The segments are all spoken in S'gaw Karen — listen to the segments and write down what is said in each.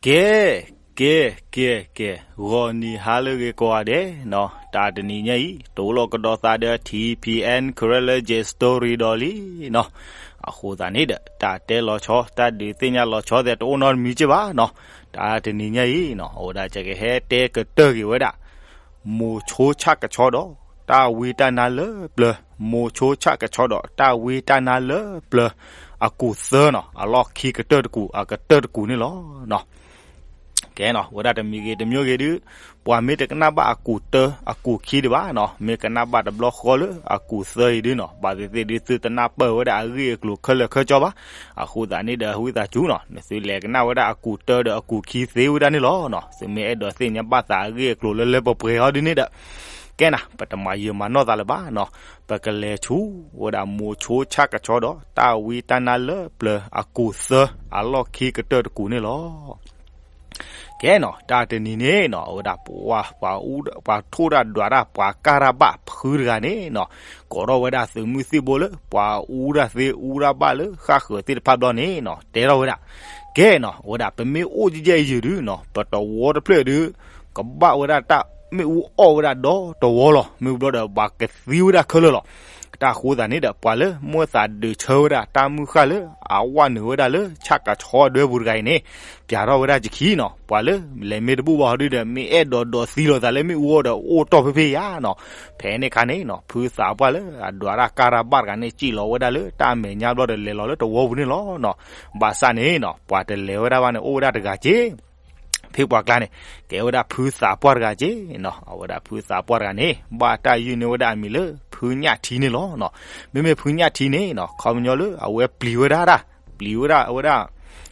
ကဲ, ကဲ, ကဲ, ကဲ, ဂီၤနံၤဟါလၢအဂ့ၤကိးဂၤဒဲးနီၤ, တၢ်တနံၤညါအံၤ တိၢ်လီၤကဒီးသးဒီး ထံၣ်ဖံၣ်အဲၣ် Karen Legend Story ဒီးလံနီၤ. အဃိသတးန့ၣ်ဒီး တၢ်တဲလီၤဆီ တၢ်ဒုးသ့ၣ်ညါလီၤဆီသ့ၣ် တအိၣ်နီတမံၤက့ဘၣ်နီၤ. တၢ်တနံၤညါအံၤနီၤ အဝဲဒၣ်ကဟဲတဲကတၢၢ်က့ၤဝဲဒၣ် မိၤဆိဆၣ်ကဆီဒီး တၢ်ဝံတၢ်နါလၢပျၢၤ, မိၤဆိဆၣ်ကဆီဒီး တၢ်ဝံတၢ်နါလၢပျၢၤ အကူာ်သၢနီၤ, အလီၢ်ခံကတၢၢ်တကူာ် အကတၢၢ်တကူာ်န့ၣ်လီၤ. ကဲနီၤ ဝဲဒၣ်တမံၤဂ့ၤတမံၤဂ့ၤဒုး ပှၤမ့ၢ်တကနၣ်ဘၣ်အကူာ်တၢ အကူာ်ခံဒံးဘၣ်နီၤ, မ့ၢ်ကနၣ်ဘၣ်တဘျီဃီလၢအကူာ်သၢအံၤဒုးနီၤ, ဘၣ်သ့ၣ်သ့ၣ်ဒုး သုတနၢ်ပၢၢ်ဝဲဒၣ်အဂ့ၢ်အကျိၤခဲလၢာ်ခဲဆ့ဘၣ်. အဃိသတးန့ၣ်ဒီး ဝံသးစူၤနီၤ နသုလဲၤကနၣ်ဝဲဒၣ်အကူာ်တၢဒီးအကူာ်ခံသ့ဝဲဒၣ်န့ၣ်လီၤနီၤ. သုမ့ၢ်အဲၣ်ဒိးသ့ၣ်ညါဘၣ်သးအဂ့ၢ်အကျိၤလၢလၢပှဲၤပှဲၤအီၤဒုးန့ၣ်ဒီး ကဲနၤ ပတမၤယံာ်မၤနီၢ်သးလၢၤဘၣ်နီၤ, ပကလဲၤဆူဝဲဒၣ်မိၤဆိဆၣ်ကဆီဒီး တၢ်ဝံတၢ်နါလၢပျၢၤ အကူာ်သၢ အလီၢ်ခံကတၢၢ်တကူာ်န့ၣ်လီၤ. ကဲနီၤ တၢ်တနံၤန့ၣ်နီၤ အဝဲဒၣ်ပှၤ ပှၤထိၣ်တၢ်ဒွးတၢ် ပှၤကၢ်တၢ်ဘၣ်ဖုတဂၤန့ၣ်နီၤ, ကိးထီၣ်ဝဲဒၣ်သုးမုၢ်သံၣ်ဘိလၢ ပှၤအူတၢ်သ့အူတၢ်ဘၣ်လၢဃၣ်ဃၢၤသ့ၣ်တဖၣ်ဘျီန့ၣ်နီၤ တဲထီၣ်ဝဲဒၣ်, ကဲနီၤ အဝဲဒၣ်ပမ့ၢ်အိၣ်ကဲကဲအံၤဒုးနီၤ ပတဝီတဖျၢၣ်ဒုး ကဘၣ်ဝဲဒၣ်တၢ်မ့ၣ်အူအီၣ်ဝဲဒၣ်ဒီတဝီလီၤ. မ့ၢ်ဘျီဒီး ပှၤကသံဝဲဒၣ်ခဲလၢာ်လီၤ. တၢ်အဃိသတးန့ၣ်ဒီး ပှၤလၢမိၢ်သးဒုးဆၢဝဲဒၣ် တၢ်မုၢ်ဃၢ်လၢအဝဲနုာ်ဝဲဒၣ်လၢဆၣ်ကဆီအဒွဲပူၤတဂၤအံၤန့ၣ် ပျးထီၣ်ဝဲဒၣ်ကခံနီၤ, ပှၤလၢလဲၤမ့ၢ်တဘူၣ်ဘၣ်ဟီဒုးဒီး မ့ၢ်အဲၣ်ဒိးဒိးသံလိာ်သးလၢမ့ၣ်အူအီၣ်ဒီး အိၣ်တီၢ်ဖဲဖဲယါနီၤ. ဖဲန့ၣ်အခါန့ၣ်နီၤ ဖုသးပှၢ်လၢအဒွးတၢ်ကၢ်တၢ်ဘၣ်တဂၤန့ၣ် စံၣ်လီၤဝဲဒၣ်လၢတၢ်မဲာ်ညါဘျီဒီး လဲၤလီၤလၢတဝီပူၤန့ၣ်လီၤနီၤ. ဘၣ်ဆၣ်န့ၣ်နီၤ ပှၤတလဲၤဝဲဒၣ်ဘၣ်န့ၣ် အိၣ်ဝဲဒၣ်တဂၤက့ ဖဲပှၤကျါန့ၣ် ကဲဝဲဒၣ်ဖုသးပှၢ်တဂၤက့နီၤ. အဝဲဒၣ်ဖုသးပှၢ်တဂၤန့ၣ် ဘၣ်တၢ်ယုၢ်န့ၢ်ဝဲဒၣ်အမံၤလၢ ဖုညၣ်ထံန့ၣ်လီၤနီၤ. မ့မ့ၢ်ဖုညၣ်ထံန့ၣ်နီၤ ခီပညီလၢအဝဲပျံၤဝဲဒၣ်တၢ် ပျံၤဝဲဒၣ်အဝဲဒၣ်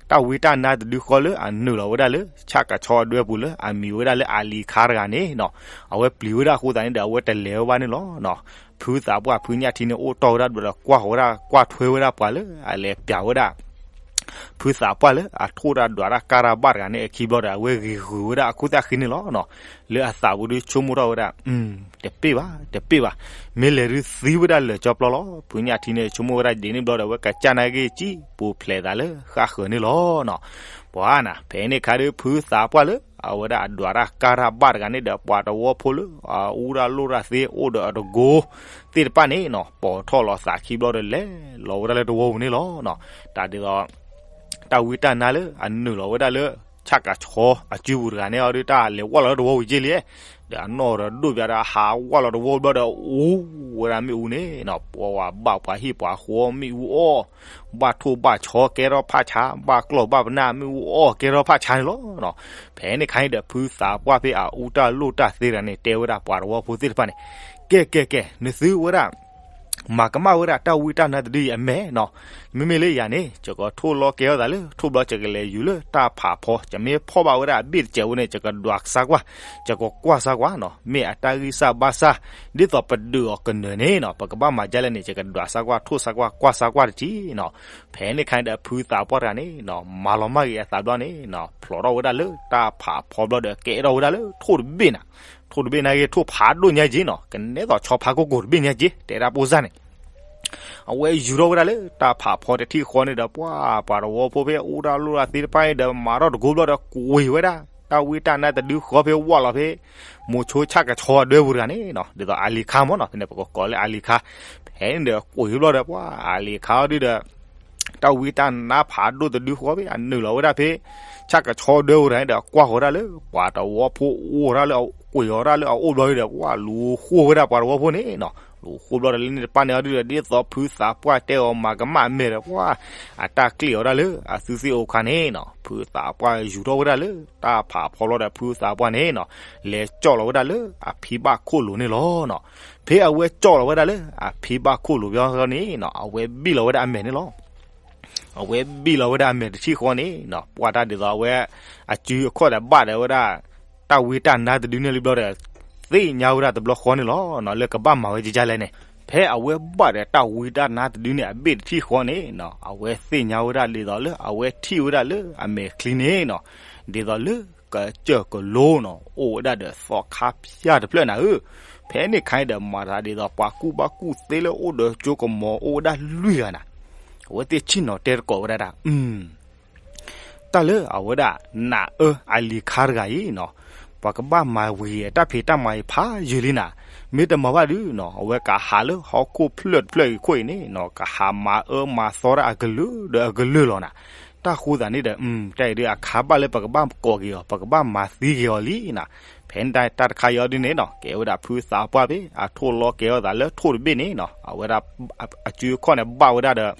တၢ်ဝံတၢ်နါတဒုဃီလၢအနုာ်လီၤဝဲဒၣ်လၢ ဆၣ်ကဆီအဒွဲပူၤလၢအမံၤဝဲဒၣ်လၢအလံၤခါတဂၤန့ၣ်နီၤ. အဝဲပျံၤဝဲဒၣ်အဃိသတးန့ၣ်ဒီး အဝဲတလဲၤဝဲဘၣ်န့ၣ်လီၤနီၤ. ဖုသးပှၢ်ဖုညၣ်ထံန့ၣ် အိၣ်တီၢ်ဝဲဒၣ်ဘျီဒီး ကွၢ်ဃီၤဝဲဒၣ် ကွၢ်ထွဲဝဲဒၣ်ပှၤလၢအလဲၤပျးဝဲဒၣ် ဖုသးပှၢ်လၢအထိၣ်တၢ်ဒွးတၢ်ကၢ်တၢ်ဘၣ်တဂၤန့ၣ်အခံဘျီဒီး အဝဲဂ့ၤဂုာ်ဝဲဒၣ်အခိၣ်သၣ်ဃံန့ၣ်လီၤနီၤ. လၢအသးပူၤဒုးဆိကမိၣ်ထီၣ်ဝဲဒၣ် တပ့ၢ်ဘၣ် တပ့ၢ်ဘၣ်, မ့ၢ်လဲၤဒုးသံဝဲဒၣ်လၢာ်ကၠီပျီလီၤ. ဖုညၣ်ထံန့ၣ် ဆိကမိၣ်ဝဲဒၣ်ဒ်န့ၣ်ဘျီဒီး အဝဲကစၢ်နာ်က့ၤကံၣ်ပူၤဖျဲးသးလၢဃၣ်ဃၢၤန့ၣ်လီၤနီၤ. ပှၤနၤ ဖဲန့ၣ်အခါဒုး ဖုသးပှၢ်လၢ အဝဲဒၣ်အဒွးတၢ်ကၢ်တၢ်ဘၣ်တဂၤန့ၣ်ဒီး ပှၤတဝီဖိလၢ အအူတၢ်လိၣ်တၢ်သ့အိၣ်ဒီးအတကိသ့ၣ်တဖၣ်န့ၣ်နီၤ ပိာ်ထီၣ်လီၤသးခံဘျီဒီး လဲၤလီၤဝဲဒၣ်လၢတဝီပူၤန့ၣ်လီၤနီၤ. တၢ်ဒ်သိး တၢ်ဝံတၢ်နါလၢအနုာ်လီၤဝဲဒၣ်လၢ ဆၣ်ကဆီအစုပူၤတဂၤန့ၣ်အီၤဒုး တၢ်လဲၤဝဲလီၤလၢတဝီပူၤက့လံ, ဒီးအနီၢ်ဒီးဒိၣ်ပၠးဒီး ဟးဝဲလီၤတဝီပူၤဘျီဒီး အူဝဲဒၣ်မ့ၣ်အူန့ၣ်နီၤ, ပှၤဘၣ်ပှၤဟံၣ်ပှၤဃီမ့ၣ်အူအီၣ်, ဘၣ်ထိၣ်ဘၣ်ဆီကဲထီၣ်ဖးဆါ, ဘၣ်ကျီၢ်ဘၣ်ပနၢ်မ့ၣ်အူအီၣ်ကဲထီၣ်ဖးဆါန့ၣ်လီၤ. ဖဲန့ၣ်ခါန့ၣ်ဒီး ဖုသးပှၢ်ဖဲအအူတၢ်လိၣ်တၢ်သ့တဂၤန့ၣ် တဲဝဲဒၣ်ပှၤတဝီဖိသ့ၣ်တဖၣ်န့ၣ်, ကဲကဲကဲ နသုဝဲဒၣ် မၤကမၣ်ဝဲဒၣ်တၢ်ဝံတၢ်နါတဒုအံၤအမဲာ်နီၤ, မ့မ့ၢ်လၢယၤန့ၣ် ယကထိၣ်လီၤကဲထီၣ်သးလၢ ထိၣ်ဘျီယကလဲၤယူၤလၢတၢ်ဖးဖီ, ယမ့ၢ်ဖီၣ်ဘၣ်ဝဲဒၣ်အဘ့ၣ်တစဲးဖိန့ၣ် ယကဒွးစၢ်ကွၢ်, ယကကွၢ်စၢ်ကွၢ်နီၤ, မ့ၢ်အတၢ်ဂံၢ်စၢ်ဘါစၢ်, ဒ်သိးပဒုးအီၤကနၢၤန့ၣ်နီၤ, ပကဘၣ်မၤဒ်လဲၣ်န့ၣ် ယကဒွးစၢ်ကွၢ် ထိၣ်စၢ်ကွၢ် ကွၢ်စၢ်ကွၢ်တထံၣ်နီၤ. ဖဲန့ၣ်ခါန့ၣ်ဒီး ဖုသးပှၢ်တဂၤန့ၣ်နီၤ မၤလီၤမၢ်က့ၤအသးဘျီန့ၣ်နီၤ, ဖျိးထီၣ်ဝဲဒၣ်လၢတၢ်ဖးဖီဘျီဒီး ကဲထီၣ်ဝဲဒၣ်လၢထိၣ်တဘ့ၣ်နၤ, ထိၣ်တဘ့ၣ်နာ်က့ ထိၣ်ဖးဒိၣ်ညါက့နီၤ, ကနဲသိးဆီဖးကိၢ်ကိၢ်တဘ့ၣ်ညါက့ တဲဒၣ်ပိၢ်စၢ်န့ၣ် အဝဲယူၤထီၣ်ဝဲဒၣ်လၢတၢ်ဖးဖီတထံၣ်ဃီန့ၣ်ဒီး ပှၤ ပှၤတဝီဖိဖဲအူတၢ်လိၣ်တၢ်သ့တဖၣ်န့ၣ်ဒီး မၤထီၣ်တကိဘျီဒီး ကွံာ်ဝဲဒၣ် တၢ်ဝံတၢ်နါတဒုဃီဖဲဝဲလီၤဖဲ မိၤဆိဆၣ်ကဆီအဒွဲပူၤတဂၤန့ၣ်နီၤ, ဒ်သိးအလံၤခါမ့ၢ်နီၤ, ဖဲန့ၣ်ပကကိးလၢအလံၤခါ, ဖဲန့ၣ်ဒီးကွံာ်ဘျီဒီး ပှၤအလံၤခါအီၤဒုဒီး တၢ်ဝံတၢ်နါဖးဒိၣ်တဒုဃီဖဲအနုာ်လီၤဝဲဒၣ်ဖဲ ဆၣ်ကဆီဒွဲပူၤတဂၤန့ၣ်ဒီး ကွၢ်ဃီၤဒၣ်လၢ ပှၤတဝီဖိအိၣ်ဒၣ်လၢ ကွံာ်အီၤဒၣ်လၢအအိၣ်ဘျီဒီး ပှၤလူၤဃိဝဲဒၣ်ပှၤတဝီဖိန့ၣ်နီၤ, လူၤဃိဘျီဒီးလၢန့ၣ်တပၢ်န့ၣ်အီၤဒုဒီး ဒ်သိးဖုသးပှၢ်တဲအီၤမၤကမၣ်အမဲာ်ဒီး ပှၤအတၢ်ကျ့ၣ်အီၤဒၣ်လၢအသုသ့ၣ်အိၣ်ခါန့ၣ်နီၤ, ဖုသးပှၢ်ယူၤထီၣ်ဝဲဒၣ်လၢတၢ်ဖးဖီဘျီဒီး ဖုသးပှၢ်န့ၣ်နီၤ လဲၤကၠီၣ်လီၤဝဲဒၣ်လၢအဖံဘၣ်ခိၣ်လိၤန့ၣ်လီၤနီၤ. ဖဲအဝဲကၠီၣ်လီၤဝဲဒၣ်လၢအဖံဘၣ်ခိၣ်လိၤဘျီန့ၣ်နီၤ အဝဲဘံၣ်လီၤဝဲဒၣ်အမဲာ်န့ၣ်လီၤ. အဝဲဘံၣ်လီၤဝဲဒၣ်အမဲာ်တထံၣ်ဃီန့ၣ်နီၤ ပှၤတၢ်ဒ်သိးအဝဲ အစုအခီၣ်ဒီးဘၣ်ဒီးဝဲဒၣ် တၢ်ဝံတၢ်နါတဒုန့ၣ်လံဘျီဒီး သ့ၣ်ညါဝဲဒၣ်တဘျီဃီန့ၣ်လီၤနီၤ လၢကဘၣ်မၤဝဲကကလဲၣ်န့ၣ်, ဖဲအဝဲဘၣ်ဒီးတၢ်ဝံတၢ်နါတဒုန့ၣ်အဘ့ၣ်တထံၣ်ဃီန့ၣ်နီၤ အဝဲသ့ၣ်ညါဝဲဒၣ်ဒ်သိးလၢအဝဲထံၣ်ဝဲဒၣ်လၢအမဲာ်ချံန့ၣ်နီၤ ဒ်သိးလၢကစၢၢ်ကလိနီၤ အိၣ်ဝဲဒၣ်ဒီးသီခါဖၠၣ်တဖျၢၣ်နၤဧၢ, ဖဲန့ၣ်ခါအံၤဒီးမၤသးဒ်သိးပှၤကူၣ်ဘၣ်ကူၣ်သ့လၢအိၣ်ဒီးကၠိကမီၤအိၣ်ဝဲဒၣ်လွံၢ်ဂၤနၤ, အဝဲသ့ၣ်ဆ့ၣ်နီၤတဲသကိးဝဲဒၣ်တၢ် အ တၢ်လၢအဝဲဒၣ် နးအၢအလံၤခါတဂၤအံၤနီၤ, ပှၤကဘၣ်မၤဝံၤအတၢ်ဖံးတၢ်မၤအံၤဖးယံာ်လံနၤ, မ့ၢ်တမၤဘၣ်ဒုနီၤ အဝဲကဟးလၢဟီၣ်ခိၣ်ဖျၢၣ်တဖျၢၣ်အံၤခိၣ်အံၤန့ၣ်နီၤ ကဟးမၤအၢမၤသီတၢ်အကလုာ်ဒီးအကလုာ်လီၤနၤ. တၢ်ဃိသးန့ၣ်ဒီး တၢ်အံၤဒုးအခါဘၣ်လၢပကဘၣ်ကိးက့ၤအီၤ ပကဘၣ်မၤသံက့ၤအီၤလံနၤ. ဖဲန့ၣ်တၢ်တခါအံၤဒုန့ၣ်နီၤ ကဲဝဲဒၣ်ဖုသးပှၢ်ဖဲ အထိၣ်လီကဲထီၣ်သးလၢထိၣ်တဘ့ၣ်န့ၣ်နီၤ အဝဲဒၣ် အစုအခီၣ်န့ၣ်ဘၣ်ဝဲဒၣ်ဒီး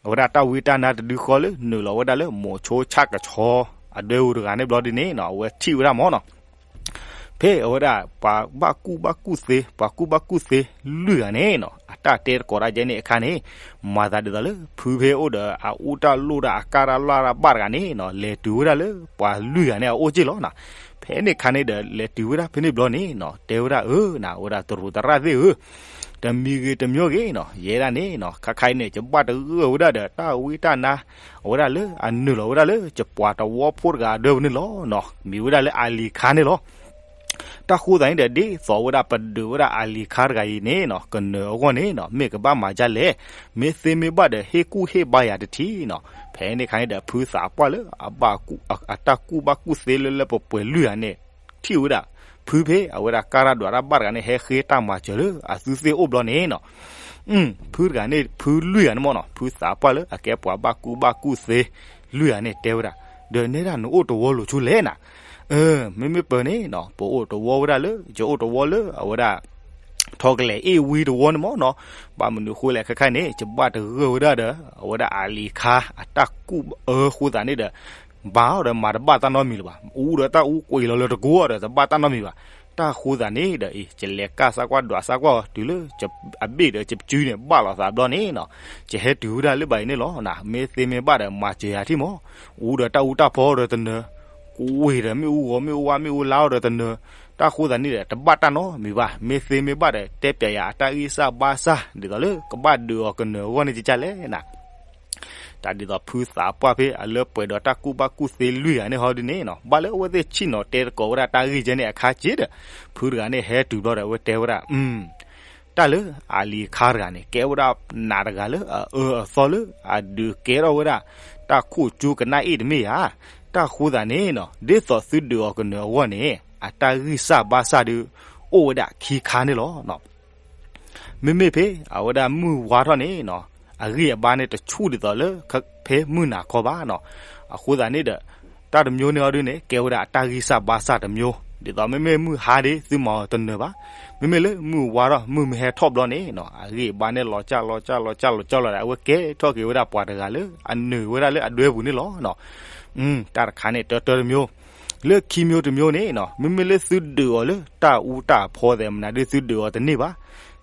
အဝဲဒၣ်တၢ်ဝံတၢ်နါတဒုဃီလၢ နုာ်လီၤဝဲဒၣ်လၢမိၤဆိဆၣ်ကဆီအဒွဲဧိၤတဂၤန့ၣ်ဘျီဒုန့ၣ်နီၤ အဝဲထံၣ်ဝဲဒၣ်မၢ်နီၤ. ဖဲအဝဲဒၣ်ပှၤဘၣ်ကူၣ်ဘၣ်ကူၣ်သ့ ပှၤကူၣ်ဘၣ်ကူၣ်သ့လွံၢ်ဂၤန့ၣ်နီၤ အတၢ်တဲတကိးတၢ်ယဲန့ၣ်အခါန့ၣ် မၤသးဒ်သိးလၢ ဖုဖဲအိၣ်ဒီးအအူတၢ်လိၣ်တၢ်အကၢ်တၢ်လၢ်တၢ်ဘၣ်တဂၤန့ၣ်နီၤ လဲၤတုၤဝဲဒၣ်လၢပှၤလွံၢ်ဂၤန့ၣ်အအိၣ်က့ၢ်လီၤနၤ. ဖဲန့ၣ်အခါန့ၣ်ဒီး လဲၤတုၤဝဲဒၣ်ဖဲန့ၣ်ဘျီန့ၣ်နီၤ တဲဝဲဒၣ်အၢနၤ အဝဲဒၣ်တရူးသရၣ်သ့ၣ်ဧၢ တမံၤဂ့ၤတမံၤဂ့ၤနီၤ ယဲဒၣ်န့ၣ်နီၤ ခါခါအံၤန့ၣ် ယဘၣ်တဂၢၢ်ဝဲဒၣ်ဒီး တၢ်ဝံတၢ်နါ အဝဲဒၣ်လၢအနုာ်လီၤဝဲဒၣ်လၢ ယပှၤတဝီဖိတဂၤအဒွဲပူၤန့ၣ်လီၤနီၤ မံၤဝဲဒၣ်လၢအလံၤခါန့ၣ်လီၤ. တၢ်ဃိသးန့ၣ်ဒီး ဒ်သိးဝဲဒၣ်ပဒုးဝဲဒၣ်အလံၤခါတဂၤအံၤန့ၣ်နီၤ ကနၢၤအဂီၢ်န့ၣ်နီၤ မ့ၢ်ကဘၣ်မၤဒ်လဲၣ်, မ့ၢ်သ့မ့ၢ်ဘၣ်ဒီး ဟ့ၣ်ကူၣ်ဟ့ၣ်ဘါယၤတထံၣ်နီၤ. ဖဲန့ၣ်အခါန့ၣ်ဒီး ဖုသးပှၢ်လၢ အတၢ်ကူၣ်ဘၣ်ကူၣ်သ့လၢလၢပှဲၤပှဲၤလွံၢ်ဂၤန့ၣ် ထံၣ်ဝဲဒၣ် ဖုဖဲအဝဲဒၣ်ကၢ်တၢ်ဒွးတၢ်ဘၣ်တဂၤန့ၣ် ဟဲဃ့တၢ်မၤစၢၤလၢအသုသ့ၣ်အိၣ်ဘျီန့ၣ်နီၤ ဖုတဂၤန့ၣ် ဖုလွံၢ်ဂၤန့ၣ်မၢ်နီၤ ဖုသးပှၢ်လၢအကဲပှၤဘၣ်ကူၣ်ဘၣ်ကူၣ်သ့လွံၢ်ဂၤန့ၣ်တဲဝဲဒၣ်, ဒီးနဲဒၣ်နအိၣ်တဝီလိၤဆူလဲၣ်နၤ, မ့မ့ၢ်ပၢၤန့ၣ်နီၤ ပအိၣ်တဝီဝဲဒၣ်လၢ ယအိၣ်တဝီလၢအဝဲဒၣ် ထီကလဲာ်အ့ၣ်ဝံတဝီန့ၣ်မၢ်နီၤ, ဘၣ်မနုၤဃိလဲၣ်ခဲခါန့ၣ် ယဘၣ်တဂၢၢ်ဝဲဒၣ်ဒီး အဝဲဒၣ်အလံၤခါအတၢ်ကူၣ်အၢဃိသးန့ၣ်ဒီး ဘၣ်အီၤဒီးမၤတဘၣ်တၢ်နီတမံၤလၢၤဘၣ်, အူဒီးတၢ်အူကွံာ်လီၤလၢတကိးဒီး တဘၣ်တၢ်နီတမံၤဘၣ်. တၢ်ဃိသးန့ၣ်ဒီးအံၤ ယလဲၤကၢ်စၢ်ကွၢ်ဒွးစၢ်ကွၢ်အီၤတုၤလၢ အဘ့ၣ်ဒီးယပစုန့ၣ် ဘၣ်လိာ်သးဘျီန့ၣ်နီၤ, ယဟဲတုၤဝဲဒၣ်လၢဘၣ်အံၤန့ၣ်လီၤ. မ့ၢ်သ့မ့ၢ်ဘၣ်ဒီး မၤစၢၤယၤထံၣ်မၢ်, အူဒီးတၢ်အူတၢ်ဖီဒီးတနၢၤ, ကွံာ်ဒီးမ့ၣ်အူဂီၤမ့ၣ်အူဝါမ့ၣ်အူလါအီၤဒီးတနၢၤ, တၢ်ဃိသးန့ၣ်ဒီး တဘၣ်တၢ်နီတမံၤဘၣ်. မ့ၢ်သ့မ့ၢ်ဘၣ်ဒီး တဲပျးယၤအတၢ်ဂံၢ်စၢ်ဘါစၢ် ဒ်သိးလၢ ကဘၣ်ဒုးအီၤကနၢၤအဂီၢ်န့ၣ်ကကလဲၣ်နၤ. တၢ်ဒ်သိးဖုသးပှၢ်ဖဲအလၢပှဲၤဒီးတၢ်ကူၣ်ဘၣ်ကူၣ်သ့လွံၢ်ဂၤန့ၣ်ဟီဒ်န့ၣ်နီၤ, ဘၣ်လၢအဝဲသ့ၣ်ဆ့ၣ်နီၤတဲသကိးဝဲဒၣ်တၢ်ဂ့ၢ်ကဲန့ၣ်အခါက့ဒီး ဖုတဂၤန့ၣ်ဟဲတုၤဘျီဒီး အဝဲတဲဝဲဒၣ် တၢ်လၢအလံၤခါတဂၤန့ၣ် ကဲဝဲဒၣ်နးတဂၤလၢအအၢအသီလၢအဒုးကဲထီၣ်ဝဲဒၣ် တၢ်ခိၣ်ကၠူကနၣ်အ့ၣ်တမ့ၢ်ဧါ. တၢ်ဃိသးန့ၣ်နီၤ ဒ်သိးသုဒုးအီၤကနၢၤအဂီၢ်န့ၣ် အတၢ်ဂံၢ်စၢ်ဘါစၢ်ဒုး အိၣ်ဝဲဒၣ်ခံခါန့ၣ်လီၤ. မ့မ့ၢ်ဖဲအဝဲဒၣ်မုၢ်ဝါထီၣ်န့ၣ်နီၤ အဂံၢ်အဘါန့ၣ်တဆူၣ်ဒ်သိးလၢ ဖဲမုၢ်နၤခီဘၣ်နီၤ. အဃိသတးန့ၣ်ဒီး တၢ်တမျိုးန့ၣ်အီၤဒုန့ၣ် ကဲဝဲဒၣ်အတၢ်ဂံၢ်စၢ်ဘါစၢ်တမျိုး, ဒ်သိးမ့မ့ၢ်မုၢ်ဟါဒၣ်သုမၤအီၤတနၢၤဘၣ်. မ့မ့ၢ်လၢမုၢ်ဝါထီၣ် မုၢ်မ့ၢ်ဟဲထီၣ်ဘျီန့ၣ်နီၤ အဂံၢ်အဘါန့ၣ်လီၤကၢ်လီၤကၢ်လီၤကၢ်လီၤကၢ်လီၤဒီး အဝဲကဲထီၣ်က့ၤဝဲဒၣ်ပှၤတဂၤလၢအနုာ်ဝဲဒၣ်လၢအဒွဲပူၤန့ၣ်လီၤ. တၢ်တခါန့ၣ် တၢတၢတမျိုး, လၢခံမျိုးတမျိုးန့ၣ်နီၤ မ့မ့ၢ်လၢသုဒုးအီၤလၢတၢ်အူတၢ်အဖီသဲးမနုၤဒုသုဒုးအီၤတန့ၢ်ဘၣ်.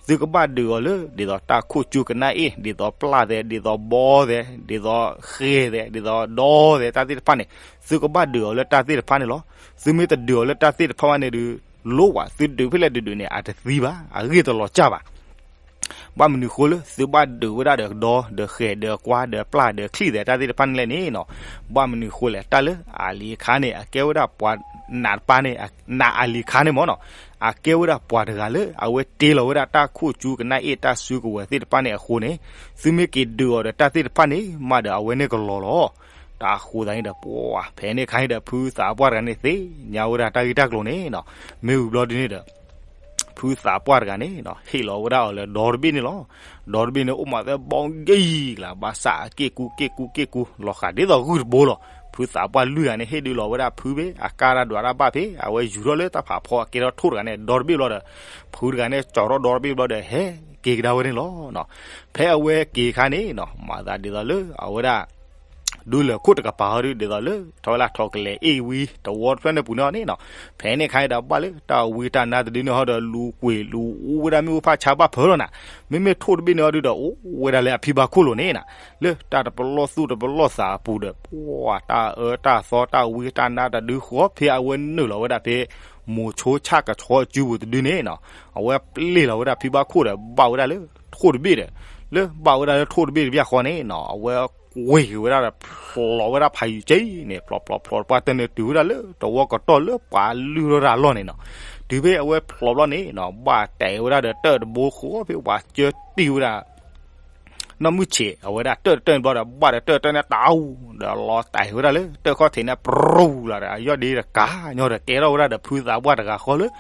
သုကဘၣ်ဒုးအီၤလၢ ဒ်သိးတၢ်ခိၣ်ကၠူကနၣ်အ့ၣ် ဒ်သိးပျၢ်သဲး ဒ်သိးဘီသဲး ဒ်သိးဃဲၤသဲး ဒ်သိးဒီသဲး တၢ်သ့ၣ်တဖၣ်န့ၣ် သုကဘၣ်ဒုးအီၤလၢတၢ်သ့ၣ်တဖၣ်န့ၣ်လီၤ. သုမ့ၢ်တဒုးအီၤလၢတၢ်သ့ၣ်တဖၣ်ဘၣ်န့ၣ်ဒုး လိၣ်ဝဲ သုဒုးဖဲလဲၣ်ဒုးဒုးန့ၣ် အတသံဘၣ် အဂံၢ်တလီၤကၢ်ဘၣ်. ဘၣ်မနုၤဃိလၢ သုဘၣ်ဒုးဝဲဒၣ်ဒီးဒီ ဒီဃဲၤ ဒီကွါ ဒီပျၢ် ဒီချံၣ်သဲး တၢ်သ့ၣ်တဖၣ်န့ၣ်လဲၣ်န့ၣ်နီၤ, ဘၣ်မနုၤဃိလဲၣ် တၢ်လၢအလံၤခါန့ၣ် အကဲဝဲဒၣ်ပှၤနးတပၤန့ၣ် နးအလံၤခါန့ၣ်မၢ်နီၤ, အကဲဝဲဒၣ်ပှၤတဂၤလၢ အဝဲတ့လီၤဝဲဒၣ်တၢ်ခိၣ်ကၠူကနၣ်အ့ၣ်တၢ်စုကဝဲၤသ့ၣ်တဖၣ်န့ၣ်အဃိန့ၣ်, သုမ့ၢ်က့ၤဒုးအီၤဒီးတၢ်သ့ၣ်တဖၣ်န့ၣ်မးဒီး အဝဲန့ၣ်ကလီၤလီၤ. တၢ်ဃိသတးန့ၣ်ဒီး ပှၤဖဲန့ၣ်ခါန့ၣ်ဒီး ဖုသးပှၢ်တဂၤန့ၣ်သ့ၣ်ညါဝဲဒၣ်တၢ်ဂ့ၢ်တၢ်ကျိၤန့ၣ်နီၤ, မ့ၢ်ဝံၤဘျီဒ်န့ၣ်ဒီး ဖုသးပှၢ်တဂၤန့ၣ်နီၤ ဟ့ၣ်လီၤဝဲဒၣ်အီၤလၢဒီတဘ့ၣ်န့ၣ်လီၤ. ဒီတဘ့ၣ်န့ၣ် အိၣ်မးသၢဘီကံၢ်ကလး ဘၣ်ဆၣ်အက့ၢ်ကူက့ၢ်ကူက့ၢ်ကူ လီၤဃာ်ဒ်သိးဂုၢ်တဘိလီၤ. ဖုသးပှၢ်လွံၢ်ဂၤန့ၣ် ဟ့ၣ်ဒုးလီၤဝဲဒၣ်ဖုဖဲအကါတၢ်ဒွးတၢ်ဘၣ်ဖဲ အဝဲယူၤထီၣ်လၢတၢ်ဖးဖီအကဲထီၣ်ထိၣ်တဂၤန့ၣ် ဒီတဘ့ၣ်ဘျီဒီး ဖုတဂၤန့ၣ် ကၠီၤထီၣ်ဒီတဘ့ၣ်ဘျီဒီး ဟဲက့ၤကဒါဝဲန့ၣ်လီၤ. ဖဲအဝဲက့ၤခါန့ၣ်နီၤ မၤသးဒ်သိးလၢအဝဲဒၣ် ဒူလၢၢ်ခိၣ်တကပၤဟီဒုး ဒ်သိးလၢ ထီဝဲဒၣ်ထီၣ်ကလဲၤအ့ၣ်ဝံတဝီတဖျၢၣ်န့ၣ်ပူၤန့ၣ်အီၤန့ၣ်နီၤ, ဖဲန့ၣ်ခါန့ၣ်ဒီးဘၣ်လၢတၢ်ဝံတၢ်နါတဒုန့ၣ်ဟီဒီး လူၤကွံာ်လူၤအူဝဲဒၣ်မ့ၣ်အူဖးဆါဘၣ်ဖၢလီၤနၤ, မ့မ့ၢ်ထိၣ်တဘ့ၣ်န့ၣ်အီၤဒုးဒီး အိၣ်ဝဲဒၣ်လၢအဖံဘါခိၣ်လိၤန့ၣ်နၤ, လၢတၢ်တပလီၢ်သူၣ်တပလီၢ်သးအပူၤဒီး ပှၤတၢ်အၢတၢ်သီတၢ်ဝံတၢ်နါတဒုဃီ ဖဲအဝဲနုာ်လီၤဝဲဒၣ်ဖဲ မိၤဆိဆၣ်ကဆီအစုပူၤတဒုန့ၣ်နီၤ, အဝဲပျ့ၢ်လီၤဝဲဒၣ်ဖံဘါခိၣ်ဒီး ဘၣ်ဝဲဒၣ်လၢထိၣ်တဘ့ၣ်ဒီး လၢဘၣ်ဝဲဒၣ်လၢထိၣ်တဘ့ၣ်တဘ့ၣ်ဃီန့ၣ်နီၤ အဝဲကွံာ်က့ၤဝဲဒၣ်ဒီး ဖျိးဝဲဒၣ်ဖးယံၤက့န့ၣ် ဖျိးဖျိးဖျိး ပှၤတနၢၤတုၤဝဲဒၣ်လၢတဝီကတီၢ်လၢပှၤလုၢ်ထီၣ်တၢ်အလီၢ်န့ၣ်နီၤ, တုၤဖဲအဝဲဖျိးဘျီန့ၣ်နီၤ ဘၣ်တဲာ်ဝဲဒၣ်ဒီးတၢၣ်တဘိဃီ ဖဲပှၤကၢတံၢ်ဝဲဒၣ် နီၢ်မုၢ်ဆ့း အဝဲဒၣ်တၢၢ်တတၢၢ်န့ၣ်ဘျီဒီး ဘၣ်ဒီးတၢၢ်တတၢၢ်န့ၣ်တၢ်အူ ဒီးလီၤတဲာ်ဝဲဒၣ်လၢတၢ်ခီၣ်ထံးန့ၣ် ပြူၤလီၤဒီး အယီၢ်ဒ့တကးညီဒီး ကဲထီၣ်ဝဲဒၣ်ဒီးဖုသးပှၢ်တဂၤဃီလၢ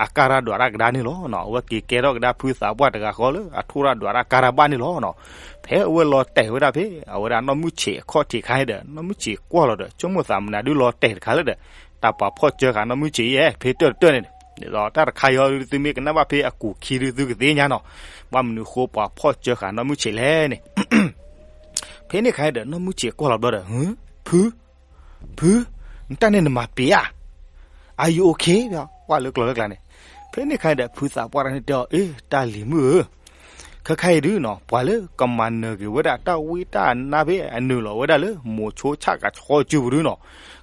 အကါရၢ်ဒွးတၢ်ကဒါန့ၣ်လီၤ. အဝဲက့ၤကဲထီၣ်ကဒါဖုသးပှၢ်တဂၤဃီလၢ အထိၣ်ရၢ်ဒွးတၢ်ကါရၢ်ဘၣ်န့ၣ်လီၤ. ဖဲအဝဲလီၤတဲာ်ဝဲဒၣ်ဖဲ အဝဲဒၣ်နီၢ်မုၢ်ဆ့းအခီၣ်ထံးခါဒီး နီၢ်မုၢ်ဆ့းကွၢ်လီၤဒီး ဆိကမိၣ်သးမနုၤဒုးလီၤတဲာ်တခါလၢဒီး တၢ်ပှၤဖီၣ်စၢဃာ်နီၢ်မုၢ်ဆ့းယဲ ဖဲတၢၢ်တတၢၢ်န့ၣ် ဒ်သိးတၢ်တခါအံၤ သုမ့ၢ်ကနၣ်ဘၣ်ဖဲအကူာ်ခံဒုး သုကသ့ၣ်ညါနီၤ, ဘၣ်မနုၤဃိပှၤဖီၣ်စၢဃာ်နီၢ်မုၢ်ဆ့းလဲၣ်န့ၣ်. ဖဲန့ၣ်ခါဒီး နီၢ်မုၢ်ဆ့းကွၢ်လီၤဘျီဒီး ဖု, ဖု, နတၢ်န့ၣ်နမၤပ့ၤဧါ, Are you okay? ကွၢ်လၢကျိာ်လၢကျါန့ၣ်. ဖဲန့ၣ်ခါဒီး ဖုသးပှၢ်တဂၤန့ၣ်တဲအီၤ, အ့ တၢ်လံၤမုၣ်ဧၢ, ခဲခါအံၤဒုးနီၤ ပှၤလၢကမၤနၢၤက့ၤဝဲဒၣ်တၢ်ဝံတၢ်နါဖဲအနုာ်လီၤဝဲဒၣ်လၢ မိၤဆိဆၣ်ကဆီအစုပူၤဒုးနီၤ,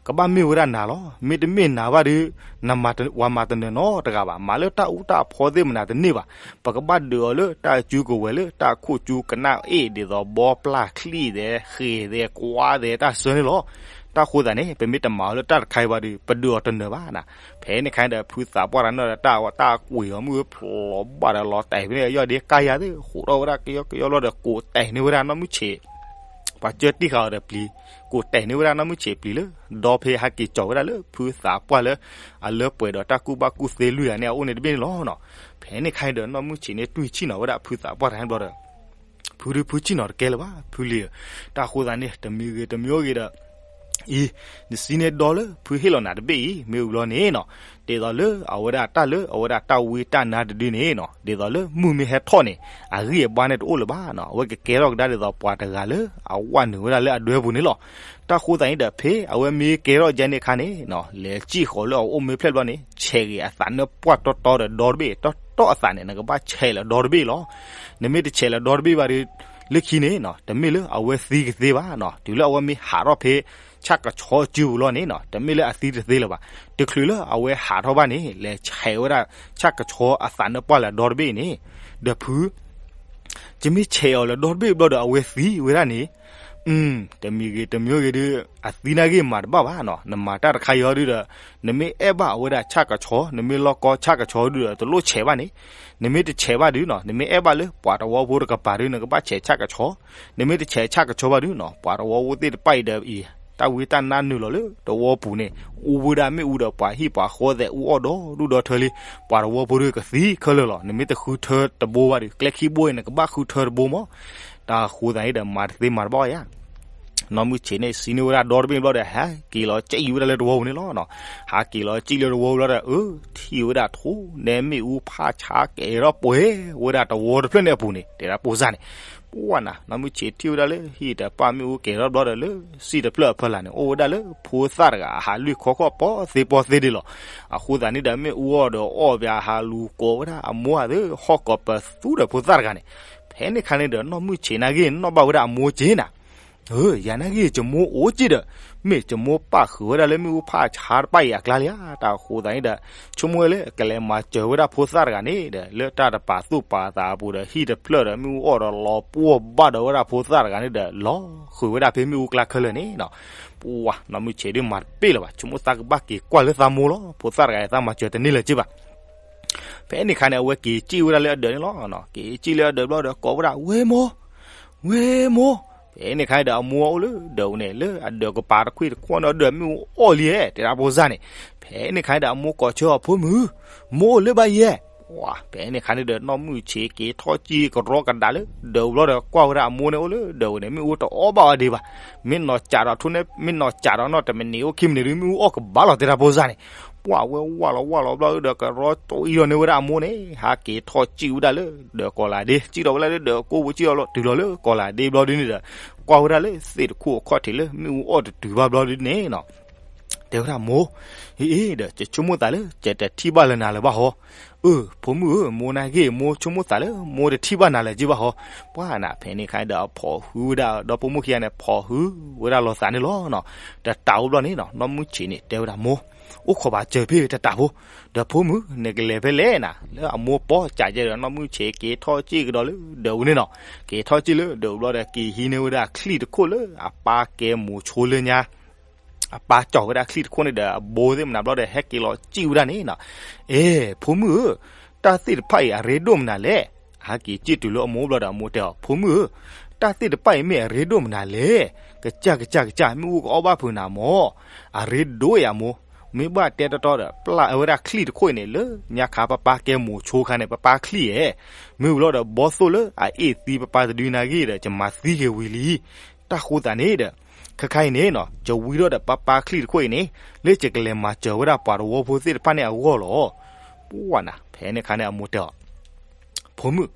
ကဘၣ်မ့ၢ်ဝဲဒၣ်နၤလီၤ. မ့တမ့ၢ်နၤဘၣ်ဒီး နမၤတ, ပှၤမၤတနၢၤနီတဂၤဘၣ်. မၤလၢတၢ်အူတၢ်ဖီသ့ၣ်မနုၤတန့ၢ်ဘၣ်. ပကဘၣ်ဒုးအီၤလၢတၢ်စုကဝဲၤလၢ တၢ်ခိၣ်ကၠူကနၣ်အ့ၣ် ဒ်သိးဘီပျၢ်ချံၣ်သဲး ဃ့ၢ်သဲး ကွါသဲး တၢ်ဆၢန့ၣ်လီၤ. တၢ်ဃိသတးန့ၣ် ပမ့ၢ်တမၤအီၤလၢတၢ်တခါအံၤဘၣ်ဒီး ပဒုးအီၤတနၢၤဘၣ်နၤ. ဖဲန့ၣ်ခါဒီး ဖုသးပှၢ်တဂၤန့ၣ်ဒီးတၢ်အီၣ်တၢ်ကွံာ်အီၤ မုၢ်ဖျိးဘၣ်ဒီးလီၤတဲာ်ဖဲန့ၣ် အယီၢ်ဒ့ကါယၤသ့ၣ် ဟူးထီၣ်ဝဲဒၣ်ကယီကယီလီၤဒီး ကိးတဲာ်န့ၢ်ဝဲဒၣ်နီၢ်မုၢ်ဆ့း ပှၤကၢတံၢ်ဃာ်အီၤဒီးပျံၤ, ကိးတဲာ်န့ၢ်ဝဲဒၣ်နီၢ်မုၢ်ဆ့းပျံၤလၢ ဒီဖဲဟဲက့ၤကၠီၤဝဲဒၣ်လၢ ဖုသးပှၢ်လၢ အလၢပှဲၤဒီးတၢ်ကူၣ်ဘၣ်ကူၣ်သ့လွံၢ်ဂၤန့ၣ် အအိၣ်န့ၣ်တဘ့ၣ်န့ၣ်လီၤနီၤ. ဖဲန့ၣ်ခါအံၤဒီး နီၢ်မုၢ်ဆ့းန့ၣ် တွံၢ်ဆံၣ်နီၤဝဲဒၣ်ဖုသးပှၢ်တဂၤန့ၣ်ဘျီဒီး ဖုဒုးဖုဆံၣ်နီၤတကဲလၢၤဘၣ် ဖုလံၤဧၢ, တၢ်ဃိသတးန့ၣ် တမံၤဂ့ၤတမံၤဂ့ၤဒီး အံၤ နစံးန့ၢ်ဒီလၢ ဖုဟ့ၣ်လီၤနၤတဘ့ၣ်အံၤ မ့ၢ်ဝံၤလီၤန့ၣ်နီၤ, ဒ်သိးလၢအဝဲဒၣ်တၢ်လၢ အဝဲဒၣ်တၢ်ဝံတၢ်နါတဒုန့ၣ်နီၤ, ဒ်သိးလၢမုၢ်မ့ၢ်ဟဲထီၣ်န့ၣ် အဂံၢ်အဘါန့ၣ်တအိၣ်လၢၤဘၣ်နီၤ, အဝဲကကဲထီၣ်ကဒါဒ်သိးပှၤတဂၤလၢ အဝဲနုာ်ဝဲဒၣ်လၢအဒွဲပူၤန့ၣ်လီၤ. တၢ်ဃိသတးန့ၣ်ဒီး ဖဲအဝဲမ့ၢ်ကဲထီၣ်ကဲန့ၣ်အခါန့ၣ်နီၤ, လဲၤစံၣ်ဃီၤလၢအအိၣ်မ့ၢ်ဖျဲၣ်ဘျီန့ၣ် ဆဲးက့ၤအသးနၢၣ်ပှၢ်တီတီဒီးဒီတဘ့ၣ်, တီတီအသးန့ၣ် နကဘၣ်ဆဲးလီၤဒီတဘ့ၣ်လီၤ. နမ့ၢ်တဆဲးလီၤဒီတဘ့ၣ်ဘၣ်ဒီး လၢခံန့ၣ်နီၤ တမ့ၢ်လၢအဝဲသံကသ့ဘၣ်နီၤ, တုၤလၢအဝဲမ့ၢ်ဟးထီၣ်ဖဲ ဆၣ်ကဆီစုပူၤလီၤန့ၣ်နီၤ, တမ့ၢ်လၢအသံတသ့လၢၤဘၣ်. တချုးလၢအဝဲဟးထီၣ်ဘၣ်န့ၣ် လဲၤဆဲးဝဲဒၣ် ဆၣ်ကဆီအသးနၢၣ်ပှၢ်လၢဒီတဘ့ၣ်န့ၣ်, ဒီးဖု ယမ့ၢ်ဆဲးအီၤလၢဒီတဘ့ၣ်ဘျီဒီး အဝဲသံဝဲဒၣ်န့ၣ်, တမံၤဂ့ၤတမံၤဂ့ၤဒီး အသံနာ်ဂ့ၢ်မၤတဘၣ်ဘၣ်နီၤ, နမၤတၢ်တခါအံၤဒုးဒီး နမ့ၢ်အဲၣ်ဘၣ်အဝဲဒၣ်ဆၣ်ကဆီ နမ့ၢ်လီၢ်ကီဆၣ်ကဆီဒုးဒီး တလိၣ်ဆဲးဘၣ်န့ၣ်, နမ့ၢ်တဆဲးဘၣ်ဒုးနီၤ နမ့ၢ်အဲၣ်ဘၣ်လၢပှၤတဝီဖိတကပၤဒုး နကဘၣ်ဆဲးဆၣ်ကဆီ, နမ့ၢ်တဆဲးဆၣ်ကဆီဘၣ်ဒုးနီၤ ပှၤတဝီဖိသ့ၣ်တဖၣ်အံၤဒီးအံၤ တၢ်ဝံတၢ်နါနုာ်လီၤလၢတဝီပူၤန့ၣ် အူဝဲဒၣ်မ့ၣ်အူဒီးပှၤဟံၣ်ပှၤဃီသဲးအူအီၣ်ဒီဒူၣ်ဒီထၢလံ, ပှၤတဝီဖိဒုးကသံခဲလၢာ်လီၤ. နမ့ၢ်တဃုထၢတဘိဘၣ်ဒီး ကျဲခံဘိအံၤ နကဘၣ်ဃုထၢတဘိမး, တၢ်ဃိသတးန့ၣ်ဒီး မၤတသ့မၤတဘၣ်ယါ နီၢ်မုၢ်ဆ့းန့ၣ် စံးန့ၢ်ဝဲဒၣ်ဒီတဘ့ၣ်ဘျီဒီး ဟဲက့ၤလီၤစံၣ်ဝဲဒၣ်လၢတဝီပူၤန့ၣ်လီၤ. ဟးက့ၤလီၤစံၣ်လၢတဝီပူၤလီၤဒီး အၢ ထံၣ်ဝဲဒၣ်ထိၣ်နဲမ့ၣ်အူဖးဆါကဲၤထီၣ်ပှဲၤဝဲဒၣ်တဝီတဖျၢၣ်န့ၣ်အပူၤန့ၣ် တဲဒၣ်ဖိသၣ်န့ၣ်, ပှၢ်နၤ နီၢ်မုၢ်ဆ့းထံၣ်ဝဲဒၣ်လၢဟံၣ်တပၢ်မ့ၣ်အူကဲၤထီၣ်ဘျီဒီး လၢစံၣ်တဖျၢၣ်အဖီလာ်န့ၣ် အိၣ်ဝဲဒၣ်လၢဖိသၣ်တဂၤ အဟးလွံၢ်ခီခီၣ်ပီသ့ပီသ့ဒ့လီၤ. အဃိသတးန့ၣ်ဒီး မ့ၣ်အူအီၣ်ဒီးအီၣ်ဘၣ် ဟးလူၤကိးဝဲဒၣ်အမိၢ်ဧၢ ဟီၣ်ကိးပသူဒီးဖိသၣ်တဂၤန့ၣ်, ဖဲန့ၣ်ခါန့ၣ်ဒီး နီၢ်မုၢ်ဆ့းနာ်ဂ့ၢ်နီၣ်ဘၣ်ဝဲဒၣ်အမိၢ်က့နၤ ဧၢ ယၤနာ်ဂ့ၢ် ယမိၢ်အိၣ်က့ဒီး မ့ၢ်ယမိၢ်ပၣ်ဃုာ်ဝဲဒၣ်လၢမ့ၣ်အူဖးဆါတဖၣ်အံၤအကျါလံဧါ. တၢ်ဃိသတးန့ၣ်ဒီး ဆိကမိၣ်ဝဲလၢ ကလဲၤမၤစၢၤဝဲဒၣ်ဖိသၣ်တဂၤန့ၣ်ဒီး လၢတၢ်တပာ်သူၣ်ပာ်သးအပူၤဒီး ဟံၣ်တဖျၢၣ်ဒီး မ့ၣ်အူအီၣ်ဒီးလီၤပှီၢ်ဘၣ်ဒီးဝဲဒၣ်ဖိသၣ်တဂၤန့ၣ်ဒီး လီၤဃုာ်ဝဲဒၣ်ဖဲမ့ၣ်အူကျါခဲလၢာ်န့ၣ်နီၤ. ပှၤ နီၢ်မုၢ်ဆ့းဒုးမၤတပ့ၢ်လၢၤဘၣ်, ဆိကမိၣ်သးကဘၣ်က့ၤကွၢ်လၢသးမိၢ်လီၤ. ဖိသၣ်တဂၤအံၤသးမၤစၢၤတန့ၢ်လၢၤက့ဘၣ်. ဖဲန့ၣ်ခါန့ၣ် အဝဲက့ၤစံၣ်ဝဲဒၣ်လၢအဒၢးန့ၣ်လီၤ. က့ၤစံၣ်လၢအဒၢးဘျီဒီး ကိးဝဲဒၣ် ဝ့ၢ်မိၢ်, ဝ့ၢ်မိၢ်. ဖဲန့ၣ်ခါန့ၣ်ဒီး အမိၢ်အိၣ်လၢဒၢးပူၤန့ၣ် လၢအဒၢးကပၤတခွံၣ်တခွီၣ်န့ၣ် အဒၢးမ့ၣ်အူအီၣ်လံဧဲ တဲဒၣ်ဖိသၣ်န့ၣ်. ဖဲန့ၣ်ခါန့ၣ်ဒီး အမိၢ်ကိးဆၢအီၤ ဖိမုၣ်, မိၢ်အိၣ်လၢဘၣ်ယဲၢ်. ပှၤ ဖဲန့ၣ်ခါန့ၣ်ဒီး နီၢ်မုၢ်ဆ့းက့ၤထီၣ်စံၣ်ကရီကဒါလၢဒၢးပူၤဘျီဒီး ကွၢ်ဝဲဒၣ်အမိၢ်န့ၣ်အိၣ်လၢဒၢးပူၤန့ၣ် မ့ၣ်အူတအီၣ်ဘၣ်အီၤဒံးဘၣ်. မ့ၢ်နီၢ်ကးဒီးထိၣ်န့ၣ် မ့ၢ်နီၢ်ကးဒီးနီၢ်တမံးနံးအိၣ်ခံမံးနံးဒုး မ့ၣ်အူအီၣ်ကဘၣ်လီၤ တဲဒၣ်ဖိသၣ်န့ၣ်. ပှၤ ဝဲဝၢ်လီၤဝၢ်လီၤဘျီဒီး ကရီတိၢ်အံၤလီၤန့ၢ်ဝဲဒၣ်အမိၢ်န့ၣ် ဟးက့ၤထီၣ်စံၣ်ဝဲဒၣ်လၢဒၢးကီၤလၤဒ့, စံၣ်ထီၣ်ဝဲဒၣ်လၢဒၢးကိၢ်ပူၤ စံၣ်ထီၣ်လီၤတုၤလီၤလၢကီၤလၤဒ့ဘျီဒုန့ၣ်ဒီး ကွၢ်ဝဲဒၣ်လၢသ့ၣ်တခိၣ်အခီၣ်ထံးလၢမ့ၣ်အူအီၣ်တတုၤဘၣ်ဘျီဒုန့ၣ်နီၤ. တဲဝဲဒၣ်မိၢ်, အ့အ့ဒီး ယဆိကမိၣ်သးလၢ ယတထံၣ်ဘၣ်လၢၤနၤလၢၤဘၣ်ဟီ. အၢ ဖိမုၣ်ဧၢ, မိၢ်နာ်ဂ့ၢ် မိၢ်ဆိကမိၣ်သးလၢ မိၢ်တထံၣ်ဘၣ်နၤလၢၤက့ဘၣ်ဟီ. ပှၤနၤ ဖဲန့ၣ်ခါဒီး အဖီၣ်ဟုဝဲဒၣ် ဒီဖိမိၢ်ခံဂၤန့ၣ် ဖီၣ်ဟုဝဲဒၣ်လီၤသးန့ၣ်လီၤနီၤ. တတးအိၣ်ဘျီန့ၣ်နီၤ နီၢ်မုၢ်ဆ့းန့ၣ် တဲဝဲဒၣ်မိၢ်, အိၣ်ခိးဘၣ်စၢၤဖဲတတးဖိ, ဒီးဖိမုၣ် နကလဲၤဖဲလဲၣ်နၤ. လၢအမိၢ်ပိာ်ကးကဲဒီး နီၢ်မုၢ်ဆ့းက့ၤထီၣ်စံၣ်ကဒီးလၢဒၢးပူၤန့ၣ်နီၤ. က့ၤထီၣ်စံၣ်လၢဒၢးပူၤဘျီဒီး က့ၤဟံးန့ၢ်ဝဲဒၣ်ချံၣ်တခိၣ်လၢအပၢ်ကဲမိၤဆိလၢညါ အပၢ်ကၠီၣ်ဝဲဒၣ်ချံၣ်တခိၣ်န့ၣ်ဒီး အဘိသ့ၣ်မနုၤဘျီဒီး ဟဲက့ၤလီၤစံၣ်ဝဲဒၣ်န့ၣ်နီၤ. အဲ ဖိမုၣ်ဧၢ, တၢ်သ့ၣ်တဖၣ်အံၤ အရ့ဒိၣ်မနုၤလဲၣ်. ဟဲက့ၤစံၣ်တုၤလၢအမိၢ်ဘျီဒီး အမိၢ်တဲအီၤ ဖိမုၣ်ဧၢ, တၢ်သ့ၣ်တဖၣ်အံၤမ့ၢ်အရ့ဒိၣ်မနုၤလဲၣ်. ကစၢ်ကစၢ်ကစၢ် မ့ၣ်အူကအီၣ်ဘၣ်ဖုးနၤမၢ်. အရ့ဒိၣ်ယၤမိၢ်, မ့ၢ်ဘၣ်တဲတီတီဒီး ပျၢ်ဝဲဒၣ်ချံၣ်တခိၣ်အံၤန့ၣ် လၢညါခါပၢ်ပၢ်ကဲမိၤဆိခါန့ၣ် ပၢ်ပၢ်ချံၣ်ဧဲ, မ့ၢ်ဝံၤလီၤဒီး ဘီသိၣ်လၢအအ့ၣ်သံပၢ်ပၢ်တဒုနၤဂ့ၢ်ဒီး ယမၤသံက့ၤဝံၤလံ. တၢ်ဃိသးန့ၣ်ဒီး ခဲခါအံၤန့ၣ်နီၤ ယဝံထီၣ်ဒီးပၢ်ပၢ်ချံၣ်တခိၣ်အံၤန့ၣ် လၢယကလဲၤမၤစၢၤဝဲဒၣ်ပှၤတဝီဖိသ့ၣ်တဖၣ်န့ၣ်အဂီၢ်လီၤ. ပှၢ်နၤ ဖဲန့ၣ်ခါန့ၣ် အမိၢ်တဲအီၤ, ဖိမုၣ်,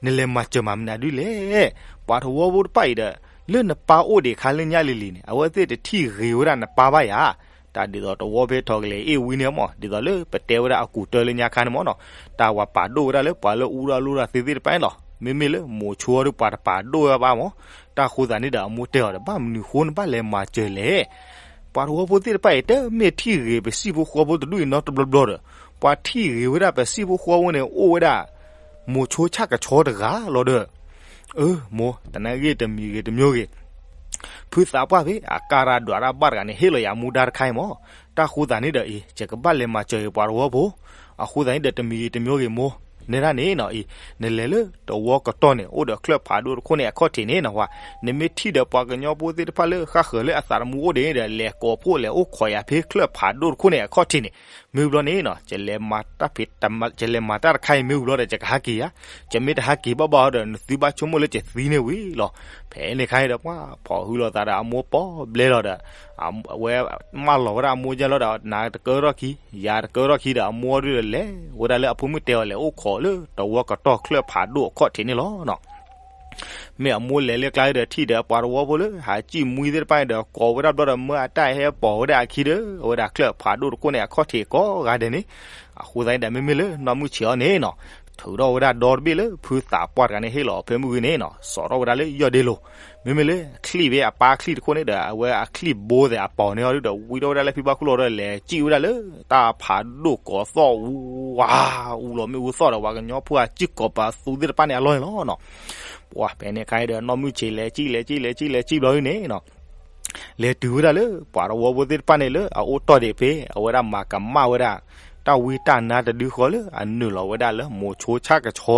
နလဲၤမၤစၢၤမၤမနုၤဒုလဲၣ်. ပှၤတဝီဖိတဖၣ်အံၤဒီး လၢနပၢ်အိၣ်ဒံးခါလၢညါလံၤလံၤန့ၣ် အဝဲသ့ၣ်တထံၣ်ဂ့ၤဝဲဒၣ်နပၢ်ဘၣ်ယၤ. တၢ်ဒ်သိးတဝီဖဲထီၣ်ကလဲၤအ့ၣ်ဝံန့ၣ်မၢ် ဒ်သိးလၢပတဲဝဲဒၣ်အကူၣ်တၢလၢညါခါန့ၣ်မၢ်နီၤ တၢ်ဝဲပာ်ဒိၣ်ဝဲဒၣ်လၢပှၤလၢအူရၢလိရၢသ့သ့ၣ်တဖၣ်န့ၣ်လီၤ. မ့မ့ၢ်လၢမိၤဆိဒီးပှၤတပာ်ဒိၣ်ဝဲဘၣ်မၢ်. တၢ်ဃိသးန့ၣ်ဒီး အမိၢ်တဲအီၤဒီး ဘၣ်မနုၤဃိနဘၣ်လဲၤမၤစၢၤလဲၣ်. ပှၤတဝီဖိသ့ၣ်တဖၣ်အံၤ တမ့ၢ်ထံၣ်ဂ့ၤပစံၣ်ဖိဃီဖိတဒူၣ်အံၤနီတဘျီဘျီဒီး ပှၤထံၣ်ဂ့ၤဝဲဒၣ်ပစံၣ်ဖိဃီဖိန့ၣ် အိၣ်ဝဲဒၣ် မိၤဆိဆၣ်ကဆီတဂၤလီၤဒီး အၢ မိၢ် တနၢ်ဂ့ၢ်တမံၤဂ့ၤတမံၤဂ့ၤ ဖုသးပှၢ်ဖဲအကါရၢဒွးရၢဘၣ်တဂၤန့ၣ် ဟ့ၣ်လီၤယၤမူဒါတခါအံၤမၢ်. တၢ်ဃိသးန့ၣ်ဒီးအံၤ ယကဘၣ်လဲၤမၤစၢၤအံၤပှၤတဝီဖိ. အဃိသးန့ၣ်ဒီး တမံၤဂ့ၤတမံၤဂ့ၤမိၢ် နဲဒၣ်န့ၣ်နီၤအံၤ နလဲၤလၢတဝီကတီၢ်န့ၣ် အိၣ်ဒီးချၢၣ်ဖးဒိၣ်တခိၣ်န့ၣ်အခီၣ်ထံးန့ၣ်နီၤ နမ့ၢ်ထံၣ်ဒီးပှၤကညီဖိသ့ၣ်တဖၣ်လၢဃၣ်ဃၢၤလၢအသးတမူအိၣ်ဒံးဒီး လဲၤကိးဖှိၣ်လဲၤအိၣ်ခိးယၤဖဲချၢၣ်ဖးဒိၣ်တခိၣ်န့ၣ်အခီၣ်ထံးန့ၣ် မ့ၢ်ဘျီန့ၣ်နီၤ ယလဲၤမၤတၢ်တခါအံၤမ့ၢ်ဝံၤဘျီဒီး ယကဟးက့ၤယၤ. ယမ့ၢ်တဟးက့ၤဘၣ်ဘၣ်ဒီး နသုဘၣ်ဆိကမိၣ်လၢယသံန့ၢ်ဝံၤလီၤ. ဖဲန့ၣ်ခါအံၤဒီး ပှၤဖီၣ်ဟုလိာ်သးဒီးအမိၢ်ပီၣ်ဘျဲလီၤဒီး အဝဲမၢလီၤဝဲဒၣ်အမိၢ်ယဲလီၤဒီး နၤတကၢထီၣ်ခံ ယၤတကၢထီၣ်ခံဒီး အမိၢ်ဒုဒီးလဲၤဝဲဒၣ်လၢအဖိမုၣ်တဲအီၤလဲၤအိၣ်ခိးလၢတဝီကတီၢ်ချၢၣ်ဖးဒိၣ်အခီၣ်ထံးန့ၣ်လီၤ. မ့ၢ်အမိၢ်လဲၤလၢကျါဒီး ထံၣ်ဒီးပှၤတဝီဖိလၢဟးစံၣ်မှံသ့ၣ်တဖၣ်န့ၣ်ဒီး ကိးဝဲဒၣ်ဘျီဒီး မၢအတၢ်ဟဲပိာ်ဝဲဒၣ်အခံဒီး အဝဲဒၣ်ချၢၣ်ဖးဒိၣ်တခိၣ်န့ၣ်အခီၣ်ထံးကိးဂၤဒဲးန့ၣ်. အဃိသတးန့ၣ်ဒီး မ့မ့ၢ်လၢနီၢ်မုၢ်ဆံးအီၤန့ၣ်နီၤ ထုးထီၣ်ဝဲဒၣ်ဒီတဘ့ၣ်လၢဖုသးပှၢ်တဂၤန့ၣ် ဟ့ၣ်လီၤအီၤဖဲမုၢ်ဂ့ၤန့ၣ်နီၤ စိာ်ထီၣ်ဝဲဒၣ်လၢယီၢ်ဒ့လိၤ. မ့မ့ၢ်လၢချံၣ်ဖဲအပၢ်ချံၣ်တခိၣ်န့ၣ်ဒီး အဝဲအချံၣ်ဘိသဲးအပီၤန့ၣ်အီၤဒီး ဝံထီၣ်ဝဲဒၣ်လၢဖံဘၣ်ခိၣ်လိာ်ဒီး လဲၤစံၣ်ဝဲဒၣ်လၢတၢ်ဖးဒိၣ်ကိးသီၣ်အူဝါ အူလီၤမ့ၣ်အူသီၣ်ဒီး ပှၤကညီဖိအစံၣ်ကိးပသူသ့ၣ်တဖၣ်န့ၣ်အလီၢ်န့ၣ်လီၤနီၤ. ပှၤဖဲန့ၣ်ခါအံၤဒီး နီၢ်မုၢ်ဆံးလဲၤစံၣ်လဲၤစံၣ်လဲၤစံၣ်လဲၤစံၣ်ဘျီန့ၣ်နီၤ လဲၤတုၤဝဲဒၣ်လၢပှၤတဝီဖိသ့ၣ်တဖၣ်န့ၣ်လၢအအိၣ်တီၢ်ဒံးဖဲ အဝဲဒၣ်မၤကမၣ်ဝဲဒၣ် တၢ်ဝံတၢ်နါတဒုဃီလၢအနုာ်လီၤဝဲဒၣ်လၢမိၤဆိဆၣ်ကဆီ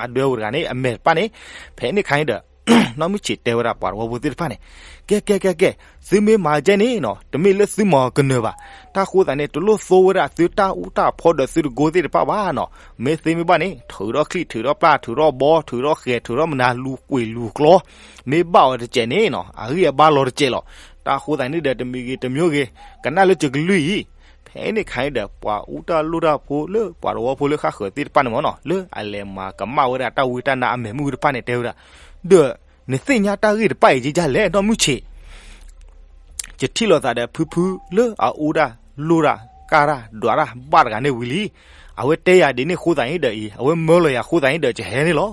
အဒွဲၣ်ဝဲတဂၤန့ၣ် အမဲာ်တဖၣ်န့ၣ်. ဖဲန့ၣ်ခါအံၤဒီး နီၢ်မုၢ်ဆံးတဲဝဲဒၣ်ပှၤတဝီဖိသ့ၣ်တဖၣ်န့ၣ် ကဲကဲကဲကဲ သုမ့ၢ်မၤကဲန့ၣ်နီၤ တမ့ၢ်လၢသုမၤကနၢၤဘၣ်. တၢ်ဃိသတးန့ၣ် တလိၣ်သိဝဲဒၣ်သုတၢ်အူတၢ်ဖီဒီးသုတကိသ့ၣ်တဖၣ်ဘၣ်နီၤ. မ့ၢ်သ့မ့ၢ်ဘၣ်န့ၣ် ထုးထီၣ်ချံၣ်ထုးထီၣ်ပျၢ်ထုးထီၣ်ဘီထုးထီၣ်ဃဲၤထုးထီၣ်မနၤလူၤကွံာ်လူၤကျီ မ့ၢ်ဘၣ်အီၤတစဲးန့ၣ်နီၤ အဂံၢ်အဘါလီၤတစဲးလီၤ. တၢ်ဃိသတးန့ၣ်ဒီး တမံၤဂ့ၤတမံၤဂ့ၤ ကနၣ်လၢယကလုၢ်အံၤ. ဖဲန့ၣ်ခါအံၤဒီး ပှၤအူတၢ်လိၣ်တၢ်ဖိလၢပှၤတဝီဖိလၢဃၣ်ဃၢၤသ့ၣ်တဖၣ်န့ၣ်မၢ်နီၤ လၢအလဲၤမၤကမၣ်ဝဲဒၣ်တၢ်ဝံတၢ်နါအမဲာ်မုၢ်တဖၣ်န့ၣ် တဲဝဲဒၣ် ဒီးနသ့ၣ်ညါတၢ်ဂ့ၢ်တဖၣ်အံၤကယဲၢ်လဲၣ် နီၢ်မုၢ်ဆံး ယထံၣ်လိာ်သးဒီးဖုဖုလၢအအူဒၣ်လိၣ်ဒၣ်ကၢ်ဒၣ်ဒွးဒၣ်ဘၣ်တဂၤန့ၣ်ဝံၤလံ. အဝဲတဲယၤဒ်န့ၣ်အဃိသတးန့ၣ်ဒီးအံၤ အဝဲမၢလီၤယၤအဃိသတးန့ၣ်ဒီး ယဟဲန့ၣ်လီၤ.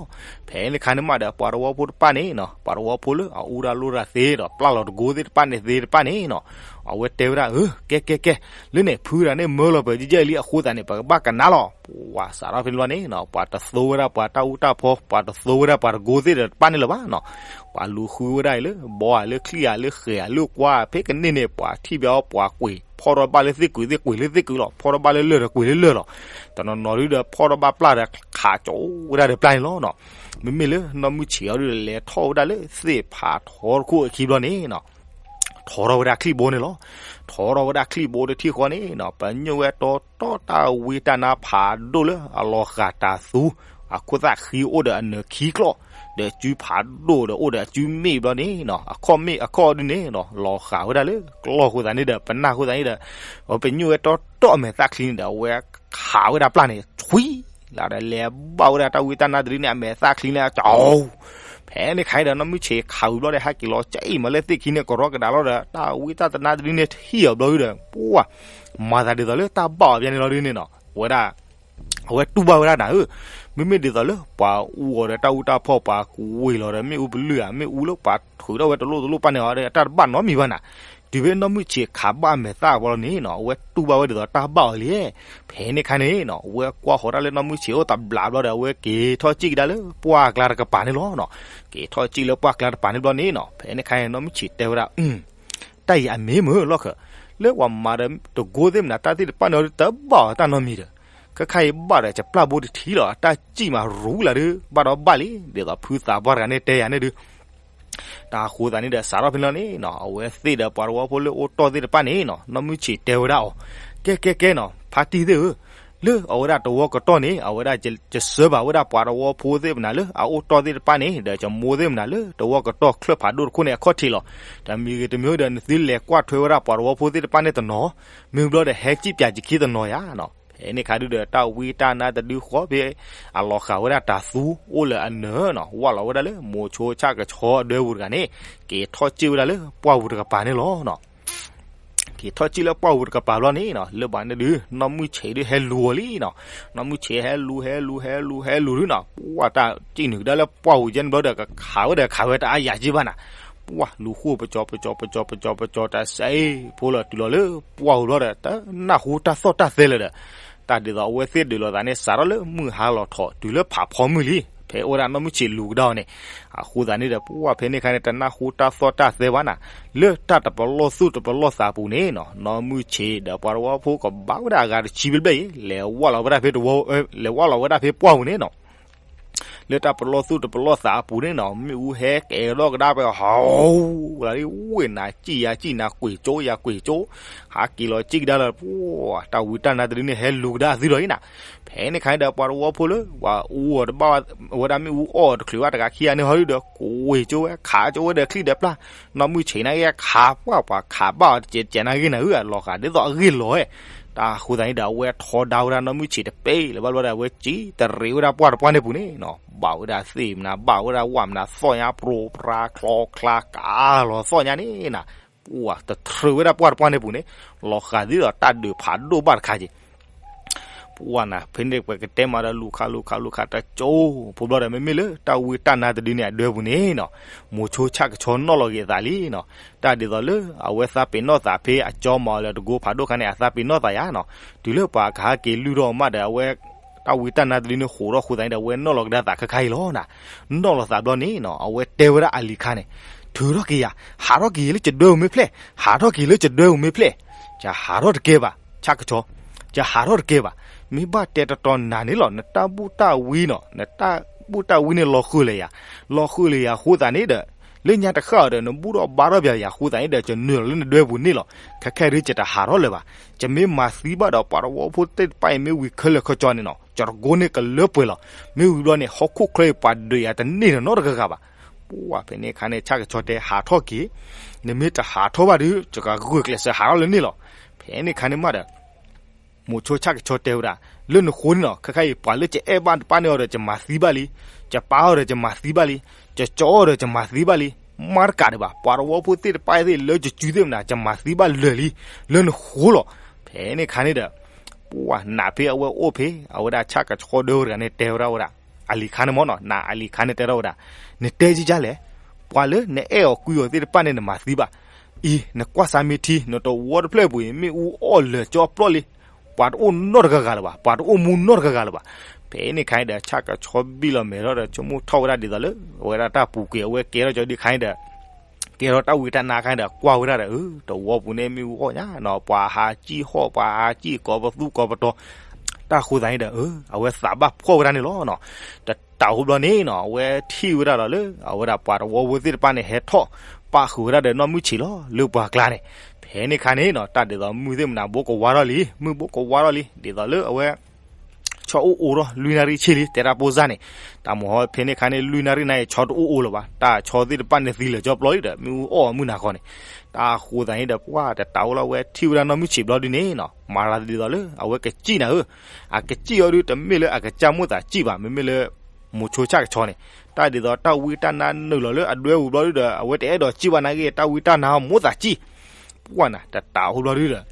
ဖဲန့ၣ်ခါန့ၣ်မးဒီး ပှၤတဝီဖိတဖၣ်န့ၣ်နီၤ ပှၤတဝီဖိလၢအအူဒၣ်လိၣ်ဒၣ်သ့ဒီး ပျၢ်လီၤတကိသ့ၣ်တဖၣ်န့ၣ်သ့တဖၣ်န့ၣ်နီၤ အဝဲတဲဝဲဒၣ် အၢ ကဲကဲကဲ လၢန့ၣ်ဖုတဂၤန့ၣ်မၢလီၤပၢၤယဲၢ်လံအဃိသတးန့ၣ် ပကဘၣ်ကနၣ်လီၤ. ပှၤစးထီၣ်ဖဲန့ၣ်ဘျီန့ၣ်နီၤ ပှၤတသိဝဲဒၣ်ပှၤတၢ်အူတၢ်ဖီ ပှၤတသိဝဲဒၣ်ပှၤတကိသ့ၣ်တဖၣ်န့ၣ်လၢၤဘၣ်နီၤ. ပှၤလူၤဃုဝဲဒၣ်အံၤလၢဘီဧါ လၢချံၣ်ဧါ လၢဃဲၤဧါ လၢကွါ ဖဲကန့ၢ်န့ၣ် ပှၤထံၣ်ဘၣ်အီၤ ပှၤကွံာ်ဖီၣ်ထီၣ်ဘၣ်လၢသ့ၣ်ကုာ်သ့ၣ် ကွံာ်လၢသ့ၣ်ကုာ်လီၤ. ဖီၣ်ထီၣ်ဘၣ်လၢလၢၢ်ဒီးကွံာ်လၢလၢၢ်လီၤ. တနီၤနီၤဒုဒီး ဖီၣ်ထီၣ်ဘၣ်ပျၢ်ဒီး ခးကၠီဝဲဒၣ်ဒီးပျၢ်န့ၣ်လီၤနီၤ. မ့မ့ၢ်လၢနီၢ်မုၢ်ဆံးအီၤဒုဒီး လဲၤထီၣ်ဝဲဒၣ်လၢသ့ၣ်ဖးထီတခိၣ်အခံဘျီန့ၣ်နီၤ ထီထီၣ်ဝဲဒၣ်ချံၣ်ဘိန့ၣ်လီၤ. ထီထီၣ်ဝဲဒၣ်ချံၣ်ဘိတထံၣ်ဃီန့ၣ်နီၤ ပညိၣ်ဝဲတီတီတၢ်ဝံတၢ်နါဖးဒိၣ်လၢအလီၤဃာ်တၢ်သူ အခိၣ်သၣ်ဃံအိၣ်ဒီးအနၢၤခံကျီၢ် ဒီးစုဖးဒိၣ်ဒီးအိၣ်ဒီးအစုမ့ၣ်ဘျီန့ၣ်နီၤ အခီၣ်မ့ၣ်အခီၣ်ဒုန့ၣ်နီၤ လီၤဃာ်ဝဲဒၣ်လၢကျီၢ်အဃိသတးန့ၣ်ဒီး ပနၢ်အဃိသတးန့ၣ်ဒီး ပညိၣ်ဝဲတီတီအမဲာ်သၣ်ချံန့ၣ်ဒီး အဝဲခးဝဲဒၣ်ပျၢ်န့ၣ် ဆွံ လၢဒီးလဲၤဘၣ်ဝဲဒၣ်တၢ်ဝံတၢ်နါတဒုန့ၣ် အမဲာ်သၣ်ချံန့ၣ် ကၠီ ဖဲန့ၣ်ခါအံၤဒီး နီၢ်မုၢ်ဆံးခးဝံၤဘျီဒီး ဟဲက့ၤလီၤကၠံၣ်မးလၢသ့ၣ်ခံန့ၣ် ကရီကဒါလီၤဒီး တၢ်ဝံတၢ်နါတဒုန့ၣ် ထံၣ်အီၤဘျီဒုဒီး ပှၤ မၤသးဒ်သိးလၢတၢ်ဘၣ်အီၤဘၣ်န့ၣ်လီၤဒုန့ၣ်နီၤ အဝဲဒၣ် အဝဲတူၢ်ဘၣ်ဝဲဒၣ်နၤဧၢ, မ့မ့ၢ်ဒ်သိးလၢပှၤအူအီၤဒီးတၢ်အူတၢ်ဖီၣ် ပှၤကူးဝ့ၤလီၤဒီးမ့ၣ်အူပလုၢ်ဧါ မ့ၣ်အူလၢပှၤထုးထီၣ်ဝဲတလိၣ်တလိၣ်ပၢ်န့ၣ်အီၤဒီး တၢ်တဘၣ်နီတမံၤဘၣ်နၤ. တုၤဖဲနီၢ်မုၢ်ဆံးခးဘၣ်အမဲာ်သၣ်အဘျီန့ၣ်နီၤ အဝဲတူၢ်ဘၣ်ဝဲဒ်သိးတၢ်ဘၣ်အီၤလံ. ဖဲန့ၣ်ခါန့ၣ်နီၤ အဝဲကွၢ်ဃီၤတၢ်လၢနီၢ်မုၢ်ဆံးအိၣ်သဘျးဘျီဒီး အဝဲက့ၤထီၣ်စံၣ်ကဒါလၢပှၢ်ကျါတကပၤန့ၣ်လီၤ. က့ၤထီၣ်စံၣ်လၢပှၢ်ကျါတကပၤန့ၣ်ဘျီန့ၣ်နီၤ ဖဲန့ၣ်ခါန့ၣ် နီၢ်မုၢ်ဆံးတဲဝဲဒၣ် တၢ်အံၤအမ့ၢ်မုာ်လီၢ်ခၢၣ် လၢပှၤမၤဒီးတကိသ့ၣ်မနုၤ တၢ်သ့ၣ်တဖၣ်န့ၣ်အီၤဒုတဘၣ်အီၤတၢ်နီတမံၤဒီး ခဲခါအံၤဘၣ်ဒီး ယပျၢ်ဘိတထံလီၤ တၢ်စံၣ်မးရူလၢဒု ဘၣ်ဒီးဘၣ်လံ ဒ်သိးဖုသးပှၢ်တဂၤန့ၣ်တဲယၤန့ၣ်ဒု တၢ်ဃိသးန့ၣ်ဒီး စးထီၣ်ဖဲန့ၣ်လီၤန့ၣ်နီၤ အဝဲသ့ၣ်ဒီးပှၤသဝီဖိလၢအိၣ်တီၢ်သ့ၣ်တဖၣ်န့ၣ်နီၤ နီၢ်မုၢ်ဆံးတဲဝဲဒၣ်အီၤ, ကဲကဲကဲနီၤ ဖါတံၢ်သ့ၣ်ဧၢ, လၢအဝဲဒၣ်သဝီကတီၢ်န့ၣ် အဝဲဒၣ်ယဆှၢဘၣ်ဝဲဒၣ်ပှၤသဝီဖိသ့ၣ်မနုၤလၢအအိၣ်တီၢ်သ့ၣ်တဖၣ်န့ၣ် ဒီးယမိၢ်သ့ၣ်မနုၤလၢသဝီကတီၢ်ချၢၣ်ဖးဒိၣ်တခိၣ်န့ၣ်အခီၣ်ထံးလီၤ. တမံၤဂ့ၤတမံၤဒီး နသုလဲၤကွၢ်ထွဲဝဲဒၣ်ပှၤသဝီဖိသ့ၣ်တဖၣ်န့ၣ်တနီၤ, မ့ၢ်ဘျီဒီးဟဲစံၣ်ပၠးယခံတနီၤယါနီၤ. ဖဲန့ၣ်ခါဒုဒီး တၢ်ဝံတၢ်နါတဒုဃီဖဲ အလီၤဃာ်ဝဲဒၣ်တၤသူအိၣ်လၢအနၢၤနီၤ ဝၢ်လီၤဝဲဒၣ်လၢမိၤဆိဆၣ်ကဆီအဒွဲပူၤတဂၤန့ၣ် က့ၤထီၣ်စံၣ်ဝဲဒၣ်လၢပှၢ်ပူၤတကပၤန့ၣ်လီၤနီၤ. က့ၤထီၣ်စံၣ်လၢပှၢ်ပူၤတကပၤဘျီန့ၣ်နီၤ လၢဘၣ်န့ၣ်ဒု နီၢ်မုၢ်ဆံးဒုဟဲလူၤအီၤလံနီၤ. နီၢ်မုၢ်ဆံးဟဲလူၤ ဟဲလူၤ ဟဲလူၤ ဟဲလူၤဒုနီၤ ပှၢ်တၢ်စံၣ်နုာ်ကဒါလၢပှၢ်ပူၤယဲန့ၣ်ဘျီဒီး ကခးဝဲဒီးခးဝဲတအါယၤက့ဘၣ်နၤ. ပှၢ်လူၤဃိပကၠီပကၠီပကၠီပကၠီပကၠီတစဲး ဖိလီၤတုၤလီၤလၢပှၢ်ပူၤဘျီဒီး တနၢ်ဟူတၢ်သီၣ်တၢ်သဲလၢၤဒီး တၢ်ဒ်သိးအဝဲသ့ၣ်ဒုးလိာ်သးန့ၣ် စးထီၣ်လၢမုၢ်ဟါလီၤထီၣ်တုၤလၢဖးဖီမုၢ်လံ. ဖဲအိၣ်ဝဲဒၣ်နီၢ်မုၢ်ဆံးလူၤကဒါအီၤန့ၣ် အဃိသတးန့ၣ်ဒီး ပှၢ်ဖဲန့ၣ်ခါန့ၣ် တနၢ်ဟူတၢ်သီၣ်တၢ်သဲဘၣ်နၤ. လၢတၢ်တပလီၢ်သူၣ်တပလီၢ်သးပူၤန့ၣ်နီၤ နီၢ်မုၢ်ဆံးဒီးပှၤသဝီဖိကဘၣ်ဝဲဒၣ်အဂၤတဆံဘျဲၣ်ဘျဲၣ်အံၤ လဲၤဝၢ်လီၤဝဲဒၣ်ဖဲသဝီ လဲၤဝၢ်လီၤဝဲဒၣ်ဖဲပှၢ်ပူၤန့ၣ်နီၤ လၢတၢ်ပလီၢ်သူၣ်တပလီၢ်သးအပူၤန့ၣ်နီၤ မ့ၣ်အူဟဲကဲထီၣ်ကဒါဖဲ ဟီ ဝဲဒၣ်ဝ့ၢ်နၤစံၣ်ယၤစံၣ်နၤကွံာ်ကၠိယၤကွံာ်ကၠိ ဟးက့ၤလီၤစံၣ်ကဒါလၢ ပှၢ်တၢ်ဝံတၢ်နါတဒုန့ၣ် ဟဲလူၤကဒါအသုဒီးအံၤနၤ. ဖဲန့ၣ်ခါန့ၣ်ဒီး ပှၤသဝီဖိလၢ ပှၤအူအီၤတဘၣ်ဝဲဒၣ်မ့ၣ်အူအီၣ်အီၤတချုးဘၣ်တဂၤခံဂၤန့ၣ်ဟီဒုဒီး ကွံာ်ကၠိဝဲ ခးကၠိဝဲဒီးချံဒီးပျၢ် နီၢ်မုၢ်ဆံးနၤဂ့ၢ်ခးပှၢ် ပှၤခးဘၣ်အီၤတစဲးတစဲးနၤဂ့ၢ်နၤဧၢ အလီၤဃာ်ဒ်သိးအဂ့ၢ်လီၤဝဲ. တၢ်ဃိသတးန့ၣ်ဒီး အဝဲထီဒါဝဲဒၣ်နီၢ်မုၢ်ဆံးတပ့ၢ်လၢၤဘၣ်ဘျီဒီး အဝဲစံၣ်တရံးဝဲဒၣ်ပှၢ်တပှၢ်န့ၣ်ပူၤန့ၣ်နီၤ ဘၣ်ဝဲဒၣ်သ့ၣ်မနၤ ဘၣ်ဝဲဒၣ်ဝၣ်မနၤ သီၣ်ညါပြိပြါချီချါကၤလီၤသီၣ်ညါန့ၣ်နၤ ပှၢ်တထြၢးဝဲဒၣ်ပှၢ်တပှၢ်န့ၣ်ပူၤန့ၣ် လီၤဃာ်ဒ်သိးတၢ်ဒုးဖးဒိၣ်ဘၣ်တခါက့ၤ ပှၢ်နၤ ဖဲန့ၣ်ပကတဲမးဒီး လူၤခးလူၤခးလူၤခးတကၠိ ဖိဘျီဒီး မ့မ့ၢ်လၢတၢ်ဝံတၢ်နါတဒုန့ၣ် အဒွဲပူၤန့ၣ်နီၤ မိၤဆိဆၣ်ကဆီနီၣ်လီၤက့ၤအသးလံနီၤ. တၢ်ဒ်သိးလၢ အဝဲသးပ့ၤနီၣ်သးဖဲအကၠီမၤအီၤလၢတကိဖးဒိၣ်ခါန့ၣ် အသးပ့ၤနီၣ်သးယါနီၤ. တုၤလၢပှၤကဟးက့ၤလုၢ်ထီၣ်မးဒီး အဝဲ တၢ်ဝံတၢ်နါတဒုန့ၣ် ဃိးထီၣ်ဃိသးန့ၣ်ဒီး အဝဲနီၣ်လီၤကဒါသးခဲခါအံၤလီၤနၤ. နီၣ်လီၤသးဘျီန့ၣ်နီၤ အဝဲတဲဝဲဒၣ်အလံၤခါန့ၣ် ထုးထီၣ်က့ၤယၤ ဟးထီၣ်က့ၤလၢကဒွဲပူၤမ့ၢ်ဖျဲၣ် ဟးထီၣ်က့ၤလၢကဒွဲပူၤမ့ၢ်ဖျဲၣ် ယဟးထီၣ်တကဲဘၣ် ဆၣ်ကဆီ ယဟးထီၣ်တကဲဘၣ်. မ့ၢ်ဘၣ်တဲတတီၤနၤန့ၣ်လီၤ နတၢ်ဘူၣ်တၢ်ဝံနီၤ နတၢ်ဘူၣ်တၢ်ဝံန့ၣ်လီၤဃုာ်လၢယၤ လီၤဃုာ်လၢယၤအဃိသတးန့ၣ်ဒီး လၢညါတဃၣ်အီၤဒီး နဘူၣ်ထီၣ်ဘါထီၣ်ပယၤယၤအဃိသတးန့ၣ်ဒီး ယနုာ်လီၤလၢနဒွဲပူၤန့ၣ်လီၤ. ခဲခဲဒုး ယတဟးထီၣ်လၢၤဘၣ်. ယမ့ၢ်မၤသံဘၣ်ဒီး ပှၤသဝီဖိသ့ၣ်တဖၣ်အံၤမ့ၢ်ဝံၤခဲလၢာ်ခဲဆ့န့ၣ်နီၤ ယတကိန့ၣ်ကလၢပှဲၤလီၤ. မ့ၢ်ဝံၤဘျီန့ၣ် ဟီၣ်ခိၣ်ချၢအံၤပှၤဒုးယၤတန့ၢ်နီတဂၤဂၤဘၣ်. ပှၢ်ဖဲန့ၣ်အခါန့ၣ် ဆၣ်ကဆီတဲ ဟးထီၣ်က့ၤ နမ့ၢ်တဟးထီၣ်ဘၣ်ဒီး ယကဂုာ်ကျဲးစၢးဟးထီၣ်လၢန့ၣ်လီၤ. ဖဲန့ၣ်အခါန့ၣ်မးဒီး မိၤဆိဆၣ်ကဆီတဲဝဲဒၣ် လၢနဃိန့ၣ်နီၤ ခဲခါအံၤ ပှၤလၢယအဲၣ်ဘၣ်တဖၣ်န့ၢ်အီၤဒီး ယမၤသံဘၣ်လံ. ယပၢ်အီၤဒီး ယမၤသံဘၣ်လံ. ယကၠီအီၤဒီး ယမၤသံဘၣ်လံ. မၤတကးဒံးဘၣ် ပှၤသဝီဖိသ့ၣ်တဖၣ်အံၤသ့ၣ် လၢယစုသ့ၣ်မနၤ ယမၤသံဘၣ်လၢာ်လံ လၢနဃိလီၤ. ဖဲန့ၣ်အခါန့ၣ်ဒီး ပှၢ်နးဖဲအဝဲအိၣ်ဖဲ အဝဲဒၣ်ဆၣ်ကဆီဒၢဝဲတဂၤန့ၣ် တဲဝဲဒၣ်ဝဲဒၣ် အလံၤခါန့ၣ်မ့ၢ်နီၤ နးအလံၤခါန့ၣ်တဲထီၣ်ဝဲဒၣ် နတဲယကလဲၣ် ပှၤလၢနအဲၣ်အီၤကွံအီၤသ့ၣ်တဖၣ်န့ၣ် နမၤသံဘၣ်. အံၤ နကွၢ်စၢ်မ့ၢ်ထံ နတဝီတဖျၢၣ်အပူၤအံၤ မ့ၣ်အူအီၣ်လၢာ်ကၠီပျီလံ. ပှၤတအိၣ်နီတဂၤဂၤလၢၤဘၣ် ပှၤတအိၣ်မူနီတဂၤဂၤလၢၤဘၣ်. ဖဲန့ၣ်အခါန့ၣ်ဒီး ဆၣ်ကဆီဘံၣ်လီၤမဲာ်ထီၣ်ဒီး ဆိကမိၣ်ထီၣ်ဝဲဒၣ်ဒ်သိးလၢ အဝဲဒၣ်တၢ်ပူၤကွံာ် အဝဲကဲထီၣ်ကၠီဒုးခါန့ၣ်ဒီး ကဲထီၣ်တၢ်ဝံတၢ်နါခါန့ၣ်ဒီး ကွၢ်ဝဲဒၣ်ဒီး အၢ တဝီပူၤန့ၣ်မ့ၣ်အူအီၣ်ညါနီၤ ပှၤဟးစံၣ်ဟီၣ် ပှၤဟးစံၣ်ကိးပသူကိးပတီၤ တၢ်ဃိသတးန့ၣ်ဒီး အဝဲသးဘၣ်ဖှီၣ်ဝဲဒၣ်န့ၣ်လီၤနီၤ. တတးအိၣ်ဘျီန့ၣ်နီၤ အဝဲထံၣ်ဝဲဒၣ်ဒီးလၢ အဝဲဒၣ်ပှၤသဝီဖိသ့ၣ်တဖၣ်န့ၣ် ဟဲထီၣ်ပာ်ဃုာ်ဝဲဒၣ်ဒီးနီၢ်မုၢ်ဆံးလီၤ လၢပှၤကျါန့ၣ်. ဖဲန့ၣ်အခါန့ၣ်နီၤ တၢ်ဒ်သိးမုၢ်သ့ၣ်မနၤဘိကဝါထီၣ်လံ မုၢ်ဘိကဝါထီၣ်လံ ဒ်သိးလၢအဝဲ ဆီအိၣ်အိၣ်ထီၣ်လွံၢ်နၣ်ရံၣ်ဆ့လံ တဲတၢ်ပိၢ်စၢ်န့ၣ်. တၢ်မဟီဖဲန့ၣ်အခါန့ၣ် လွံၢ်နၣ်ရံၣ်နၤအံၤ ဆီတအိၣ်အိၣ်လၢၤဘၣ် တၢ်ဆီသ့ၣ်တဖၣ်န့ၣ်သံလၢာ်ကၠီပျီလံဒီး မ့ၣ်အူအီၣ်အမုၢ်နၤခီန့ၣ်. တၢ်ဃိသတးန့ၣ်ဒီး ပှၢ်တတးအိၣ်လၢအဝဲထံၣ်ဝဲဒၣ်နီၢ်မုၢ်ဆံးဘျီဒုန့ၣ်နီၤ မၤသးဒ်သိးလၢ အဝဲကစံၣ်နၤဧၢ. အကစံၣ်အီၤဒု တမ့ၢ်လၢအကစၢ်မိၣ်သးစံၣ်ဘၣ် မ့မ့ၢ်လၢ မိၤဆိဆၣ်ကဆီန့ၣ် တၢ်ဒ်သိးတၢ်ဝံတၢ်နါနုာ်လီၤလၢအဒွဲပူၤဘျီဒုဒီး အဝဲတအဲၣ်ဒိးစံၣ်ဘၣ်နာ်က့ တၢ်ဝံတၢ်နါမိၣ်သးစံၣ် ပှၢ်နၤ တတးအိၣ်ဘျီဒုဒီး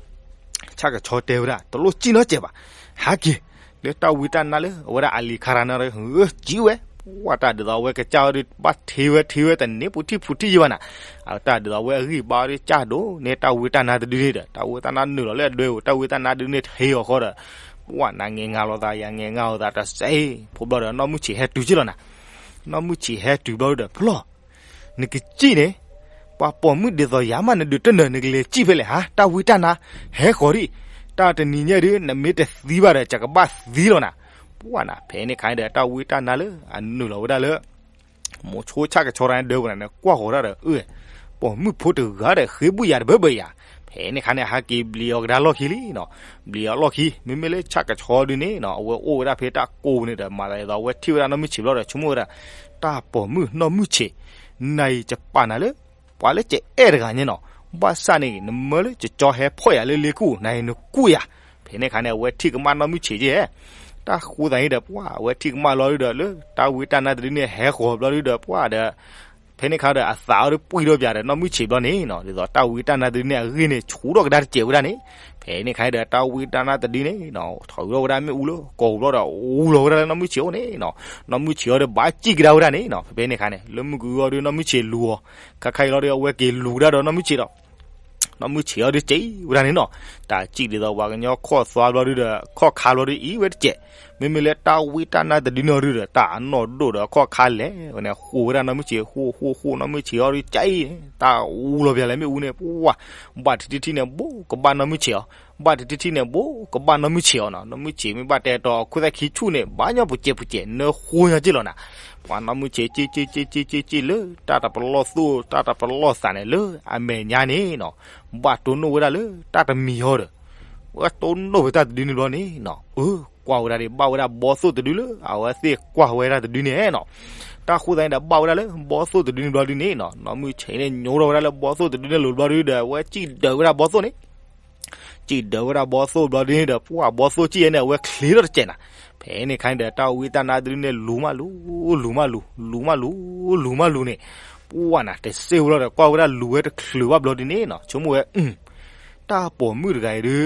ဆၣ်ကဆီတဲဝဲဒၣ် တလိၣ်စံၣ်နီတစဲးဘၣ်, ဟဲက့ၤ လၢတၢ်ဝံတၢ်နါလၢ အဝဲဒၣ်အလံၤခါရၤနၤဒီး စံၣ်ဝဲ, ပှၢ်တၢ်ဒ်သိးအဝဲကစၢ်အီၤဒုး ဘၣ်ထံဝဲထံဝဲ တန့ၢ်ပူၤထံၣ်ဖူးထံၣ်ယံာ်ဘၣ်နၤ, အတၢ်ဒ်သိးအဝဲအဂံၢ်ဘါအီၤဒုး ကၢ်ဒိၣ်န့ၢ်တၢ်ဝံတၢ်နါတဒုန့ၣ်ဒီး တၢ်ဝံတၢ်နါနုာ်လီၤလၢအဒွဲပူၤ တၢ်ဝံတၢ်နါဒုးန့ၣ်ထံအီၤဃီဒီး ပှၢ်နၤငဲၤငါလိာ်သး ယၤငဲၤငါလိာ်သးတစဲး, ဖိဘျီဒီး နီၢ်မုၢ်ဆံးဟဲတုၤက့ၢ်လီၤနၤ, နီၢ်မုၢ်ဆံးဟဲတုၤဘျီဒုဒီး ဖျီၣ် နကစံၣ်န့ၣ်, ပှၤပိာ်မုၣ်ဒ်သိးယၤမး နဒုးတနၢၤ နကလဲၤစံၣ်ဖဲလဲၣ်ဟါ, တၢ်ဝံတၢ်နါ ဟဲဃီၤဒံး, တၢ်တနံၤညါဒုး နမ့ၢ်တသံဘၣ်ဒီး ယကဘၣ်သံလီၤနၤ, ပှၢ်နၤ ဖဲန့ၣ်ခါန့ၣ်ဒီး တၢ်ဝံတၢ်နါလၢအနုာ်လီၤဝဲဒၣ်လၢ မိၤဆိဆၣ်ကဆီတဂၤန့ၣ် ဒၢပူၤန့ၣ် ကွၢ်ဃီၤတၢ်ဒီး အၢ ပိာ်မုၣ်ဖိတဂၤဒီး ဃ့ဘုၣ်ယၤတဘၢဘၢယၤ, ဖဲန့ၣ်ခါန့ၣ် ဟဲက့ၤဘျံးအီၤကဒါလီၢ်ခံလံနီၤ, ဘျံးအီၤလီၢ်ခံ မ့မ့ၢ်လၢဆၣ်ကဆီဒုန့ၣ်နီၤ အဝဲအိၣ်ဝဲဒၣ်ဖဲတၢ်ကိးပူၤန့ၣ်ဒီး မၤသးဒ်သိး အဝဲထံၣ်ဝဲဒၣ်နီၢ်မုၢ်ဆံးဘျီဒီး ဆိကမိၣ်ဝဲဒၣ် တၢ်ပိာ်မုၣ်နီၢ်မုၢ်ဆံး နၤအံၤယပာ်နၤလၢ ပှၤလၢကအဲၣ်တဂၤန့ၣ်နီၤ, ဘၣ်ဆၣ်န့ၣ် နမၢလၢကကၠီဟဲဖီၣ်ယၤလၢလ့ကူၣ် နၤအံၤနကူၣ်ယၤ, ဖဲန့ၣ်ခါန့ၣ် အဝဲထံၣ်ကမၣ်နီၢ်မုၢ်ဆံးက့, တၢ်ဃိသးန့ၣ်ဒီး ပှၢ် အဝဲထံၣ်ကမၣ်လီၤဒုဒီး လၢတၢ်ဝံတၢ်နါတဒုန့ၣ် ဟဲဃီၤဘျီဒုဒီး ပှၢ်ဒီး ဖဲန့ၣ်ခါဒီး အသးအီၤဒုပှံၢ်ထီၣ်ပၠးဒီး နီၢ်မုၢ်ဆံးဘျီန့ၣ်နီၤ, ဒ်သိးတၢ်ဝံတၢ်နါတဒုန့ၣ် အဂ့ၢ်န့ၣ် ဆူးထီၣ်ကဒါတစဲးဝဲဒၣ်န့ၣ်, ဖဲန့ၣ်ခါန့ၣ်ဒီး တၢ်ဝံတၢ်နါတဒုန့ၣ်နီၤ ထုးထီၣ်ဝဲဒၣ်မ့ၣ်အူလၢကိာ်ပူၤဘျီဒီး အူလီၤဝဲဒၣ်လၢနီၢ်မုၢ်ဆံးအိၣ်န့ၣ်နီၤ, နီၢ်မုၢ်ဆံးအီၤဒီး ဘၣ်စံၣ်ကဒါဝဲဒၣ်န့ၣ်နီၤ, ဖဲဖဲန့ၣ်ခါန့ၣ် လၢမုၢ်ကအုအီၤဒု နီၢ်မုၢ်ဆံးလူၤအီၤ, ခါခါအံၤလီၤဒီး အဝဲက့ၤလူၤကဒါဒီးနီၢ်မုၢ်ဆံးဒီး နီၢ်မုၢ်ဆံးအီၤဒုစံၣ်ဝဲဒၣ်န့ၣ်နီၤ, တၢ်စံၣ်ဒ်သိးပှၤကညီခီၣ်သွါဘျီဒုဒီး ခီၣ်ခါဘျီဒုအံၤဝဲတစဲး, မ့မ့ၢ်လၢတၢ်ဝံတၢ်နါတဒုန့ၣ်ဒုဒီး တၢ်အနီၢ်ဒိၣ်ဒီးခီၣ်ခါလဲၣ်ဝဲန့ၣ် ဃိးဝဲဒၣ်နီၢ်မုၢ်ဆံး ဃိးဃိးဃိး နီၢ်မုၢ်ဆံးအီၤဒုစံၣ်န့ၣ် တၢ်အူလီၤပၠးလၢမ့ၣ်အူန့ၣ် ပှၢ် ဘၣ်တထံၣ်ထံၣ်န့ၣ် ဘူးကဘၣ်နီၢ်မုၢ်ဆံးအီၤ, ဘၣ်တထံၣ်ထံၣ်န့ၣ် ဘူးကဘၣ်နီၢ်မုၢ်ဆံးအီၤနီၤ, နီၢ်မုၢ်ဆံးမ့ၢ်ဘၣ်တဲတီၤ အခိၣ်သၣ်ခံဆူၣ်န့ၣ် ဘၣ်ညီပူၤစဲးပူၤစဲး နၢဃိညီက့ၢ်လီၤနၤ, ပှၤနီၢ်မုၢ်ဆံးစံၣ်စံၣ်စံၣ်စံၣ်စံၣ်စံၣ်လၢ တၢ်တပလီၢ်သိၣ် တၢ်တပလီၢ်သးန့ၣ် လၢအမဲာ်ညါန့ၣ်နီၤ, ဘၣ်တိၢ်နီၣ်ဝဲဒၣ်လၢတၢ်တမံၤအီၤဒီး ဝဲတိၢ်နီၣ်ဝဲတၢ်တဒုန့ၣ်ဘျီန့ၣ်နီၤ, အၢ ကွၢ်ဝဲဒၣ်ဒ် ဘၣ်ဝဲဒၣ်ဘီသိၣ်တဒုလၢ အဝဲသ့ၣ်ကွၢ်ဝဲဒၣ်တဒုန့ၣ်နီၤ, တၢ်ဃိသတးန့ၣ်ဒီး ဘၣ်ဝဲဒၣ်လၢဘီသိၣ်တဒုန့ၣ်ဘျီဒုန့ၣ်နီၤ, နီၢ်မုၢ်ဆံးန့ၣ် ညိထီၣ်ဝဲဒၣ်လၢဘီသိ၁ၣ်တဒုန့ၣ်လိၤဘျီဒုဒီး အဝဲစံၣ်ဒၢးဝဲဒၣ်ဘီသိၣ်န့ၣ် စံၣ်ဒၢးဝဲဒၣ်ဘီသိၣ်ဘျီဒုန့ၣ်ဒီး ပှၢ်ဘီသိၣ်စံၣ်ယဲန့ၣ် အဝဲချ့ထီၣ်တစဲးနၤ, ဖဲန့ၣ်ခါန့ၣ်ဒီး တၢ်ဝံတၢ်နါတဒုန့ၣ် လူၤမးလူၤ လူၤမးလူၤ လူၤမးလူၤ လူၤမးလူၤန့ၣ်, ပှၢ်နၤ တစ့ၢ်ဝဲလီၤဒီး ကွၢ်ဝဲဒၣ်လူၤဝဲတချုးဘၣ်ဘျီဒုန့ၣ်နီၤ, ဆိကမိၣ်ဝဲ တၢ်ပိာ်မုၣ်တဂၤအံၤဒု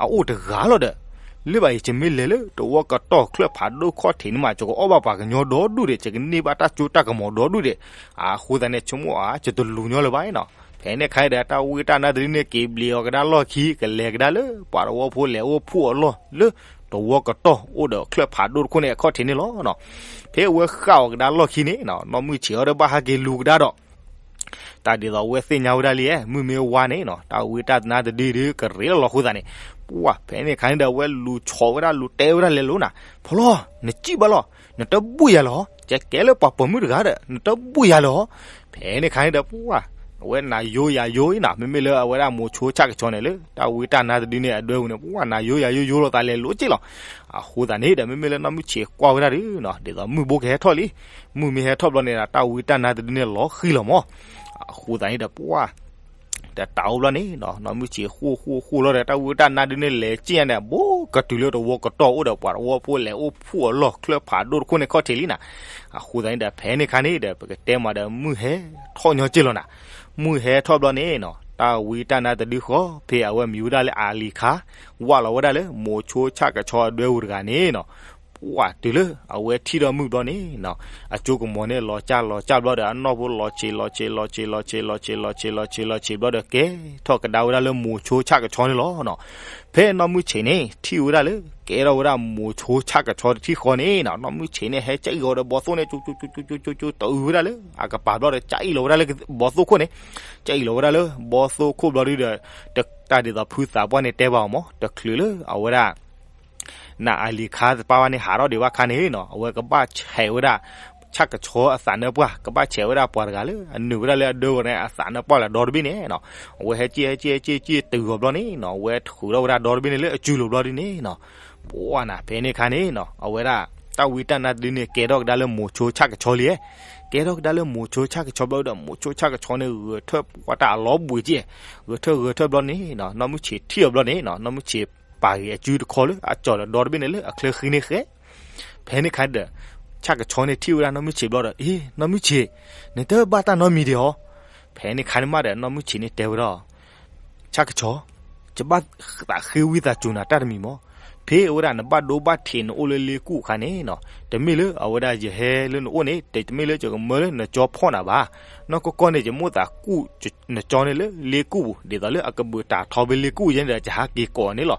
အအိၣ်တဂၤလီၤဒီး လၢဘၣ်အံၤ ယမ့ၢ်လဲၤလၢတဝီကတီၢ်ချၢၣ်ဖးဒိၣ်ခီၣ်ထံးန့ၣ်မး ယကအီၣ်ဘၣ်ပှၤကညီဒီဒူၣ်ဒီး ယကန့ၢ်ဘၣ်တၢ်စိတၢ်ကမီၤဒီဒူၣ်ဒီး, အဃိသတးန့ၣ် ဆိကမိၣ်ဧါ ယတလူၤညီလၢၤဘၣ်နီၤ, ဖဲန့ၣ်ခါန့ၣ်ဒီး တၢ်ဝံတၢ်နါတဒုန့ၣ် က့ၤဘျံးအီၤကဒါလီၢ်ခံ ကလဲၤကဒါလၢပှၤတဝီဖိလဲၤအိၣ်ဖှိၣ်အလီၢ်လၢ တဝီကတီၢ်အိၣ်ဒီးချၢၣ်ဖးဒိၣ်တခိၣ်န့ၣ် အခီၣ်ထံးန့ၣ်လီၤနီၤ, ဖဲအဝဲဃၣ်အီၤကဒါလီၢ်ခံန့ၣ်နီၤ နီၢ်မုၢ်ဆံးအီၤဒီးဘၣ်ဟဲက့ၤလူၤကဒါဒီး တၢ်ဒ်သိးအဝဲသ့ၣ်ညါဝဲဒၣ်လံ မုၢ်မ့ၢ်ဝါန့ၣ်နီၤ တၢ်ဝံတၢ်နါတဒုဒု ကရ့လီၤလီၤအဃိသတးန့ၣ်, ပှၢ် ဖဲန့ၣ်ခါန့ၣ်ဒီး အဝဲလူၤဆီးဝဲဒၣ်လူၤတဲဝဲဒၣ်လဲၤလိၤနၤ, ဖီလီၤ နစံၣ်ဘၣ်လီၤ, နတဘူၣ်ယၤလၢၤဟီ, ယကဲလၢပှၤပိာ်မုၣ်တဂၤဒီး နတဘူၣ်ယၤလၢၤဟီ, ဖဲန့ၣ်ခါန့ၣ်ဒီး ပှၢ် အဝဲနၤယိယၤယိအံၤနီၤ မ့မ့ၢ်လၢအဝဲဒၣ်မိၤဆိဆၣ်ကဆီန့ၣ်လၢ တၢ်ဝံတၢ်နါတဒုန့ၣ် အဒွဲပူၤန့ၣ် ပှၢ် နၤယိယၤယိယိလိာ်သးလဲၤလိၤက့ၢ်လီၤ, အဃိသတးန့ၣ်ဒီး မ့မ့ၢ်လၢနီၢ်မုၢ်ဆံးကွၢ်ဝဲဒၣ်ဒုနီၤ ဒ်သိးမုၢ်ဘိကဟဲထီၣ်လံ, မုၢ်မ့ၢ်ဟဲထီၣ်ဘျီန့ၣ်ဒီး တၢ်ဝံတၢ်နါတဒုန့ၣ်လီၤဃံလီၤမး, အဃိသတးန့ၣ်ဒီး ပှၢ် တၢ်တၢ်အိၣ်ဘျီန့ၣ်နီၤ နီၢ်မုၢ်ဆံးဃိၣ်ဃိၣ်ဃိၣ်လီၤဒီး တၢ်ဝံတၢ်နါဒုန့ၣ် လဲၤစံၣ်ညါန့ၣ် ဘူးကတုၤလၢတဝီကတီၢ်အိၣ်ဒီးပှၤတဝီဖိလဲၤအိၣ်ဖှိၣ်အလီၢ်ချၢၣ်ဖးဒိၣ်တခိၣ်န့ၣ်ခီၣ်ထံးလံနၤ, အဃိသတးန့ၣ်ဒီး ဖဲန့ၣ်ခါန့ၣ်ဒီး ပကတဲမးဒီး မုၢ်ဟဲထီၣ်ညီက့ၢ်လီၤနၤ, မုၢ်ဟဲထီၣ်ဘျီန့ၣ်နီၤ တၢ်ဝံတၢ်နါတဒုဃီ ဖဲအဝဲမံၤဝဲဒၣ်လၢအလံၤခါ ဝၢ်လီၤဝဲဒၣ်လၢမိၤဆိဆၣ်ကဆီအဒွဲပူၤတဂၤန့ၣ်နီၤ ပှၢ်တုၤလၢအဝဲထံၣ်ဒီးမုၢ်ဘျီန့ၣ်နီၤ အစိကမီၤန့ၣ်လီၤစၢ်လီၤစၢ်ဘျီဒီး အနီၢ်ဖိလီၤဆံးလီၤဆံးလီၤဆံးလီၤဆံးလီၤဆံးလီၤဆံးလီၤဆံးဘျီဒီး ကဲထီၣ်ကဒါဝဲဒၣ်လၢမိၤဆိဆၣ်ကဆီန့ၣ်လီၤနီၤ, ဖဲနီၢ်မုၢ်ဆံးန့ၣ် ထံၣ်ဝဲဒၣ်လၢ ကဲထီၣ်ဝဲဒၣ်မိၤဆိဆၣ်ကဆီတထံၣ်ဃီန့ၣ်နီၤ နီၢ်မုၢ်ဆံးန့ၣ် ဟဲကၠံၣ်ဂီၤဒီးဘီသိၣ်န့ၣ် ကၠူကၠူကၠူကၠူတုၤဝဲဒၣ်လၢ အကပၤဘျီဒီး ကၠံၣ်လီၤဝဲဒၣ်လၢဘီသိၣ်ခိၣ်န့ၣ်, ကၠံၣ်လီၤဝဲဒၣ်လၢဘီသိၣ်ခိၣ်ဘျီဒုဒီး တၢ်ဒ်သိးဖုသးပှၢ်န့ၣ်တဲဘၣ်အီၤမး တချုးလၢအဝဲဒၣ် နအလံၤခါတပၢ်ဘၣ်န့ၣ် ဟးထီၣ်ဒံးဘၣ်ခါန့ၣ်နီၤ အဝဲကဘၣ်ဆဲးဝဲဒၣ် ဆၣ်ကဆီအသးနၢပှၢ် ကဘၣ်ဆဲးဝဲဒၣ်ပှၤတဂၤလၢ အနုာ်ဝဲဒၣ်လၢအဒၢဝဲန့ၣ် အသးနၢပှၢ်လၢဒီတဘ့ၣ်န့ၣ်နီၤ, အဝဲဟဲကၠံၣ်ဟဲကၠံၣ်ဟဲကၠံၣ်ကၠံၣ်တုၤဂီၤဘျီန့ၣ်နီၤ အဝဲထုးထီၣ်ဝဲဒၣ်ဒီတဘ့ၣ်န့ၣ်လၢအစုလိၤဘျီဒုန့ၣ်နီၤ, ပှၢ်နၤ ဖဲန့ၣ်ခါန့ၣ်နီၤ အဝဲဒၣ် တၢ်ဝံတၢ်နါတဒုန့ၣ် ကဲထီၣ်ကဒါလၢမိၤဆိဆၣ်ကဆီလံ, ကဲထီၣ်ကဒါလၢမိၤဆိဆၣ်ကဆီဘျီဒီး မိၤဆိဆၣ်ကဆီန့ၣ် ဂဲၤထၢၣ်ပှၤတၢ်အလီၤဘှံးက့ၢ်, ဂဲၤထၢၣ်ဂဲၤထၢၣ်ဘျီန့ၣ်နီၤ နီၢ်မုၢ်ဆံးထံၣ်အီၤဘျီန့ၣ်နီၤ နီၢ်မုၢ်ဆံးပာ်ဂ့ၤအစုတခီလၢ အကၠီၤဒီးဒီတဘ့ၣ်န့ၣ်လၢအချၢဃံန့ၣ်ဃဲ ဖဲန့ၣ်ခါဒီး ဆၣ်ကဆီန့ၣ်ထံၣ်ဝဲဒၣ်နီၢ်မုၢ်ဆံးဘျီဒီး အ့ နီၢ်မုၢ်ဆံး နတဘၣ်တၢ်နီတမံၤဒံးဧါ, ဖဲန့ၣ်ခါန့ၣ်မးဒီး နီၢ်မုၢ်ဆံးန့ၣ်တဲဝဲဒၣ် ဆၣ်ကဆီ, ယဘၣ်သးဃ့ဝံသးစူၤနၤတၢ်တမံၤမး, ဖဲအဝဲဒၣ်နဘၣ်ဒိဘၣ်ထံးနအိၣ်လၢလ့ကူၣ်အခါန့ၣ်နီၤ တမ့ၢ်လၢအဝဲဒၣ်ယဟဲလၢနအိၣ်န့ၣ် တမ့ၢ်လၢယကမၢလၢနကၠီဖီၣ်နၤဘၣ်, နီၢ်ကီၢ်ကီၢ်န့ၣ် ယမိၣ်သးကူၣ်နကၠီန့ၣ်လၢလ့ကူၣ်ပူၤ ဒ်သိးလၢအကဘုးတၢ်ထီဖဲလ့ကူၣ်ယဲန့ၣ်ဒီး ယဟးက့ၤကိးန့ၣ်လီၤ,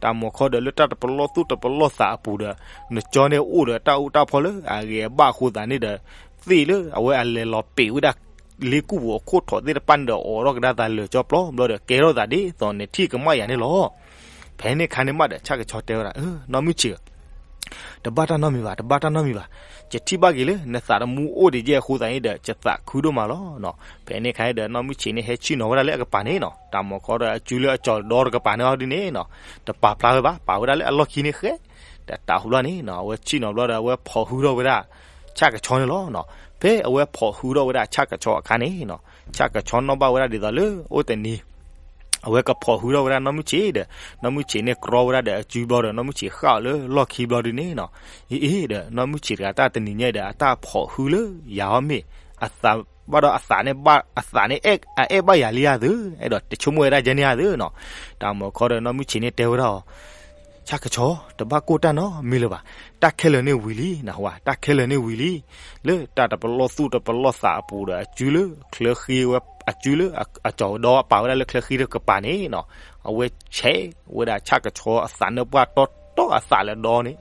တၢ်မီၤခီဒီးလၢတၢ်တပလီၢ်သူၣ်တပလီၢ်သးအပူၤဒီး နကၠီန့ၣ်အိၣ်ဒီးတၢ်အူတၢ်ဖီလၢအဂ့ၤအဘၣ်အဃိသတးန့ၣ်ဒီး သ့ၣ်လၢအဝဲအလဲၤလီၤပံာ်ဝဲဒၣ် လ့ကူၣ်ပူၤအခိၣ်ထိးသ့ၣ်တဖၣ်န့ၣ်ဒီး အိးထီၣ်ကဒါသးလၢာ်ကၠီပျီဘျီဒီး ကဲထီၣ်သးဒ်သိးနထံၣ်ကမၣ်ယၤန့ၣ်လီၤ. ဖဲန့ၣ်ခါန့ၣ်မးဒီး ဆၣ်ကဆီတဲဝဲဒၣ် နီၢ်မုၢ်ဆံးဧၢ, တဘၣ်တၢ်နီတမံၤဘၣ်, တဘၣ်တၢ်နီတမံၤဘၣ်. ယထံၣ်ဘၣ်က့ၤလၢနသးတမူအိၣ်ဒံးကဲအဃိသတးန့ၣ်ဒီး ယသးခုဒိၣ်မးလီၤနီၤ. ဖဲန့ၣ်အခါန့ၣ်ဒီး နီၢ်မုၢ်ဆံးန့ၣ် ဟဲဆ့ၣ်နီၤဝဲဒၣ်လၢအကပၤန့ၣ်နီၤ, တၢ်မၤခီဒီးအစုလၢအကၠီၤဒီတကပၤန့ၣ်အီၤဒ်န့ၣ်နီၤ, တပာ်ဖျါဝဲဘၣ်, ပာ်ဝဲဒၣ်လၢအလီၢ်ခံန့ၣ်ဃဲ, ဒီးတၢ်ဟူဘျီန့ၣ်နီၤ, အဝဲဆ့ၣ်နီၤဘျီဒီး အဝဲဖိးဟုထီၣ်ဝဲဒၣ် ဆၣ်ကဆီန့ၣ်လီၤနီၤ. ဖဲအဝဲဖိးဟုထီၣ်ဝဲဒၣ်ဆၣ်ကဆီအခါန့ၣ်နီၤ, ဆၣ်ကဆီနီၣ်ဘၣ်ဝဲဒၣ်ဒ်သိးလၢအိၣ်တနံၤ အဝဲကဖိးဟုထီၣ်ဝဲဒၣ်နီၢ်မုၢ်ဆံးဒီး နီၢ်မုၢ်ဆံးန့ၣ် ကြီဝဲဒၣ်ဒီးအစုဘျီဒီး နီၢ်မုၢ်ဆံးဃၣ်အီၤလၢလီၢ်ခံဘျီဒ်န့ၣ်နီၤ, အ့အ့ဒီး နီၢ်မုၢ်ဆံးတဂၤတၢ်တနံၤညါဒီး အတၢ်ဖိးဟုလၢယၤအီၤမ့ၢ် အသးဘၣ်ဒီးအသးန့ၣ် အသးန့ၣ် အအဲၣ်ဘၣ်ယၤလံဧါသု, အဲၣ်ဒိးတဆိကမိၣ်ဝဲဒၣ်ကဲန့ၣ်ဧါသုနီၤ. တၢ်မၤခီဒီးနီၢ်မုၢ်ဆံးန့ၣ်တဲဝဲဒၣ်အီၤ ဆၣ်ကဆီ, တဘၣ်ကိၢ်တၢ်နီတမံၤလၢၤဘၣ်. တၢ်ခဲလၢာ်န့ၣ်ဝံၤလံ, နၢ်ဟူဧါ, တၢ်ခဲလၢာ်န့ၣ်ဝံၤလံ. လၢတၢ်တပလီၢ်သူၣ်တပလီၢ်သးအပူၤဒီး အစုလၢချၢဃံဝဲ အစုလၢအကၠီၤဒီပာ်ဝဲဒၣ်လၢချၢဃံတကပၤန့ၣ်နီၤ, အဝဲဆဲးဝဲဒၣ်ဆၣ်ကဆီအသးနၢပှၢ်တီတီအသးလၢဒီ,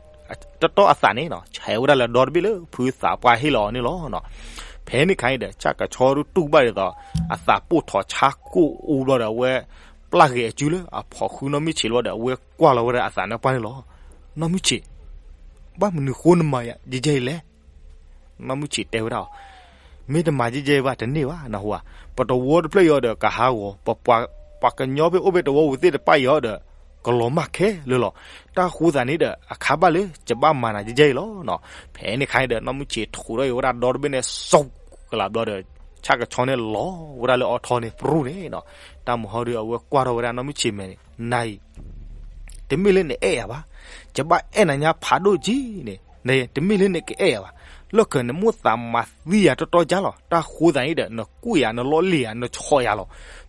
တီတီအသးန့ၣ်နီၤ, ဆဲးဝဲဒၣ်လၢဒီတဘ့ၣ်လၢဖုသးပှၢ်ဟ့ၣ်လီၤအီၤန့ၣ်လီၤ. ဖဲန့ၣ်အခါန့ၣ်ဒီး ဆၣ်ကဆီဒုးတူၢ်ဘၣ်ဒ်သိး အသးပိၢ်ထီၣ်ဆါကိၢ်အူဘျီဒီး အဝဲ ပျၢ်ဂ့ၤအစုလၢအဖိးဟုနီၢ်မုၢ်ဆံးလီၤဒီး အဝဲကွၢ်လီၤဝဲဒၣ်အသးနၢပှၢ်န့ၣ်လီၤ. နီၢ်မုၢ်ဆံး, ဘၣ်မနုၤဃိနမၤယၤယဲယဲအံၤလဲၣ်. နီၢ်မုၢ်ဆံးတဲဝဲဒၣ်အီၤ, မ့ၢ်တမၤယဲယဲအံၤဘၣ်တန့ၢ်ဘၣ် နၢ်ဟူဧါ, ပတဝီတဖျၢၣ်အံၤဒီးကဟးဂီၤ, ပှၤကညီဖဲအိၣ်ဖဲတဝီဝံၤသ့ၣ်တဖၣ်အံၤဒီး ကလီၤမၢ်ခဲလၢာ်လီၤ. တၢ်ဃိသတးန့ၣ်ဒီး အခါဘၣ်လၢယဘၣ်မၤနၤယဲယဲအံၤလီၤနီၤ. ဖဲန့ၣ်အခါန့ၣ်ဒီး နီၢ်မုၢ်ဆံးထူးထီၣ်အံၤဝဲဒၣ်ဒီတဘ့ၣ်န့ၣ် စိးကလာ်ဘျီဒီး ဆၣ်ကဆီန့ၣ်လီၤဝဲဒၣ်လၢအီထီန့ၣ်ပြူၢ်န့ၣ်နီၤ. တၢ်မၤဟီဒီးအဝဲကွၢ်ထီၣ်ဝဲဒၣ်နီၢ်မုၢ်ဆံးမဲာ်န့ၣ် နၤအံၤ တမ့ၢ်လၢနအဲၣ်ယၤဘၣ်, ယဘၣ်အဲၣ်နၤညါဖးဒိၣ်ကံန့ၣ်, တမ့ၢ်လၢနကအဲၣ်ယၤဘၣ်, လၢခံနမိၣ်သးမၤသံယၤတီတီကါလီၤ. တၢ်ဃိသတးန့ၣ်ဒီး နကူၣ်ယၤ နလီၢ်လံၤယၤ နဆီၣ်ယၤလီၤ.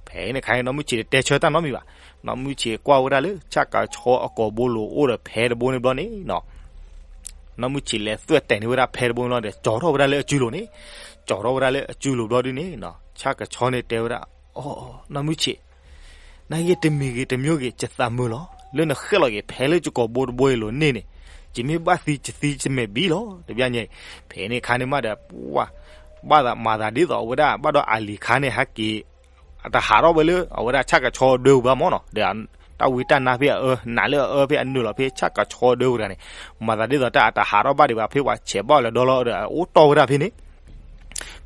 ဖဲန့ၣ်အခါန့ၣ် နီၢ်မုၢ်ဆံးတတဲဆၢတၢ်နီတမံၤဘၣ်. နီၢ်မုၢ်ဆံးကွၢ်ဝဲဒၣ်လၢ ဆၣ်ကဆီအကိာ်ဘိလိာ်အိၣ်ဒီးဖဲတဘိန့ၣ်ဘျီန့ၣ်နီၤ, နီၢ်မုၢ်ဆံးလဲၤသွဲၣ်တဲာ်န့ၢ်ဝဲဒၣ်ဖဲတဘိန့ၣ်လီၤဒီး ကၠီၤထီၣ်ဝဲဒၣ်လၢအစုလိၤန့ၣ်, ကၠီၤထီၣ်ဝဲဒၣ်လၢအစုလိၤဘျီဒ်န့ၣ်နီၤ, ဆၣ်ကဆီန့ၣ်တဲဝဲဒၣ်, အိ, နီၢ်မုၢ်ဆံး, နဂ့ၤတမံၤဂ့ၤတမံၤဂ့ၤ ယသးမုာ်လီၤ. လၢနဃဲၣ်လီၤက့ၤ ဖဲလၢယကိာ်ဘိတဘိအံၤလိၤန့ၣ်န့ၣ်, ယမ့ၢ်ဘၣ်သံယသံယမဲာ်ဘံလီၤ တဘျီညါအံၤ. ဖဲန့ၣ်အခါန့ၣ်မးဒီး ပှၤ ဘၣ်သးမၤသးဒ်သိးအဝဲဒၣ် ဘၣ်ဒီးအလံၤခါန့ၣ် ဟဲက့ၤ တဟးထီၣ်ဝဲလၢ အဝဲဒၣ်ဆၣ်ကဆီဒၢပူၤဘၣ်မၢ်နီၤ, ဒီးတၢ်ဝံတၢ်နါဖဲအအၢ နာ်လၢအအၢဖဲအနုာ်လီၤဖဲဆၣ်ကဆီဒၢပူၤတဂၤန့ၣ်, မၤသးဒ်သိးတၢ်အတဟးထီၣ်ဘၣ်ဒံးဘၣ် ဖဲပှၤဆဲးဘၣ်အီၤလၢဒီလီၤဒီး အအိၣ်တီၢ်ဝဲဒၣ်ဖဲန့ၣ်.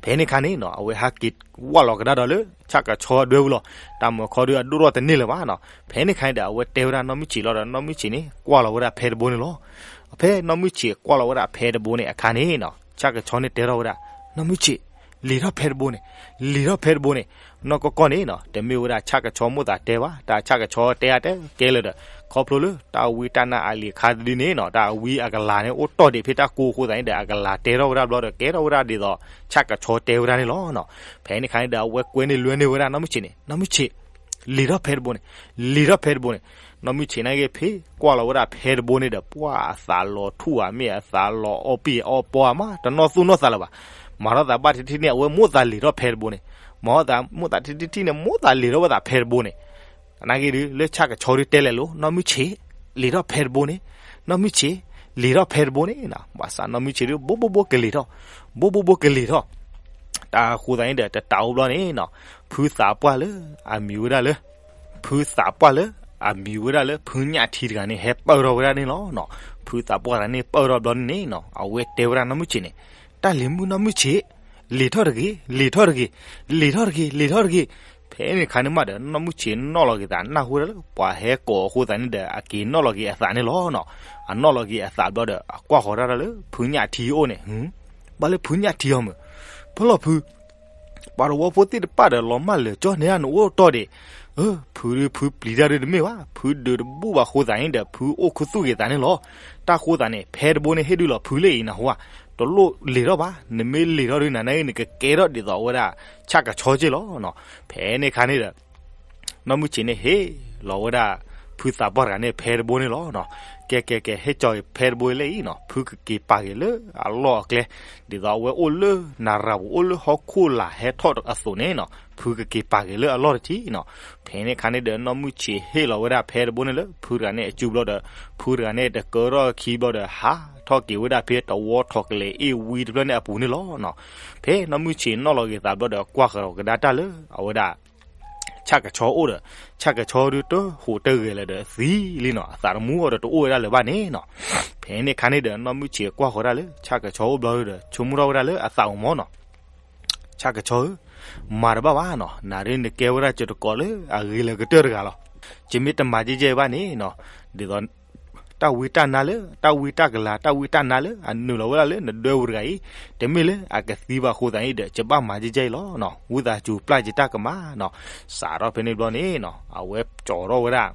ဖဲန့ၣ်အခါန့ၣ်နီၤ အဝဲဟးက့ၤဝၢ်လီၤကဒါဒီးလၢ ဆၣ်ကဆီဒၢပူၤလီၤ. တၢ်မၤခီဒုးအဒိၣ်ထီၣ်တန့ၢ်လၢၤဘၣ်နီၤ. ဖဲန့ၣ်အခါန့ၣ်ဒီး အဝဲတဲဝဲဒၣ်နီၢ်မုၢ်ဆံးလီၤဒီး နီၢ်မုၢ်ဆံးန့ၣ် ကွၢ်လီၤဝဲဒၣ်ဖဲတဘိန့ၣ်လီၤ. ဖဲနီၢ်မုၢ်ဆံးကွၢ်လီၤဝဲဒၣ်ဖဲတဘိန့ၣ်အခါန့ၣ်နီၤ, ဆၣ်ကဆီန့ၣ်တဲထီၣ်ဝဲဒၣ်, နီၢ်မုၢ်ဆံး, လံၤထီၣ်ဖဲတဘိန့ၣ်, လံၤထီၣ်ဖဲတဘိန့ၣ်. နီၢ်ကီၢ်ကီၢ်န့ၣ်နီၤ တမ့ၢ်ဝဲဒၣ်ဆၣ်ကဆီမိၣ်သးတဲဘၣ်, တၢ်ဆၣ်ကဆီတဲအါတဲကဲလၢာ်ဒီး ခီဖျိလၢတၢ်ဝံတၢ်နါအလံၤခါတဒုန့ၣ်နီၤ, တၢ်အဝံအကလၤန့ၣ် အိၣ်တီၢ်ဒံးဖဲတၢ်ကိၢ်အဃိသတးန့ၣ်ဒီး အကလၤတဲထီၣ်ဝဲဒၣ်ဘျီဒီး ကဲထီၣ်ဝဲဒၣ်ဒ်သိး ဆၣ်ကဆီတဲဝဲဒၣ်န့ၣ်လီၤနီၤ. ဖဲန့ၣ်အခါန့ၣ်ဒီး အဝဲကွဲန့ၢ်လွဲန့ၢ်ဝဲဒၣ်နီၢ်မုၢ်ဆံးန့ၣ်, နီၢ်မုၢ်ဆံး, လံၤထီၣ်ဖဲတဘိန့ၣ်, လံၤထီၣ်ဖဲတဘိန့ၣ်. နီၢ်မုၢ်ဆံးန့ၣ်က့ၤဖဲကွၢ်လီၤဝဲဒၣ်ဖဲတဘိန့ၣ်ဒီး ပှၤအသးလီၤထူၣ်ဧါ မ့ၢ်အသးလီၤအီပံၣ်အီပီဧါမး တနီၣ်သူၣ်နီၣ်သးလၢၤဘၣ်. မၤထီၣ်သးဘၣ်ထံထံထံန့ၣ် အဝဲမိၣ်သးလံၤထီၣ်ဖဲတဘိန့ၣ်, မၤထီၣ်သးမိၣ်သးထံထံထံန့ၣ် မိၣ်သးလံၤထီၣ်ဝဲသးဖဲတဘိန့ၣ်. နာ်က့ဒုး လၢဆၣ်ကဆီဒုးတဲလဲၣ်လိၤ, နီၢ်မုၢ်ဆံး, လံၤထီၣ်ဖဲတဘိန့ၣ်, နီၢ်မုၢ်ဆံး, လံၤထီၣ်ဖဲတဘိန့ၣ်. ဘၣ်ဆၣ်နီၢ်မုၢ်ဆံးဒုး ဘိဘိဘိကလံၤထီၣ်, ဘိဘိဘိကလံၤထီၣ်. တၢ်အဃိသတးန့ၣ်ဒီး တတးအိၣ်ဘျီန့ၣ်နီၤ, ဖုသးပှၢ်လၢအမံၤဝဲဒၣ်လၢ ဖုသးပှၢ်လၢအမံၤဝဲဒၣ်လၢ ဖုညၣ်ထံတဂၤန့ၣ် ဟဲပၢၢ်ထီၣ်ဝဲဒၣ်န့ၣ်လီၤနီၤ. ဖုသးပှၢ်တဂၤန့ၣ် ပၢၢ်ထီၣ်ဘျီန့ၣ်နီၤ, အဝဲတဲဝဲဒၣ်နီၢ်မုၢ်ဆံးန့ၣ်, တၢ်လံၤမုၣ်နီၢ်မုၢ်ဆံး, လံၤထီၣ်တဂ့ၤ, လံၤထီၣ်တဂ့ၤ, လံၤထီၣ်တဂ့ၤ, လံၤထီၣ်တဂ့ၤ. ဖဲန့ၣ်အခါန့ၣ်မးဒီး နီၢ်မုၢ်ဆံးနီၣ်လီၤက့ၤသး နၢ်ဟူဝဲဒၣ်လၢ ပှၤဟဲကိးအဃိသတးန့ၣ်ဒီး အက့ၤနီၣ်လီၤက့ၤအသးန့ၣ်လီၤနီၤ. အနီၣ်လီၤက့ၤအသးဘျီဒီး အကွၢ်ဃီၤတၢ်လၢ ဖုညၣ်ထံအိၣ်န့ၣ်, ဘၣ်လၢဖုညၣ်ထံအီၤမုၢ်, ဖဲလီၤဖု ပှၤတဝီဖိသ့ၣ်တဖၣ်ဒီး လီၤမၢ်လၢာ်ကၠီန့ၣ် နအိၣ်တီၢ်ဒံး, ဖုဒုးဖုပျံၤတၢ်ဒုးတမ့ၢ်ဘၣ်, ဖုဒုးတဘူၣ်ဘၣ်အဃိသတးန့ၣ်ဒီး ဖုအိၣ်ခူသူၣ်က့ၤသးန့ၣ်လီၤ. တၢ်ဃိသတးန့ၣ် ဖဲတဘိန့ၣ် ဟ့ၣ်ဒုးလီၤဖုလၢအံၤနဟူဧါ, တလိၣ်လံၤထီၣ်ဘၣ်, နမ့ၢ်လံၤထီၣ်ဒုးနၤန့ၣ် နကကဲထီၣ်ဒ်သိးဝဲဒၣ် ဆၣ်ကဆီက့ၢ်လီၤနီၤ. ဖဲန့ၣ်အခါန့ၣ်ဒီး နီၢ်မုၢ်ဆံးန့ၣ်ဟ့ၣ်လီၤဝဲဒၣ် ဖုသးပှၢ်တဂၤန့ၣ် ဖဲတဘိန့ၣ်လီၤနီၤ. ကဲကဲကဲ ဟဲကၠီၤဖဲတဘိလၢအံၤနီၤ, ဖုကက့ၤပာ်က့ၤလၢအလီၢ်အကျဲ, ဒ်သိးအဝဲအိၣ်လၢနၤရၤပူၤ အိၣ်လၢဟီၣ်ခိၣ်လာ်ဟဲထီၣ်အသိးန့ၣ်နီၤ, ဖုကက့ၤပာ်က့ၤလၢအလီၢ်တထံၣ်နီၤ. ဖဲန့ၣ်အခါန့ၣ်ဒီး နီၢ်မုၢ်ဆံးဟ့ၣ်လီၤဝဲဒၣ်ဖဲတဘိန့ၣ်လၢ ဖုတဂၤန့ၣ်အစုဘျီဒီး ဖုတဂၤန့ၣ်တကၢထီၣ်ခံဘျီဒီး ဟးထီၣ်က့ၤဝဲဒၣ်ဖဲတဝီထီၣ်ကလဲာ်အ့ၣ်ဝံတဖျၢၣ်န့ၣ်အပူၤန့ၣ်လီၤနီၤ. ဖဲနီၢ်မုၢ်ဆံးနီၣ်လီၤက့ၤသးဘျီဒီး ကွၢ်ဃီၤကဒါတၢ်လၢအဝဲဒၣ် ဆၣ်ကဆီအိၣ်ဒီး ဆၣ်ကဆီဒုးတဟူးတဂဲၤလၢၤဒီးသံလံနီၤ, အသးတမူအီၤဒီးတအိၣ်ဝဲဒၣ်လၢၤဘၣ်န့ၣ်နီၤ. ဖဲန့ၣ်ခါန့ၣ်ဒီး နီၢ်မုၢ်ဆံးကွၢ်ဃီၤဒၣ်လၢ ဆၣ်ကဆီအိၣ်ဘျီဒီး ဆိကမိၣ်ထီၣ်ဝဲဒၣ်လၢအသးအိၣ်မၢ်နီၤ, ဆၣ်ကဆီဧၢ, မၤတဘၣ်ဘၣ်နီၤ, နၤဒ်နကဲဝဲဒၣ်ကၠီၤတကိးလၢအဂ့ၤလၢကတၢၢ်တဂၤလီၤ. ယမ့ၢ်တမၤကဲကဲဘၣ်န့ၣ်နီၤ, ဒ်သိး တၢ်ဝံတၢ်နါလၢ တၢ်ဝံတၢ်ကလၤ တၢ်ဝံတၢ်နါလၢအနုာ်လီၤဝဲဒၣ်လၢနဒွဲပူၤတဂၤအံၤ, တမ့ၢ်လၢအကသံဘၣ်အဃိသတးန့ၣ်ဒီး ယဘၣ်မၤကဲကဲအံၤလီၤနီၤ, ဝံသးစူၤပျၢ်က့ၤတၢ်ကမၣ်နီၤ. စးထီၣ်ဖဲန့ၣ်ဘျီန့ၣ်နီၤ, အဝဲကၠီၤထီၣ်ဝဲဒၣ်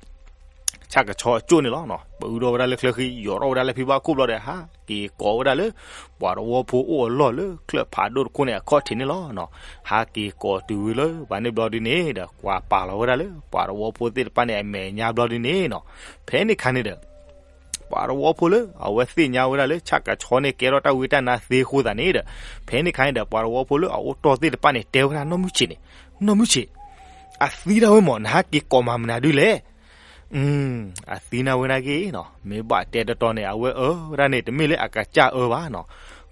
ဆၣ်ကဆီအကၠိၣ်န့ၣ်လီၤနီၤ, ပအုးထီၣ်ဝဲဒၣ်လၢချၢဃံ ယိးထီၣ်ဝဲဒၣ်လၢဖံဘၣ်ခိၣ်ဘျီဒီး ဟးက့ၤကိးဝဲဒၣ်လၢ ပှၤသဝီဖိအိၣ်အလီၢ်လၢ ချၢၣ်ဖးဒိၣ်တခိၣ်န့ၣ် အခီၣ်ထံးန့ၣ်လီၤနီၤ. ဟးက့ၤကိးတုၤဝဲလၢ ဘၣ်န့ၣ်ဘျီဒ်န့ၣ်ဒီး ကွၢ်ပာ်လီၤဝဲဒၣ်လၢ ပှၤသဝီဖိသ့ၣ်တဖၣ်န့ၣ် အမဲာ်ညါဘျီဒ်န့ၣ်နီၤ. ဖဲန့ၣ်ခါန့ၣ်ဒီး ပှၤသဝီဖိလၢအဝဲသ့ၣ်ညါဝဲဒၣ်လၢ ဆၣ်ကဆီန့ၣ်ကဲထီၣ်တၢ်ဝံတၢ်နါသ့အဃိသတးန့ၣ်ဒီး ဖဲန့ၣ်ခါန့ၣ်ဒီး ပှၤသဝီဖိလၢအအိၣ်တီၢ်သ့ၣ်တဖၣ်န့ၣ် တဲဝဲဒၣ်နီၢ်မုၢ်ဆံးန့ၣ်, နီၢ်မုၢ်ဆံး, အသံဒၣ်ဝဲမၢ် နဟးက့ၤကိးမၤမနုၤဒ်လဲၣ်. အသံနၢ်ဝဲနာ်က့နီၤ, မ့ၢ်ဘၣ်တဲတတီန့ၣ် အဝဲအၢဝဲဒၣ်န့ၣ် တမ့ၢ်လၢအကစၢ်အၢဘၣ်နီၤ.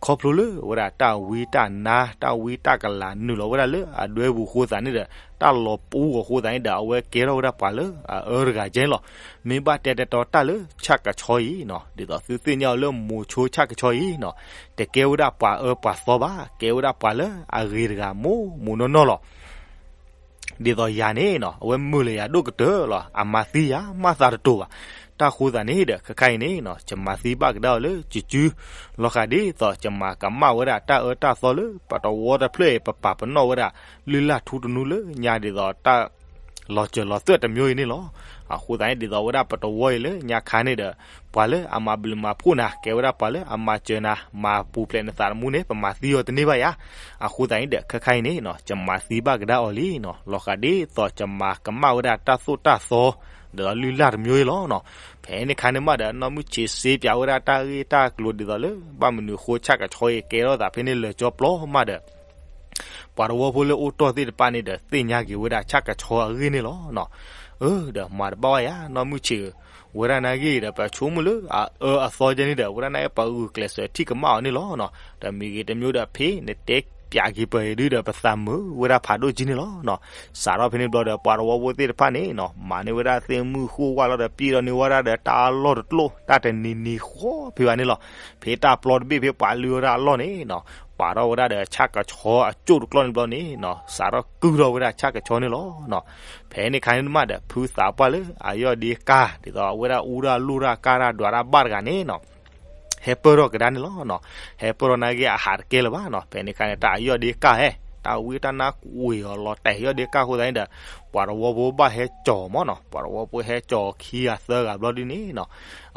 ခီဖျိလၢဝဲဒၣ်တၢ်ဝံတၢ်နါ တၢ်ဝံတၢ်ကလၤနုာ်လီၤဝဲဒၣ်လၢအဒွဲပူၤအဃိသတးန့ၣ်ဒီး တၢ်လီၤပူအဃိသတးန့ၣ်ဒီး အဝဲကဲထီၣ်ဝဲဒၣ်ပှၤလၢအအၢတဂၤကဲန့ၣ်လီၤ. မ့ၢ်ဘၣ်တဲတတီတၢ်လၢဆၣ်ကဆီအံၤနီၤ, ဒ်သိးသုသ့ၣ်ညါအီၤလၢမိၤဆိဆၣ်ကဆီအံၤနီၤ, တကဲဝဲဒၣ်ပှၤအၢပှၤသီဘၣ်, ကဲဝဲဒၣ်ပှၤလၢအဂ့ၤတဂၤမိၢ်မိၢ်နီၢ်နီၢ်လီၤ. ဒ်သိးယၤန့ၣ်နီၤ, အဝဲမုာ်လၢယၤဒိၣ်ကတၢၢ်လီၤ. အမၤသံယၤမၤသးတတိၤဘၣ်. တၢ်ဃိသတးန့ၣ်ဒီး ခဲခါအံၤန့ၣ်နီၤ, ယမၤသံဘၣ်ကဒါအီၤလၢ ယစု, လီၤဃာ်ဒ်သိးယမၤကမၣ်ဝဲဒၣ်တၢ်အၢတၢ်သီလၢ ပတဝီတဖျၢၣ်အံၤ ပပာ်ပနီၣ်ဝဲဒၣ် လုၢ်လၢ်ထူတနူလၢညါ ဒ်သိးတၢ် လီၤစၢၤလီၤသွဲၣ်တမျိုးအံၤန့ၣ်လီၤ. အဃိသတးန့ၣ် ဒ်သိးဝဲဒၣ်ပတဝီအံၤလၢညါခါန့ၣ်ဒီး ပှၤလၢအမၤဘျုးမၤဖှိၣ်နၤ ကဲဝဲဒၣ်ပှၤလၢအမၤစၢၤနၤ မၤပူၤဖျဲးနသးသမူန့ၣ် ပမၤသံအီၤတန့ၢ်ဘၣ်ယၤ. အဃိသတးန့ၣ်ဒီး ခဲခါအံၤန့ၣ်နီၤ ယမၤသံဘၣ်ကဒါအီၤလံနီၤ, လီၤဃာ်ဒ်သိးယမၤကမၣ်ဝဲဒၣ်တၢ်သိၣ်တၢ်သီ ဒီးလုၢ်လၢ်တမျိုးအံၤလီၤနီၤ. ဖဲန့ၣ်ခါန့ၣ်မးဒီး နီၢ်မုၢ်ဆံးစ့ပၠးဝဲဒၣ်တၢ်ဂ့ၢ်တၢ်ကျိၤဒ်သိးလၢ ဘၣ်မနုၤဃိဆၣ်ကဆီအံၤကဲထီၣ်သးဖဲန့ၣ်လၢာ်ကၠီပျီမးဒီး ပှၤသဝီဖိလၢအိၣ်တီၢ်သ့ၣ်တဖၣ်န့ၣ်ဒီး သ့ၣ်ညါက့ၤဝဲဒၣ်ဆၣ်ကဆီအဂ့ၢ်န့ၣ်လီၤနီၤ. အၢ ဒီးမၤတဘၣ်ဘၣ်ယၤ နီၢ်မုၢ်ဆံးဧၢ, ဝဲဒၣ်နာ်က့ဒီး ပဆိကမိၣ်လၢအအၢအသီကဲန့ၣ်ဒီး ဝဲဒၣ်နာ်က့ပဂုာ်ကျဲးစၢးထံၣ်ကမၣ်အီၤန့ၣ်လီၤနီၤ. ဒီးမ့ၢ်ဂ့ၤတမျိုးဒီး ဖဲနတဲပၠးက့ၤပၢၤအံၤဒုဒီး ပသးမုာ်ဝဲဒၣ်ဖးဒိၣ်ကံန့ၣ်လီၤနီၤ. စးထီၣ်ဖဲန့ၣ်ဘျီဒီး ပှၤသဝီဖိသ့ၣ်တဖၣ်န့ၣ်နီၤ မၤန့ၢ်ဝဲဒၣ်သ့ၣ်မုၢ်ဃိၣ်ဝၣ်လီၤဒီး ပျဲၢ်ဒီးန့ၢ်ဝဲဒၣ်ဒီး တၢ်အလီၢ်တကျိၣ် တၢ်တနံၤနံၤဃီဖဲဘၣ်န့ၣ်လီၤ. ဖဲတၢ်ပျီတဘ့ၣ်ဖဲပှၤလုၢ်ဝဲဒၣ်အလီၢ်န့ၣ်နီၤ ပာ်ထီၣ်ဝဲဒၣ်ဒီးဆၣ်ကဆီအကၠိၣ်တကျီၢ်န့ၣ်ဘျီန့ၣ်နီၤ စးထီၣ်ကုၢ်ထီၣ်ဝဲဒၣ်ဆၣ်ကဆီန့ၣ်လီၤနီၤ. ဖဲန့ၣ်ခါန့ၣ်မးဒီး ဖုသးပှၢ်လၢအယီၢ်ဒ့ကၢ် ဒ်သိးအဝဲဒၣ်အူတၢ်လိၣ်တၢ်ကၢ်တၢ်ဒွးတၢ်ဘၣ်တဂၤန့ၣ်နီၤ ဟဲပၢၢ်ထီၣ်ကဒါန့ၣ်လီၤနီၤ. ဟဲပၢၢ်ထီၣ်နာ်က့အဟးတကဲလၢၤဘၣ်နီၤ. ဖဲန့ၣ်ခါန့ၣ် တၢ်အယီၢ်ဒ့ကၢ်ဟဲ တၢ်ဝံတၢ်နါကွံာ်အီၤလီၤတဲာ်ယီၢ်ဒ့ကၢ်အဃိသတးန့ၣ်ဒီး ပှၤသဝီဖိဘၣ်ဟဲကၠီၤမးနီၤ. ပှၤသဝီဖိဟဲကၠီၤခံဂၤသၢဂၤဘျီဒ်န့ၣ်နီၤ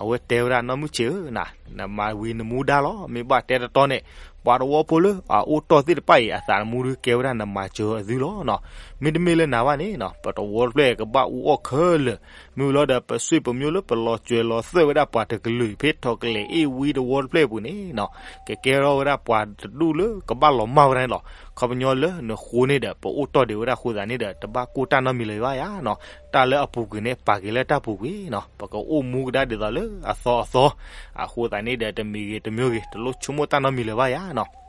အဝဲတဲဝဲဒၣ်နီၢ်မုၢ်ဆံးဧၢနၤ နမၤဝံၤနမူဒါလီၤ. မ့ၢ်ဘၣ်တဲတတီန့ၣ် ပှၤသဝီဖိလၢအအိၣ်တီၢ်သ့ၣ်တဖၣ်အံၤ အသးသမူဒုးကဲဝဲဒၣ်နမၤစၢၤအသုလီၤနီၤ. မ့တမ့ၢ်လၢနၤဘၣ်န့ၣ်နီၤ ပတဝီတဖျၢၣ်ကဘၣ်အူအီၣ်ခဲလၢာ် မ့ၢ်ဝံၤလီၤဒီး ပဆွေပမျိုးလၢပလီၤစၢၤလီၤသွဲၣ်ဝဲဒၣ်ပှၤတကလုာ် ဖဲထီၣ်ကလဲာ်အ့ၣ်ဝံတဝီတဖျၢၣ်အပူၤန့ၣ်နီၤ ကကဲထီၣ်ဝဲဒၣ်ပှၤတဒူၣ်လၢကဘၣ်လီၤမၢ်ဝဲဒၣ်န့ၣ်လီၤ. ခီပညီလၢနဃိန့ၣ်ဒီး ပအိၣ်တီၢ်ဒံးဝဲဒၣ်အဃိသတးန့ၣ်ဒီး တဘၣ်ကိၢ်တၢ်နီတမံၤလၢၤဘၣ်ယၤနီၤ. တၢ်လၢအပူၤကွံာ်န့ၣ် ပာ်က့ၤလၢတၢ်ပူၤကွံာ်နီၤ ပကအိၣ်မူကဒါဒ်သိးလၢအသီအသီ အဃိသတးန့ၣ်ဒီး တမံၤဂ့ၤတမံၤဂ့ၤ တလိၣ်ဆိကမိၣ်တၢ်နီတမံၤလၢၤဘၣ်ယၤနီၤ.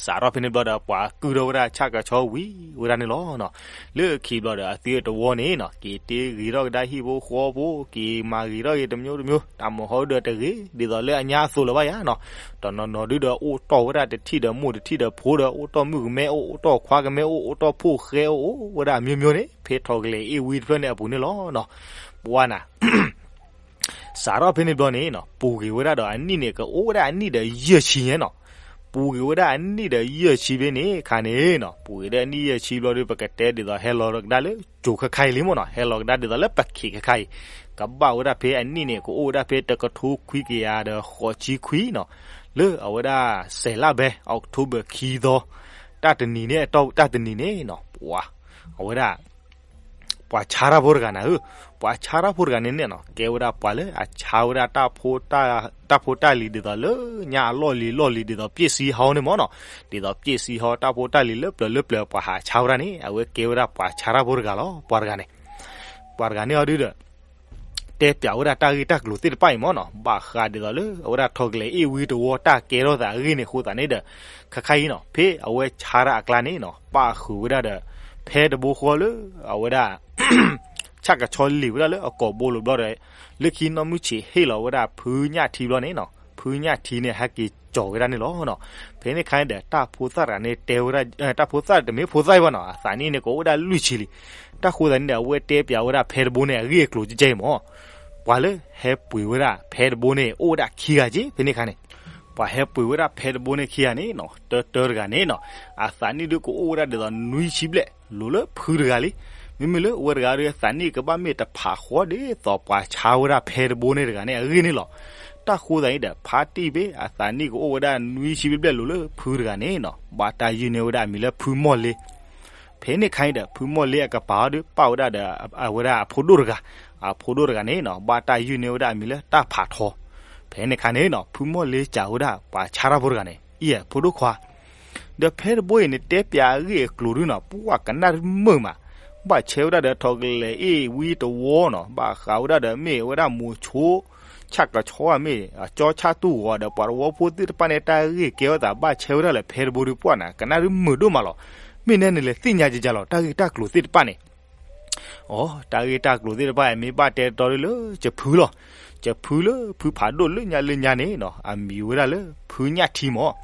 စးထီၣ်ဖဲန့ၣ်ဘျီဒီး ပှၤကုၢ်ထီၣ်ဝဲဒၣ်ဆၣ်ကဆီဝံၤဝဲဒၣ်န့ၣ်လီၤနီၤ. လၢခံဘျီဒီး အသုတဝီန့ၣ်နီၤ က့ၤတ့ဂ့ၤထီၣ်ကဒါဟံၣ်ဖိဃီဖိ က့ၤမၤဂ့ၤထီၣ်ဂ့ၤတမျိုးတမျိုး တၢ်မုာ်ဟီဒုဒီးတဂ့ၤ ဒ်သိးလၢအညါအသိးလၢၤဘၣ်ယၤနီၤ. တနီၤနီၤဒုဒီးအိၣ်တီၢ်ဝဲဒၣ်တထံၣ်ဒီးမိၢ်တထံၣ်ဒီးဖိဒီး အိၣ်တီၢ်မုၣ်ကမဲအိၣ် အိၣ်တီၢ်ခွါကမဲအိၣ် အိၣ်တီၢ်ဖိၣ်ဃဲအိၣ် အိၣ်ဝဲဒၣ်အမျိုးမျိုးန့ၣ် ဖဲထီၣ်ကလဲၤအ့ၣ်ဝံတဖျၢၣ်န့ၣ်အပူၤန့ၣ်လီၤနီၤ. ပှၤနၤ စးထီၣ်ဖဲန့ၣ်ဘျီန့ၣ်နီၤ ပူၤက့ၤဝဲဒၣ်ဒီးအနံၣ်န့ၣ် ကအိၣ်ဝဲဒၣ်အနံၣ်ဒီးယဲၢ်ဆံညါနီၤ. ပူၤက့ၤဝဲဒၣ်အနံၣ်ဒီးယဲၢ်ဆံဖဲန့ၣ်ခါန့ၣ်နီၤ ပူၤက့ၤဒီးအနံၣ်ယဲၢ်ဆံဘျီဒီး ပကတဲဒ်သိးဟဲလီၤကဒါလၢ ကၠိၤခဲခါအံၤလံမ့ၢ်နီၤ ဟဲလီၤကဒါဒ်သိးလၢပခံးခဲခါအံၤ ကဘၣ်ဝဲဒၣ်ဖဲအနံၣ်န့ၣ် ကအိၣ်ဝဲဒၣ်ဖဲတကထိခွံကယၤဒီးဃိးဆံခွံနီၤ လၢအဝဲဒၣ်စဲးလၢဘဲ October ခံသီ တၢ်တနံၤန့ၣ် တၢ်တနံၤန့ၣ်နီၤ ပှၤ အဝဲဒၣ် ပှၤဆါတၢ်ဖိတဂၤနၤဧၢ, ပှၤဆါတၢ်ဖိတဂၤန့ၣ်န့ၣ်နီၤ ကဲဝဲဒၣ်ပှၤလၢအဆါဝဲဒၣ်တၢ်ဖိ တၢ်ဖိတၢ်လံၤဒ်သိးလၢညါအလီၢ်လံၤလီၢ်လံၤ ဒ်သိးပျဲၢ်စံဟီန့ၣ်မ့ၢ်နီၤ, ဒ်သိးပျဲၢ်စံဟီတၢ်ဖိတၢ်လံၤလၢပျၢၤလၢပျၢၤ ပှၤဟးဆါဝဲဒၣ်န့ၣ် အဝဲကဲဝဲဒၣ်ပှၤဆါတၢ်ဖိတဂၤလီၤ. ပှၤတဂၤန့ၣ် ပှၤတဂၤန့ၣ်အီၤဒုဒီး တဲပျးဝဲဒၣ်တၢ်ဂ့ၢ်တၢ်ကျိၤသ့ၣ်တဖၣ်အံၤမ့ၢ်နီၤ, ဘၣ်ဃးဒ်သိးလၢ အဝဲဒၣ်ထီၣ်ကလဲၤအ့ၣ်ဝံတဝီတၢ်ကဲထီၣ်သးအဂ့ၢ်န့ၣ်အဃိသတးန့ၣ်ဒီး ခဲခါအံၤနီၤ ဖဲအဝဲဆါတၢ်အကျါန့ၣ်နီၤ ပၣ်ဃုာ်ဝဲဒၣ်ဒီး ဖဲတဘိဃီလၢ အဝဲဒၣ် ဆၣ်ကဆီလံာ်ဝဲဒၣ်လၢအကိာ်ဘိလိၤဘျီဒီး လၢခံနီၢ်မုၢ်ဆံးဟ့ၣ်လီၤဝဲဒၣ်ဖုညၣ်ထံဘျီန့ၣ်နီၤ, ဖုညၣ်ထံန့ၣ် ဟဲက့ၤကၠီၤဝဲဒၣ်န့ၣ်လီၤနီၤ. ဖဲန့ၣ်ခါန့ၣ်ဒီး တၢ်ဖိသၣ်တဂၤန့ၣ်တဲဝဲဒၣ်, တၢ်ဖိသၣ်တမ့ၢ်ဖိသၣ်အံၤဘၣ်နီၤ, အသးနံၣ်န့ၣ် ကအိၣ်ဝဲဒၣ်လွံၢ်ဆံလံ. တၢ်ဃိသးန့ၣ်ဒီး အဝဲတဲပၠးဝဲဒၣ်ဖဲတဘိန့ၣ် အဂ့ၢ်အကျိၤကဲကဲအံၤမၢ်. ပှၤလၢဟဲပှ့ၤဝဲဒၣ်ဖဲတဘိန့ၣ် အိၣ်ဝဲဒၣ်ခံဂၤက့ ဖဲန့ၣ်ခါန့ၣ် ပှၤဟဲပှ့ၤဝဲဒၣ်ဖဲတဘိန့ၣ်ခံဂၤန့ၣ်နီၤ, တၢတၢတဂၤန့ၣ်နီၤ, အသးနံၣ်ဒုးကအိၣ်ဝဲဒၣ်ဒ်သိးနွံဆံဘျဲၣ် လိၤလၢဖုတဂၤလံ. မ့မ့ၢ်လၢအဝဲတဂၤဒီး အသးနံၣ်ကဘၣ်မ့ၢ်တဖးဃီဒ်သိးပှၤဆါဝဲဒၣ်ဖဲတဘိန့ၣ်တဂၤန့ၣ် အဂ့ၢ်န့ၣ်လီၤ. တၢ်ဃိသးန့ၣ်ဒီး ဖါတံၢ်ဖဲအသးနံၣ်ကအိၣ်ဝဲဒၣ်နွံဆံဘျဲၣ်ဘျဲၣ်လိၤလၢဖုတဂၤန့ၣ်နီၤ, ဘၣ်တၢ်ယုၢ်န့ၢ်ဝဲဒၣ်အမံၤလၢဖုမီၢ်လ့. ဖဲန့ၣ်ခါန့ၣ်ဒီး ဖုမီၢ်လ့အကပၤအီၤဒုး ပာ်ဝဲဒၣ်ဒီးအဝဲဒၣ်အဖိဒိၣ်တဂၤ, အဖိဒိၣ်တဂၤန့ၣ်နီၤ ဘၣ်တၢ်ယုၢ်န့ၢ်ဝဲဒၣ်အမံၤလၢတၢ်ဖးထီ. ဖဲန့ၣ်ခါန့ၣ်နီၤ ဖုမီၢ်လ့စံးဝဲဒၣ်ပှၤဆါတၢ်ဖိတဂၤန့ၣ် အံၤဖိဒိၣ်ခွါ, ဒီးဖဲတဘိအံၤန့ၣ် တဲပၠးအဂ့ၢ်အကျိၤဒုးနီၤ ပှၤကနၣ်တမုာ်မး, ဘၣ်ဆဲဝဲဒၣ်ဒီးထိးကလဲၤအ့ၣ်ဝံတဝီနီၤ, ဘၣ်ဃးဝဲဒၣ်ဒီးမ့ၢ်ဝဲဒၣ်မိၤဆိ ဆၣ်ကဆီဧါ မ့ၢ်အကၠီဆၣ်တူၢ်ဂီၤဒီး ပှၤတဝီဖိသ့ၣ်တဖၣ်န့ၣ် တၢ်ဂ့ၢ်ကဲထီၣ်သး ဘၣ်ဆဲဝဲဒၣ်လၢဖဲတဘိဒုး ပှၤန့ၣ်ကနၣ်တမုာ်ဒိၣ်မးလီၤ. မ့ၢ်နဲန့ၣ်လဲၤသ့ၣ်ညါကကလီၤ တၢ်ဂ့ၢ်တၢ်ကျိၤသ့ၣ်တဖၣ်န့ၣ် အိ တၢ်ဂ့ၢ်တၢ်ကျိၤသ့ၣ်တဖၣ်အံၤ မ့ၢ်ဘၣ်တဲတီဒုးလၢ ကဖုလီၤ. ကဖုလၢဖုဖးဒိၣ်လၢညါလၢညါန့ၣ်နီၤ အမံၤဝဲဒၣ်လၢဖုညၣ်ထံမၢ်.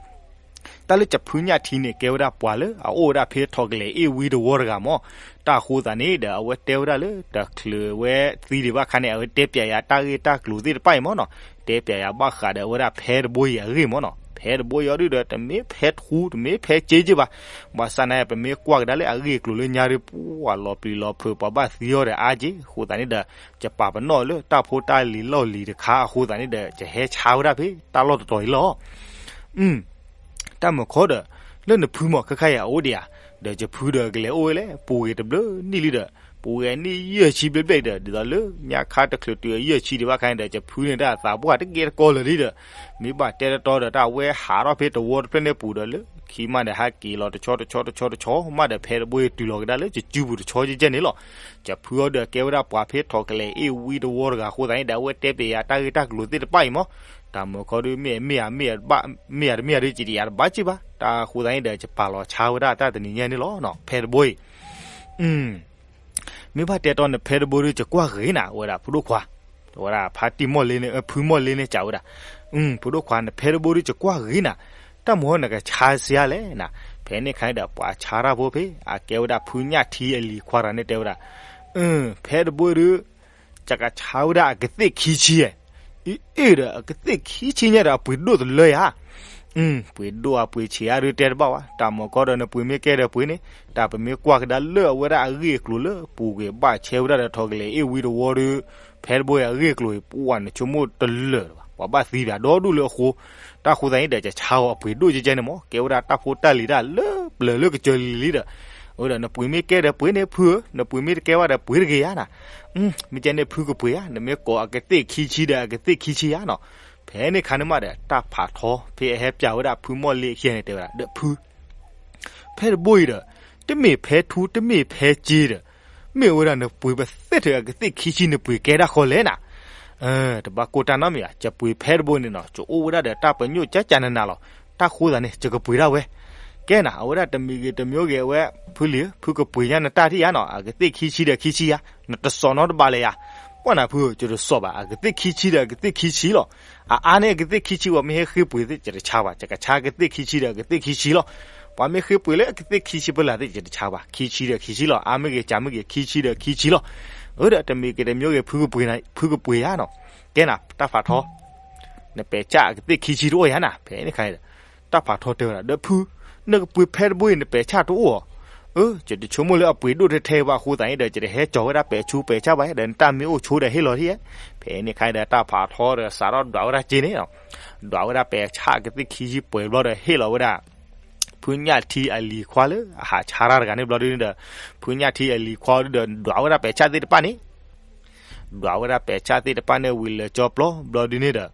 တၢ်လၢကဖုညၣ်ထံန့ၣ် ကဲဝဲဒၣ်ပှၤလၢအအိၣ်ဝဲဒၣ်ဖဲထိးကလဲၤအ့ၣ်ဝံတဝီတဂၤမၢ်. တၢ်ဃိသးန့ၣ်ဒီး အဝဲတဲဝဲဒၣ်လၢ တချုးဝဲသံဒံးဘၣ်ခါန့ၣ် အဝဲတဲပၠးယၤတၢ်ဂ့ၢ်တၢ်ကျိၤသ့ၣ်တဖၣ်အံၤမၢ်နီၤ. တဲပၠးယၤဘၣ်ဃးဒီးအဝဲဒၣ်ဖဲတဘိအံၤအဂ့ၢ်မၢ်နီၤ. ဖဲတဘိအံၤအီၤဒုးဒီး တမ့ၢ်ဖဲထူ တမ့ၢ်ဖဲစ့က့ဘၣ်. ဘၣ်ဆၣ်သနာ်က့ ပမ့ၢ်ကွၢ်ကဒါလၢအဂ့ၢ်အကျိၤလၢညါဒုး ပှၤလီၤပျံၤလီၤဖုး ပှၤဘၣ်သံအီၤဒီးအါက့. အဃိသတးန့ၣ်ဒီး ယပာ်ပနီၣ်လၢတၢ်ဖိတၢ်လံၤလီၢ်လံၤတခါအဃိသတးန့ၣ်ဒီး ယဟဲဆါဝဲဒၣ်ဖဲတၢ်လီၢ်တတီၤအံၤလီၤ. တၢ်မုာ်ခီဒီး လၢနဖုမၢ်ခဲခါအံၤအအိၣ်ဒံးဧါ. ဒီးယဖုဒီးကလဲၤအိၣ်ဝဲလဲၣ် ပူၤဂ့ၤတဘျုးနံၣ်လံဒီး ပူၤဂ့ၤနံၣ်ယဲၢ်ဆံဘျဲၣ်ဘျဲၣ်ဒီး ဒ်သိးလၢညါခါတချုးတုၤအယဲၢ်ဆံဒံးဘၣ်ခါန့ၣ်ဒီး ယဖုန့ၣ်တၢ်သးပှၢ်တကဲတကီလၢာ်လံဒီး မ့ၢ်ဘၣ်တဲတတီဒီး တၢ်ဝဲဟးထီၣ်ဖဲတဝီတဖျၢၣ်န့ၣ်ပူၤဒီး လၢခံမးဒီးဟဲက့ၤလီၤတဆီတဆီတဆီတဆီမးဒီး ဖဲတဘိအံၤတုၤလီၤကဒါလၢယစုပူၤတဆီကဲကဲန့ၣ်လီၤ. ယဖုအီၤဒီးကဲဝဲဒၣ်ပှၤဖဲထိးကလဲၤအ့ၣ်ဝံတဝီတဂၤအဃိသတးန့ၣ်ဒီး အဝဲတဲပၠးယၤတၢ်ဂ့ၢ်တၢ်ကျိၤသ့ၣ်တဖၣ်အံၤမၢ်. တၢ်မုာ်ခီဒုး မ့ၢ်မ့ၢ်ဧါ မ့ၢ်ဧါတမ့ၢ်ဧါဒုး ယတယၤတဘၣ်စ့ၢ်ဘၣ်. တၢ်ဃိသတးန့ၣ်ဒီး ယပာ်လီၤဆါဝဲဒၣ်တၢ်တနံၤညါန့ၣ်လီၤ ဖဲတဘိအံၤ မ့ၢ်ဘၣ်တဲတီနဖဲတဘိဒုး ယကွၢ်ဂ့ၤနၤ ဝဲဒၣ်ဖိဒိၣ်ခွါ, ဝဲဒၣ်ဖါတံၢ်မီၢ်လ့န့ၣ် ဖုမီၢ်လ့န့ၣ်စံးဝဲဒၣ်, ဖိဒိၣ်ခွါ နဖဲတဘိဒုး ယကွၢ်ဂ့ၤနၤ, တၢ်မုာ်ဟီနကဆါစ့ၢ်လဲၣ်နၤ. ဖဲန့ၣ်ခါန့ၣ်ဒီး ပှၤဆါတၢ်ဖိဖဲ အကဲဝဲဒၣ်ဖုညၣ်ထံအလံၤခွါတဂၤန့ၣ်တဲဝဲဒၣ်, ဖဲတဘိဒုး ကကဆါဝဲဒၣ်အကသ့ၣ်ခံဆံဧါ, အ့ၣ်ဒီးအကသ့ၣ်ခံဆံညါဒီးအပှ့ၤဒိၣ်တလၢဧါ. ပှ့ၤဒိၣ်အပှ့ၤဆံးဧါဒုးတဲတဘၣ်ဝဲ, တၢ်မုာ်ခီဒီးနပှ့ၤမ့ၢ်ကဲဒီးပှ့ၤန့ၣ်, တၢ်ပမ့ၢ်ကွၢ်ကဒါလၢအဝဲဒၣ်အဂ့ၢ်အကျိၤလၢ ပူၤကွံာ်ဘၣ်ဆဲဝဲဒၣ်ဒီးထိးကလဲၤအ့ၣ်ဝံတဝီဒီး ဖဲတဘိအံၤအဂ့ၢ်အကျိၤအံၤ ပှၤနဆိကမိၣ်တလၢာ်လၢၤဘၣ်, ပှၤဘၣ်သံပၠးဒီဒူၣ်လၢအဃိ, တၢ်ဃိသတးန့ၣ်ဒီး ကဆါအီၤအပှ့ၤဒိၣ်ကဲကဲန့ၣ်မၢ်, ကဲဝဲဒၣ်တၢ်ဖိတၢ်လံၤတၢ်လၢပျၢၤလၢကစၢၤလံၤလံဒီး, အဝဲဒီးနပှ့ၤမ့ၢ်ကဲဒီးပှ့ၤန့ၣ်ဖုဧၢ, နပှ့ၤမ့ၢ်တကဲဘၣ်ဒီးပှ့ၤတဂ့ၤဧါနၤ. မ့ၢ်ကဲန့ၣ်ဖုကပှ့ၤဧါ, နမ့ၢ်ကိးအကသ့ၣ်ခံဆံဒီးအကသ့ၣ်ခံဆံဧါနီၤ. ဖဲန့ၣ်ခါန့ၣ်မးဒီး တၢ်ဖးထီဖဲအဟဲပၠးဝဲဒၣ်ဖုမီၢ်လ့အခံဂၤန့ၣ်တဲဝဲဒၣ် ဒီးဖု ဖဲတဘိအံၤဒီး တမ့ၢ်ဖဲထူ တမ့ၢ်ဖဲစ့ဒီး, မ့ၢ်ဝဲဒၣ်နပှ့ၤပသ့ၣ်ထဲအကသ့ၣ်ခံဆံ နပှ့ၤကဲဒၣ်ဃီလဲၣ်နၤ. တဘၣ်ကိၢ်တၢ်နီတမံၤဧါ, ယပှ့ၤဖဲတဘိန့ၣ်နီၤ, ယအိၣ်ဝဲဒၣ်ဒီးတၢ်ပညိၣ်ကကနနၤလီၤ. တၢ်ဃိသတးန့ၣ် ယကပှ့ၤဒၣ်ဝဲ. ကဲနၤ, အဝဲဒၣ်တမံၤဂ့ၤတမံၤဂ့ၤ အဝဲ ဖုလံၤဧၢ, ဖုကပှ့ၤညါနတၢ်ထံၣ်ဧါနီၤ, အကသ့ၣ်ခံဆံဒီးခံဆံဧါ, နတစိာ်နီတဘးလၢၤဧါ. ပှၢ်နၤဖုဧၢ, ယတစိာ်ဘၣ်, အကသ့ၣ်ခံဆံဒီးအကသ့ၣ်ခံဆံလီၤ. အအါန့ၢ်အကသ့ၣ်ခံဆံ ပှၤမ့ၢ်ဟဲဃ့ပှ့ၤသ့ၣ် ယတဆါဘၣ်, ယကဆါကသ့ၣ်ခံဆံဒီးအကသ့ၣ်ခံဆံလီၤ. ပှၤမ့ၢ်ဃ့ပှ့ၤလၢအကသ့ၣ်ခံဆံပလၢ်သ့ၣ် ယတဆါဘၣ်, ခံဆံဒီးခံဆံလီၤ. အါမ့ၢ်ဂ့ၤ ကၢ်မ့ၢ်ဂ့ၤ ခံဆံဒီးခံဆံလီၤ. အဝဲဒီးတမံၤဂ့ၤတမံၤဂ့ၤ ဖုကပှ့ၤဧါနီၤ. ကဲနၤ တၢ်ဖးထီ နပဲာ်ဆၣ်အကသ့ၣ်ခံဆံတအိၣ်ဧါနၤ. ဖဲန့ၣ်ခါ တၢ်ဖးထီတဲဝဲဒၣ် ဒီးဖု, နကပှ့ၤဖဲတဘိအံၤ နပဲာ်ဆၣ်တအိၣ်ဧါ. အၢ ယတဆိကမိၣ်လၢအပှ့ၤဒိၣ်ထဲထဲဘၣ်အဃိသတးန့ၣ်ဒီး ယတဟဲကၠီၤဝဲဒၣ်ပဲာ်ဆူပဲာ်ဆၣ်ဘၣ်, ဒီးနတၢ်မ့ၢ်အိၣ်ဆိဒီးဟ့ၣ်လီၤထံၣ်ဧါ. ဖဲန့ၣ်ခါဒီး တၢ်ဖးထီဒီးစးထီၣ်ဒွးဝဲဒၣ်က့န့ၣ်နီၤ, ဒွးဝဲဒၣ်ပဲာ်ဆၣ်အကသ့ၣ်ခံဆံပှဲၤဘျီဒီး ဟ့ၣ်လီၤဝဲဒၣ် ဖုညၣ်ထံအလံၤခွါလၢအဟးဆါတၢ်တဂၤန့ၣ်ဘျီဒုန့ၣ်ဒီး ဖုညၣ်ထံအလံၤခွါဒီး ဒွးဝဲဒၣ်ပဲာ်ဆၣ်သ့ၣ်တဖၣ်န့ၣ် ဒွးဝဲဒၣ်ပဲာ်ဆၣ်သ့ၣ်တဖၣ်န့ၣ်ဝံၤလၢာ်ကၠီပျီဘျီဒုန့ၣ်ဒီး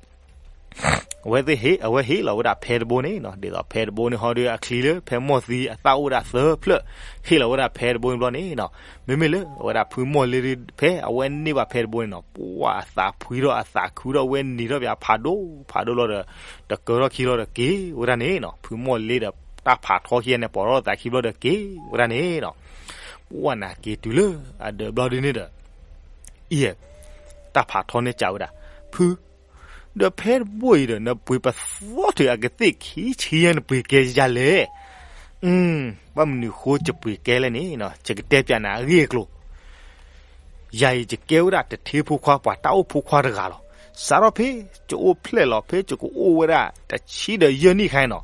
အဝဲသ့ၣ်ဟ့ၣ် အဝဲဟ့ၣ်လီၤဝဲဒၣ်ဖဲတဘိန့ၣ်နီၤ, ဒ်သိးဖဲတဘိန့ၣ်ဟီဒီး အချံလၢဖဲမီၢ်သံအသၣ်အိၣ်ဝဲဒၣ်သၢဖျၢၣ် ဟ့ၣ်လီၤဝဲဒၣ်ဖဲတဘိန့ၣ်ဘျီန့ၣ်နီၤ, မ့မ့ၢ်လၢအဝဲဒၣ်ဖုမီၢ်လ့ဒီး ဖဲအဝဲန့ၢ်ဘၣ်ဖဲတဘိန့ၣ်နီၤ, ပှၤအသးဖှံထီၣ်အသးခုထီၣ် ဝဲနံၤထီၣ်ပၠးဖးဒိၣ်ဖးဒိၣ်လီၤဒီး တကၢထီၣ်ခံလီၤဒီးက့ၤဝဲဒၣ်န့ၣ်နီၤ, ဖုမီၢ်လ့ဒီးတၢ်ဖးထီခံဂၤန့ၣ် ပိာ်ထီၣ်သးခံဘျီဒီးက့ၤဝဲဒၣ်န့ၣ်နီၤ, ပှၢ်နၤက့ၤတုၤလၢအဒၢးဘျီဒုန့ၣ်ဒီး အံၤ တၢ်ဖးထီန့ၣ်စံးဝဲဒၣ်, ဖု, ဒီးဖဲတဘိအံၤဒီး နပှ့ၤပသီထုးအကသ့ၣ်ခံဆံညါ နပှ့ၤကဲယၤလဲၣ်. ဘၣ်မနုၤဃိယပှ့ၤကဲလဲၣ်န့ၣ် ယကတဲပျးနၤအဂ့ၢ်အကျိၤ. ယၤအံၤယကဲဝဲဒၣ်တထ့ဖိခွါ ပှၤတၢ်အိၣ်ဖိခွါတဂၤလီၤ. စးထီၣ်ဖဲယအိၣ်ဖျဲၣ်လီၤ ဖဲယကအိၣ်ဝဲဒၣ်တဆံဒီးယဲၢ်နံၣ်ခါန့ၣ်နီၤ,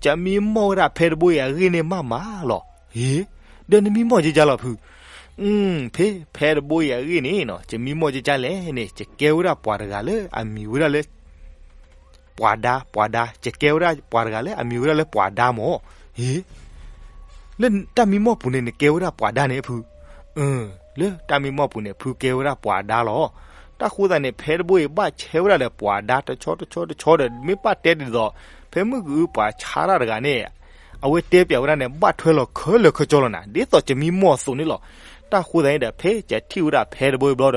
ယမံမီၢ်ဝဲဒၣ်ဖဲတဘိအံၤအဂ့ၢ်န့ၣ်မးမးလီၤ. ဟ့, ဒီးနမံမီၢ်ကဲယၤလီၤဖု. ဖဲဖဲတဘိအံၤအဂ့ၢ်န့ၣ်နီၤ ယမံမီၢ်ကဲယၤလဲၣ်န့ၣ် ယကဲဝဲဒၣ်ပှၤတဂၤလၢအမံၤဝဲဒၣ်လၢ ပှၤဒါ, ပှၤဒါ, ယကဲဝဲဒၣ်ပှၤတဂၤလၢအမံၤဝဲဒၣ်လၢပှၤဒါမၢ်. ဟ့, လၢတၢ်မံမီၢ်ပူၤန့ၣ် နကဲဝဲဒၣ်ပှၤဒါန့ၣ်ဖု. လၢတၢ်မံမီၢ်ပူၤန့ၣ် ဖုကဲဝဲဒၣ်ပှၤဒါလီၤ. တၢ်ဃိသတးန့ၣ် ဖဲတဘိအံၤ ဘၣ်ဆဲဝဲဒၣ်ဒီးပှၤဒါတဆီတဆီတဆီဒီး မ့ၢ်ဘၣ်တဲဒ်သိး ဖဲမုၢ်ကအုပှၤဆါတၢ်တဂၤန့ၣ် အဝဲတဲပျးဝဲဒၣ်န့ၣ် ဘၣ်ထွဲလီၤခဲလၢာ်ခဲဆ့လီၤနၤ, ဒ်သိးယမံမီၢ်အသိးန့ၣ်လီၤ. တၢ်ဃိသတးန့ၣ်ဒီး ဖဲယထံၣ်ဝဲဒၣ်ဖဲတဘိအံၤ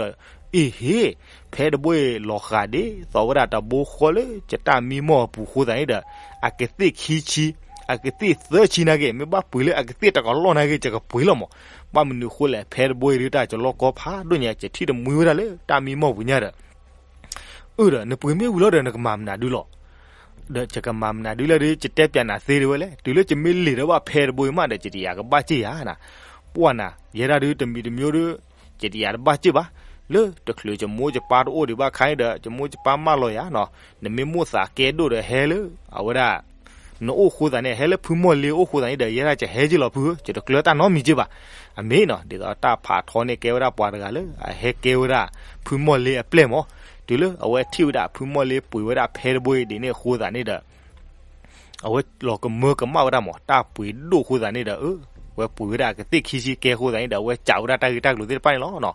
ဘျီဒီး အ့ဟ့, ဖဲတဘိအံၤလီၤဃးဒ်သိးဝဲဒၣ်တဘိဃီလၢယတၢ်မံမီၢ်အပူၤအဃိသတးန့ၣ်ဒီး အကသ့ၣ်ခံဆံ, အကသ့ၣ်သၢဆံနာ်က့ မ့ၢ်ဘၣ်ပှ့ၤလၢအကသ့ၣ်တကလီၢ်နာ်က့ ယကပှ့ၤလီၤမၢ်. ဘၣ်မနုၤဃိလဲၣ် ဖဲတဘိအံၤဒုးတၢ်ကလီၢ်ကီဖးဒိၣ်ညါ ယထံၣ်တမှံဝဲဒၣ်လၢတၢ်မံမီၢ်ပူၤညါဒီး အၢဒီး နပှ့ၤမ့ၢ်ဝံၤလီၤဒီးနကမၤမနုၤဒုလီၤ. ဒီးယကမၤမနုၤဒုလၢဒုး ယတဲပျးနၤသ့ဒၣ်ဝဲလဲၣ်, တုၤလၢယမ့ၢ်လံာ်ဒီးဘၣ်ဖဲတဘိအံၤမးဒီး ယတယာ်ကဘၣ်စ့ၢ်ယၤနၤ. ပှၢ်နၤ ယဲဒၣ်ဒုးတမံၤတမံၤဒုး ယတယာ်တဘၣ်စ့ၢ်ဘၣ်. လၢတချုးယမိၢ်ယပၢ်တအိၣ်ဒံးဘၣ်ခါန့ၣ်ဒီး ယမိၢ်ယပၢ်မၢလီၤယၤနီၤ, နမ့ၢ်မိၣ်သးကဲဒိၣ်ဒီးဟဲလၢ အဝဲဒၣ် နအိၣ်ဃိသတးန့ၣ် ဟဲလၢဖုမီၢ်လ့အိၣ်ဃိသတးန့ၣ်ဒီး ယဲဒၣ်ယဟဲက့ၤလီၤဖုဧၢ, ယတကျၢၤတၢ်နီတမံၤက့ဘၣ်. အမ့ၢ်နီၤ ဒ်သိးတၢ်ဖးထီန့ၣ်ကဲဝဲဒၣ်ပှၤတဂၤလၢ အဟဲကဲဝဲဒၣ် ဖုမီၢ်လ့အပျဲၢ်မၢ်. တုၤလၢအဝဲထံၣ်ဝဲဒၣ်ဖုမီၢ်လ့ပှ့ၤဝဲဒၣ်ဖဲတဘိအံၤဒ်န့ၣ်အဃိသတးန့ၣ်ဒီး အဝဲလီၤကမၢကမၣ်ဝဲဒၣ်မၢ်, တၢ်ပှ့ၤဒိၣ်အဃိသတးန့ၣ်ဒီး အဝဲပှ့ၤဝဲဒၣ်အကသ့ၣ်ခံဆံကဲအဃိသတးန့ၣ်ဒီး အဝဲစံးဝဲဒၣ်တၢ်ဂ့ၢ်တၢ်ကျိၤသ့ၣ်တဖၣ်န့ၣ်လီၤနီၤ.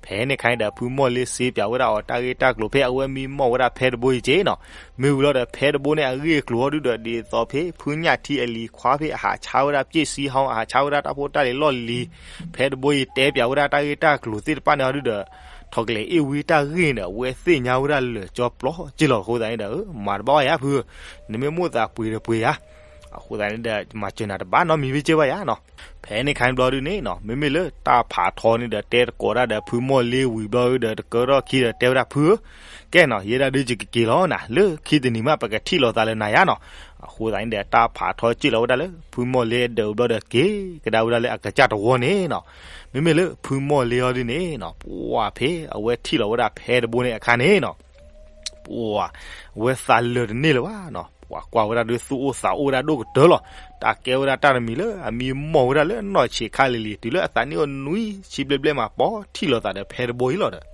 ဖဲန့ၣ်ခါန့ၣ်ဒီး ဖုမီၢ်လ့စံးပျးဝဲဒၣ်အီၤတၢ်ဂ့ၢ်တၢ်ကျိၤဖဲအဝဲမံမီၢ်ဝဲဒၣ်ဖဲတဘိအံၤက့နီၤ. မ့ၢ်ဝံၤလီၤဒီး ဖဲတဘိန့ၣ်အဂ့ၢ်အကျိၤအီၤဒုဒီး ဒ်သိးဖဲဖုညၣ်ထံအလံၤခွါဖဲအဟးဆါဝဲဒၣ် ပျ့ၣ်စံဟီ အဟးဆါဝဲဒၣ်တၢ်ဖိတၢ်လံၤလီၢ်လံၤ, ဖဲတဘိအံၤတဲပျးဝဲဒၣ်တၢ်ဂ့ၢ်တၢ်ကျိၤသ့ၣ်တဖၣ်န့ၣ်အီၤဒုဒီး ထီၣ်ကလဲၤအ့ၣ်ဝံတၢ်ဂ့ၢ်န့ၣ်ဒီး အဝဲသ့ၣ်ညါဝဲဒၣ်လၢာ်ကၠီပျီက့လီၤအဃိသတးန့ၣ်ဒီး မၤတဘၣ်ဘၣ်ယၤဖုဧၢ, နမ့ၢ်မိၣ်သးပှ့ၤဒီးပှ့ၤယၤ, အဃိသတးန့ၣ်ဒီး မၤစၢၤနၤတဘၣ်နီတမံၤဘၣ်က့ဘၣ်ယၤနီၤ. ဖဲန့ၣ်ခါန့ၣ်ဘျီဒုန့ၣ်နီၤ မ့မ့ၢ်လၢတၢ်ဖးထီန့ၣ်ဒီး တဲသကိးတၢ်ဒီးဖုမီၢ်လ့ဝံၤဘျီဒုဒီး တကၢထီၣ်ခံဒီးတဲဝဲဒၣ် ဖုဧၢ, ကဲနီၤ ယဲဒၣ်ဒုးယကက့ၤလီၤနၤ, လၢခံတနံၤမး ပကထံၣ်လိာ်သးလၢနၤယၤနီၤ. အဃိသတးန့ၣ်ဒီး တၢ်ဖးထီစံးလီၤဝဲဒၣ်လၢ ဖုမီၢ်လ့အဒၢးဘျီဒီး က့ၤကဒါဝဲဒၣ်လၢအကစၢ်တဝီန့ၣ်နီၤ. မ့မ့ၢ်လၢဖုမီၢ်လ့အီၤဒုန့ၣ်နီၤ ပှၢ်ဖဲအဝဲထံၣ်လီၤဝဲဒၣ်ဖဲတဘိန့ၣ်အခါန့ၣ်နီၤ ပှၢ် အဝဲသးလၢာ်တန့ၢ်လၢၤဘၣ်နီၤ, ပှၤကွၢ်ဝဲဒၣ်ဒုးသူၣ်အိၣ်သးအိၣ်ဝဲဒၣ်ဒိၣ်ကတၢၢ်လီၤ. တၢ်ကဲဝဲဒၣ်တၢ်တမံၤလၢအမံမီၢ်ဝဲဒၣ်လၢနီၢ်ဆံးခါလံၤလံၤ တုၤလၢအသးနံၣ်အိၣ်နွံဆံဘျဲၣ်ဘျဲၣ်မး ပှၤထံၣ်လိာ်သးဒီးဖဲတဘိအံၤလီၤဒီး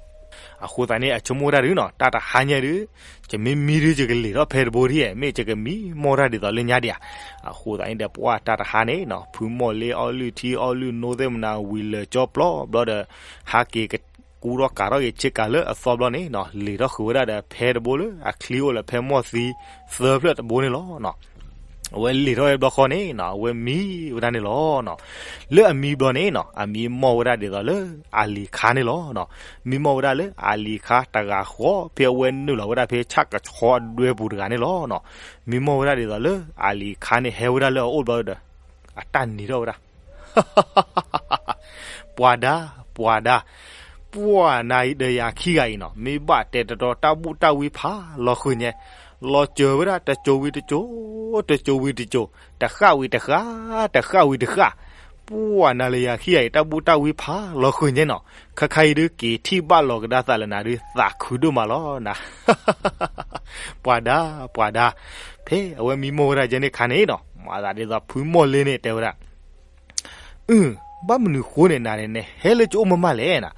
အဃိသတးန့ၣ် အဆိကမိၣ်ဝဲဒၣ်ဒုနီၤ တၢ်တဟါညါဒု ယမ့ၢ်မံဒု ယကလံာ်ထီၣ်ဖဲတဘိဒ်ယဲၢ် မ့ၢ်ယကမံမီၢ်တၢ်ဒ်သိးလၢညါဒံးဧါ. အဃိသတးန့ၣ်ဒီး ပှၢ်တၢ်တဟါန့ၣ်နီၤ ဖုမီၢ်လ့အီလုၢ်ထံအီလုၢ်နိသ့ၣ်မနၤဝံၤလၢာ်ကၠီပျီဘျီဒီး ဟးက့ၤကကူထီၣ်ကၤထီၣ်က့ၤဆ့ကၤလၢအသီဘျီန့ၣ်နီၤ လံာ်ထီၣ်ဃုာ်ဝဲဒၣ်ဒီးဖဲတဘိလၢအချံအိၣ်လၢဖဲမီၢ်သံသၢဖျၢၣ်တဘိန့ၣ်လီၤ. အဝဲလံာ်ထီၣ်ဝဲဘျီဃီန့ၣ်နီၤ အဝဲမံဝဲဒၣ်န့ၣ်လီၤနီၤ. လၢအမံဘျီန့ၣ်နီၤ အမံမီၢ်ဝဲဒၣ်ဒ်သိးလၢအလံၤခါန့ၣ်လီၤ. မံမီၢ်ဝဲဒၣ်လၢအလံၤခါတဂၤဃီ ဖဲအဝဲနုာ်လီၤဝဲဒၣ်ဖဲဆၣ်ကဆီအဒွဲပူၤတဂၤန့ၣ်လီၤ. မံမီၢ်ဝဲဒၣ်ဒ်သိးလၢအလံၤခါန့ၣ်ဟဲဝဲဒၣ်လၢအအိၣ်ဘျီဒီး အတၢ်နံၤထီၣ်ဝဲဒၣ် ပှၤဒါ, ပှၤဒါ, ပှၢ်နၤဒီးယၤခံဂၤအံၤနီၤ မ့ၢ်ဘၣ်တဲတတီ တၢ်ဘူၣ်တၢ်ဝံဖးလီၤဃုာ်ညါ, လီၤစၢၤဝဲဒၣ်တစိၤဝံၤတစိၤ, တစိၤဝံၤတစိၤ, တဃၣ်ဝံၤတဃၣ်, တဃၣ်ဝံၤတဃၣ်, ပှၢ်နၤလၢယၤခံဂၤအံၤ တၢ်ဘူၣ်တၢ်ဝံဖးလီၤဃုာ်ညါနီၤ, ခဲခါအံၤဒုးက့ၤထံၣ်ဘၣ်လီၤကဒါသးလၢနၤဒုး သးခုဒိၣ်မးလီၤနၤ ပှၤဒါ, ပှၤဒါ, ဖဲအဝဲမံမီၢ်ဝဲဒၣ်ယဲန့ၣ်ခါန့ၣ်နီၤ မၤသးဒ်သိးဖုမီၢ်လ့န့ၣ်တဲဝဲဒၣ် အု ဘၣ်မနုၤဃိန့ၣ် နၤန့ၣ် နဟဲလၢယအိၣ်မးမးလဲၣ်နၤ,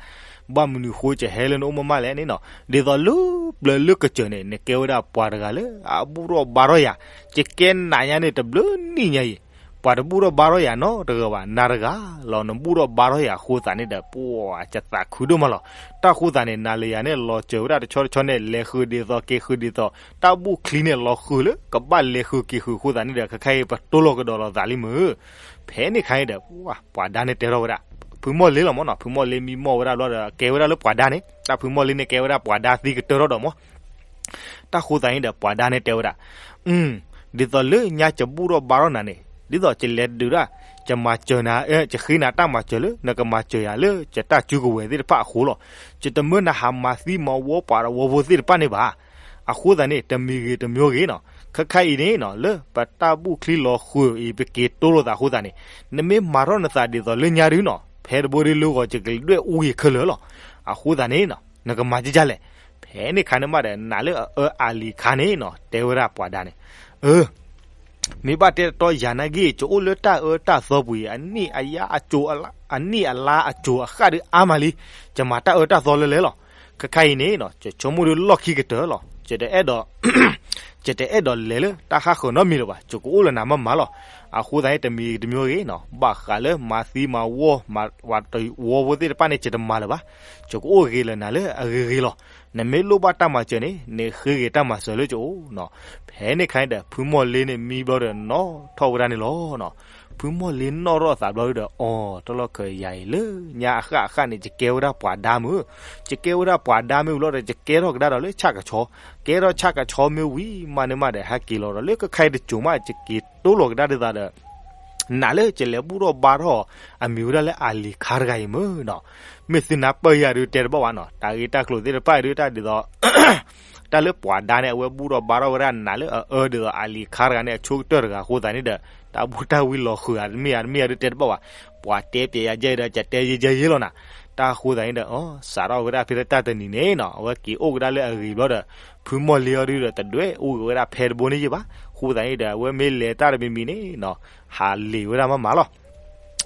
ဘၣ်မနုၤဃိယဟဲလၢနအိၣ်မးမးလဲၣ်န့ၣ်နီၤ, ဒ်သိးလၢပျၢၤလၢကစၢၢ်န့ၣ် နကဲဝဲဒၣ်ပှၤတဂၤလၢအဘူၣ်ထီၣ်ဘါထီၣ်ယၤ, ယကဲနၤညါန့ၣ် တဘျုးနံၣ်ညါအံၤ ပှၤတဘူၣ်ထီၣ်ဘါထီၣ်ယၤနီတဂၤဘၣ်, နၤတဂၤလီၤ နဘူၣ်ထီၣ်ဘါထီၣ်ယၤအဃိသတးန့ၣ်ဒီး ပှၢ်ယသးခုဒိၣ်မးလီၤ. တၢ်ဃိသတးန့ၣ် နၤလၢယၤန့ၣ် လီၤစၢၤဝဲဒၣ်တဆီတဆီန့ၣ် လဲၤဃုာ်ဒ်သိးက့ၤဃုာ်ဒ်သိး တၢ်ဘူၣ်ချံန့ၣ် လီၤဃုာ်လၢကဘၣ်လဲၤဃုာ်က့ၤဃုာ်အဃိသတးန့ၣ်ဒီး ခဲခါအံၤပတိၢ်လီၤကဒီးလိာ်သးလံမုၢ် ဖဲန့ၣ်ခါန့ၣ်ဒီး ပှၤဒါန့ၣ်တဲထီၣ်ဝဲဒၣ်, ဖုမီၢ်လ့လီၤမၢ်နီၤ, ဖုမီၢ်လ့မံမီၢ်ဝဲဒၣ်ဘျီဒီး ကဲဝဲဒၣ်လၢပှၤဒါန့ၣ်, တၢ်ဖုမီၢ်လ့န့ၣ်ကဲဝဲဒၣ်ပှၤဒါသံကတၢၢ်ထီၣ်ဒီးမၢ်, တၢ်ဃိသတးန့ၣ်ဒီးပှၤဒါန့ၣ်တဲဝဲဒၣ်, ဒ်သိးလၢညါယဘူၣ်ထီၣ်ဘါထီၣ်နၤန့ၣ် ဒ်သိးယလဲၤဒုးဒၣ်, ယမၤစၢၤနၤ, ယဃ့နၤတၢ်မၤစၢၤလၢ နကမၤစၢၤယၤလၢယတၢ်စုကဝဲၤသ့ၣ်တဖၣ်အဃိလီၤ. ယတမၢနၤဟးမၤသံမၤဝီပှၤတဝီဖိသ့ၣ်တဖၣ်န့ၣ်ဘၣ်. အဃိသတးန့ၣ် တမံၤဂ့ၤတမံၤဂ့ၤနီၤ, ခဲခါအံၤန့ၣ်နီၤ လၢပတၢ်ဘူၣ်ချံလီၤဃုာ်အံၤ ပက့ၤတိလိာ်သးအဃိသတးန့ၣ်, နမ့ၢ်မၤထီၣ်နသးဒ်သိးလၢညါဒုနီၤ ဖဲတဘိဒုလၢဂီၤ ယကလဲၤဒွဲၣ်အူဂ့ၤခဲလၢာ်လီၤ. အဃိသတးန့ၣ်နီၤ နကမၤကကလဲၣ်. ဖဲန့ၣ်ခါန့ၣ်မးဒီး နးလၢအအၢအလံၤခါန့ၣ်နီၤ တဲဝဲဒၣ်ပှၤဒါန့ၣ်, အၢ မ့ၢ်ဘၣ်တဲတတီယၤနာ်က့ ယအိၣ်လၢတၢ်အၢတၢ်သီပူၤအံၤ အနံၣ်အယါအစိၤ, အနံၣ်အလါအစိၤအဃၣ်ဒုအါမးလံ. ယမၤတၢ်အၢတၢ်သီလၢလဲၣ်လီၤ. ခဲခါအံၤန့ၣ်နီၤ ယဆိကမိၣ်ဒုလီၢ်ခံကတၢၢ်လီၤ. ယတအဲၣ်ဒိး ယတအဲၣ်ဒိးလဲၤလၢတၢ်ဟးဃၢၤနီတမံၤလၢၤဘၣ်. ယကအိၣ်လၢနၤမးမးလီၤ. အဃိသတးန့ၣ် တမံၤဂ့ၤတမံၤဂ့ၤနီၤ ဘၣ်ဃးလၢမၤသံမၤဝီ မၤဝၤတဝီဖိသ့ၣ်တဖၣ်န့ၣ် ယတမၤလၢၤဘၣ်. ယကအိၣ်ဂ့ၤလၢနၤလၢအဂ့ၤဂ့ၤလီၤ. နမ့ၢ်လိၣ်ဘၣ်တၢ်မၤစၢၤန့ၣ် နဃ့ဂ့ၤတၢ်မၤစၢၤလၢယအိၣ်နီၤ. ဖဲန့ၣ်ခါန့ၣ်ဒီး ဖုမီၢ်လ့န့ၣ်မံဘျီဒီးနီၣ်ထီၣ်ဝဲဒၣ်န့ၣ်လီၤ. ဖုမီၢ်လ့နီၣ်ထီၣ်အသးဘျီဒီး အီၤ တၢ်လီၢ်ခၢၣ်ယၤအံၤလၢညါအဃၣ်အဃၣ်န့ၣ် ယကဲဝဲဒၣ်ပှၤဒါမုၢ်, ယကဲဝဲဒၣ်ပှၤဒါမုၢ်ဘျီဒီး ယကဲထီၣ်ကဒါဒီးလၢဆၣ်ကဆီ, ကဲထီၣ်ဆၣ်ကဆီမ့ၢ်ဝံၤမးန့ၣ်မးဒီး ဟဲက့ၤလီၤဒီးလၢကခါအံၤတစိၤမး ယက့ၤတိလိာ်ကဒါဒ်သိးဒီး နးလၢယလဲၤဘူၣ်ထီၣ်ဘါထီၣ်အမံၤဝဲဒၣ်လၢအလံၤခါတဂၤအံၤမုၢ်နီၤ. မ့ၢ်သုနၢ်ပၢၢ်ယၤဒုတဲတဘၣ်ဘၣ်နီၤ တၢ်ဂ့ၢ်တၢ်ကျိၤသ့ၣ်တဖၣ်ဒုတၢ်ဒ်သိး တၢ်လၢပှၤဒါန့ၣ် အဝဲဘူၣ်ထီၣ်ဘါထီၣ်ဝဲဒၣ်နးလၢအအၢဒ်သိးအလံၤခါတဂၤန့ၣ် အဆိကတၢၢ်တဂၤအဃိသတးန့ၣ်ဒီး တၢ်ဘူၣ်တၢ်ဝံလီၤဃုာ်ဧါတမ့ၢ်ဧါတမ့ၢ်ဧါဒုတဲတဘၣ်ဘၣ်. ပှၤတဲပျဲယၤယဲဒီး ယတဲယဲယဲယဲလီၤနၤ. တၢ်အဃိသတးန့ၣ်ဒီး အီၤ စးထီၣ်ဝဲဒၣ်ဖဲတၢ်တနံၤန့ၣ်နီၤ အဝဲက့ၤအိၣ်ကဒါလၢအဂ့ၤဘျီဒီး ဖုမီၢ်လ့အီၤဒုဒီး တဒွဲၣ်အူဂ့ၤဝဲဒၣ်ဖဲတဘိန့ၣ်ယဲဘၣ်. အဃိသတးန့ၣ်ဒီး အဝဲမ့ၢ်လဲၤတၢ်တမံၤမံၤန့ၣ်နီၤ ဟးလ့ၤဝဲဒၣ်မးမးလီၤ.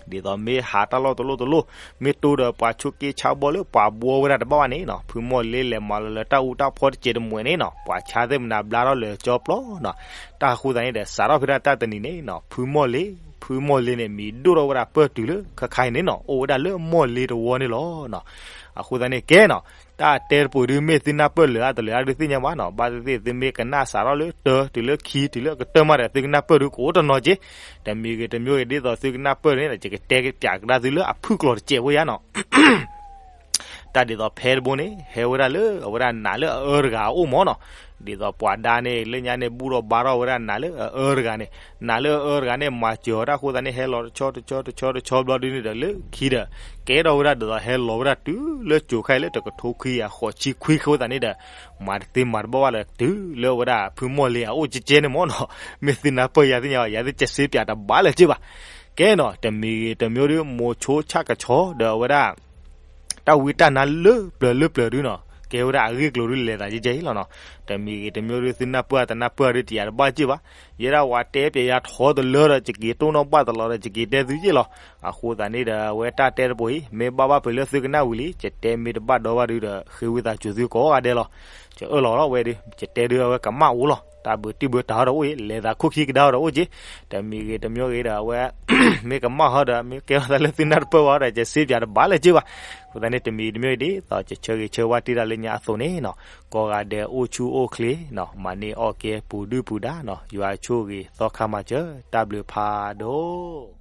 ဒ်သိးမ့ၢ်ဟးတၢ်လီၢ်တလီၢ်တလီၢ် မ့ၢ်တိဒီးပှၤဆိးက့ဆါဘီလၢပှၤဘှီဝဲဒၣ်တဘၣ်ဘၣ်န့ၣ်နီၤ ဖုမီၢ်လ့လဲၤမၤလီၤလၢတၢ်အူတၢ်ဖီတစဲးတမှဲၤန့ၣ်နီၤ ပှၤဆါသ့ၣ်မနၤဘျါထီၣ်လၢာ်ကၠီပျီနီၤ. တၢ်အဃိသတးန့ၣ်ဒီး စးထီၣ်ဖဲဒၣ်တၢ်တနံၤန့ၣ်နီၤ ဖုမီၢ်လ့ ဖုမီၢ်လ့န့ၣ် မံၤဒိၣ်ထီၣ်ဝဲဒၣ်ပၢၢ်တုၤလၢခဲခါအံၤန့ၣ်နီၤ အိၣ်ဝဲဒၣ်လၢမီၢ်လ့တဝီန့ၣ်လီၤနီၤ. အဃိသတးန့ၣ်ကဲနီၤ တၢ်တဲတပူၤဒုမ့ၢ်သုနၢ်ပၢၢ်လၢာ်အါတလၢာ်အါဒုသ့ၣ်ညါဘၣ်နီၤ ဘၣ်သ့ၣ်သ့ၣ်သုမ့ၢ်ကနၣ်စးထီၣ်လၢတၢတုၤလၢခံတုၤလၢအကတၢၢ်မးဒီး သုကနၢ်ပၢၢ်ဒုကအိၣ်တနီၤက့ၤ. တမံၤဂ့ၤတမံၤဂ့ၤဒ်သိးသုကနၢ်ပၢၢ်န့ၣ် ယကတဲပၠးကဒါသုလၢအဖုၣ်ကျိၤတစဲးဖိယါနီၤ တၢ်ဒ်သိးဖဲတဘိန့ၣ် ဟဲဝဲဒၣ်လၢအဝဲဒၣ်နးလၢအအၢတဂၤအအိၣ်မးနီၤ. ဒ်သိးပှၤဒါန့ၣ် လၢညါန့ၣ် ဘူၣ်ထီၣ်ဘါထီၣ်ဝဲဒၣ်နးလၢအအၢတဂၤန့ၣ် နးလၢအအၢတဂၤန့ၣ် မၤစၢၤအီၤတၢ်အဃိသတးန့ၣ် ဟဲလီၤတဆီတဆီတဆီတဆီဘျီဒုန့ၣ်ဒီး လၢခံဒီး ကဲထီၣ်ဝဲဒၣ်ဒ်သိးဟဲလီၤဝဲဒၣ်တုၤလၢကၠိၤခါအံၤလၢတကထိခွံကယၤဃိးဆံခွံအဃိသတးန့ၣ်ဒီး မၤတသ့မၤတဘၣ်ဘၣ်လၢတုၤလၢအဝဲဒၣ်ဖုမီၢ်လ့အအိၣ်ကဲကဲန့ၣ်မးနီၤ. မ့ၢ်သုနၢ်ပၢၢ်ယၤသ့ၣ်ညါဘၣ် ယၤသ့ၣ်ကစ့ပၠးတဘၣ်လၢၤက့ၤဘၣ်. ကဲနီၤ တမံၤဂ့ၤတမံၤဒု မိၤဆိဆၣ်ကဆီဒီးအဝဲဒၣ် တၢ်ဝံတၢ်နါလၢပျၢၤလၢပျၢၤဒုနီၤ ကဲဝဲဒၣ်အဂ့ၢ်ကျိၤဒုလဲၤသးယဲယဲလီၤနီၤ. တမံၤဂ့ၤတမံၤဒု သုနၢ်ပၢၢ်တနၢ်ပၢၢ်ဒု တယၤတဘၣ်က့ၤဘၣ်. ယဲဒၣ်ဝဲတဲပျဲယၤထီတလၢဒီး ယက့ၤတိၢ်နီၣ်ဘၣ်တလီၤဒီး ယက့ၤတဲသုယဲလီၤ. အဃိသတးန့ၣ်ဒီး အဝဲတၢ်တဲတပူၤအံၤ မ့ၢ်ဘၣ်ဘၣ်ပှဲၤလၢသုကနၣ်ဝံၤလံ ယတဲမ့ၢ်တဘၣ်ဒီဘၣ်ဒုဒီး ဃ့ဝံသးစူၤသုကိးဂၤဒဲးလီၤ. ယအၢၣ်လီၤလီၤဝဲဒု ယတဲဒုအဝဲကမၣ်အိၣ်လီၤ. တၢ်ဘုးတံၢ်ဘုးတၢ်ဟီဒီးအိၣ်အံၤ လဲၤသးခိၣ်ခံကဒါဟီဒီးအိၣ်က့ၤ. တမံၤဂ့ၤတမံၤဂ့ၤဒီး အဝဲ မ့ၢ်ကမၣ်ဟီဒီး မ့ၢ်ကဲထီၣ်သးလၢသုနၢ်တပၢၢ်ဝဲဒီး ယစ့ပၠးတဘၣ်လၢၤက့ၤဘၣ်. အဃိသတးန့ၣ် တမံၤတမံၤဒ်သိး ယဆၢဂ့ၤဆၢဝါတ့ၢ်တၢ်လၢညါအသိးန့ၣ်နီၤ ကိးဂၤဒဲးအိၣ်ဆူၣ်အိၣ်ချ့နီၤ မၤန့ၢ်အီၣ်ကဲပူၤဒုၣ်ပူၤဒါနီၤ ယွၤဆိၣ်ဂ့ၤသီခါမၤစၢၤ တၢ်ဘျုးဖးဒိၣ်.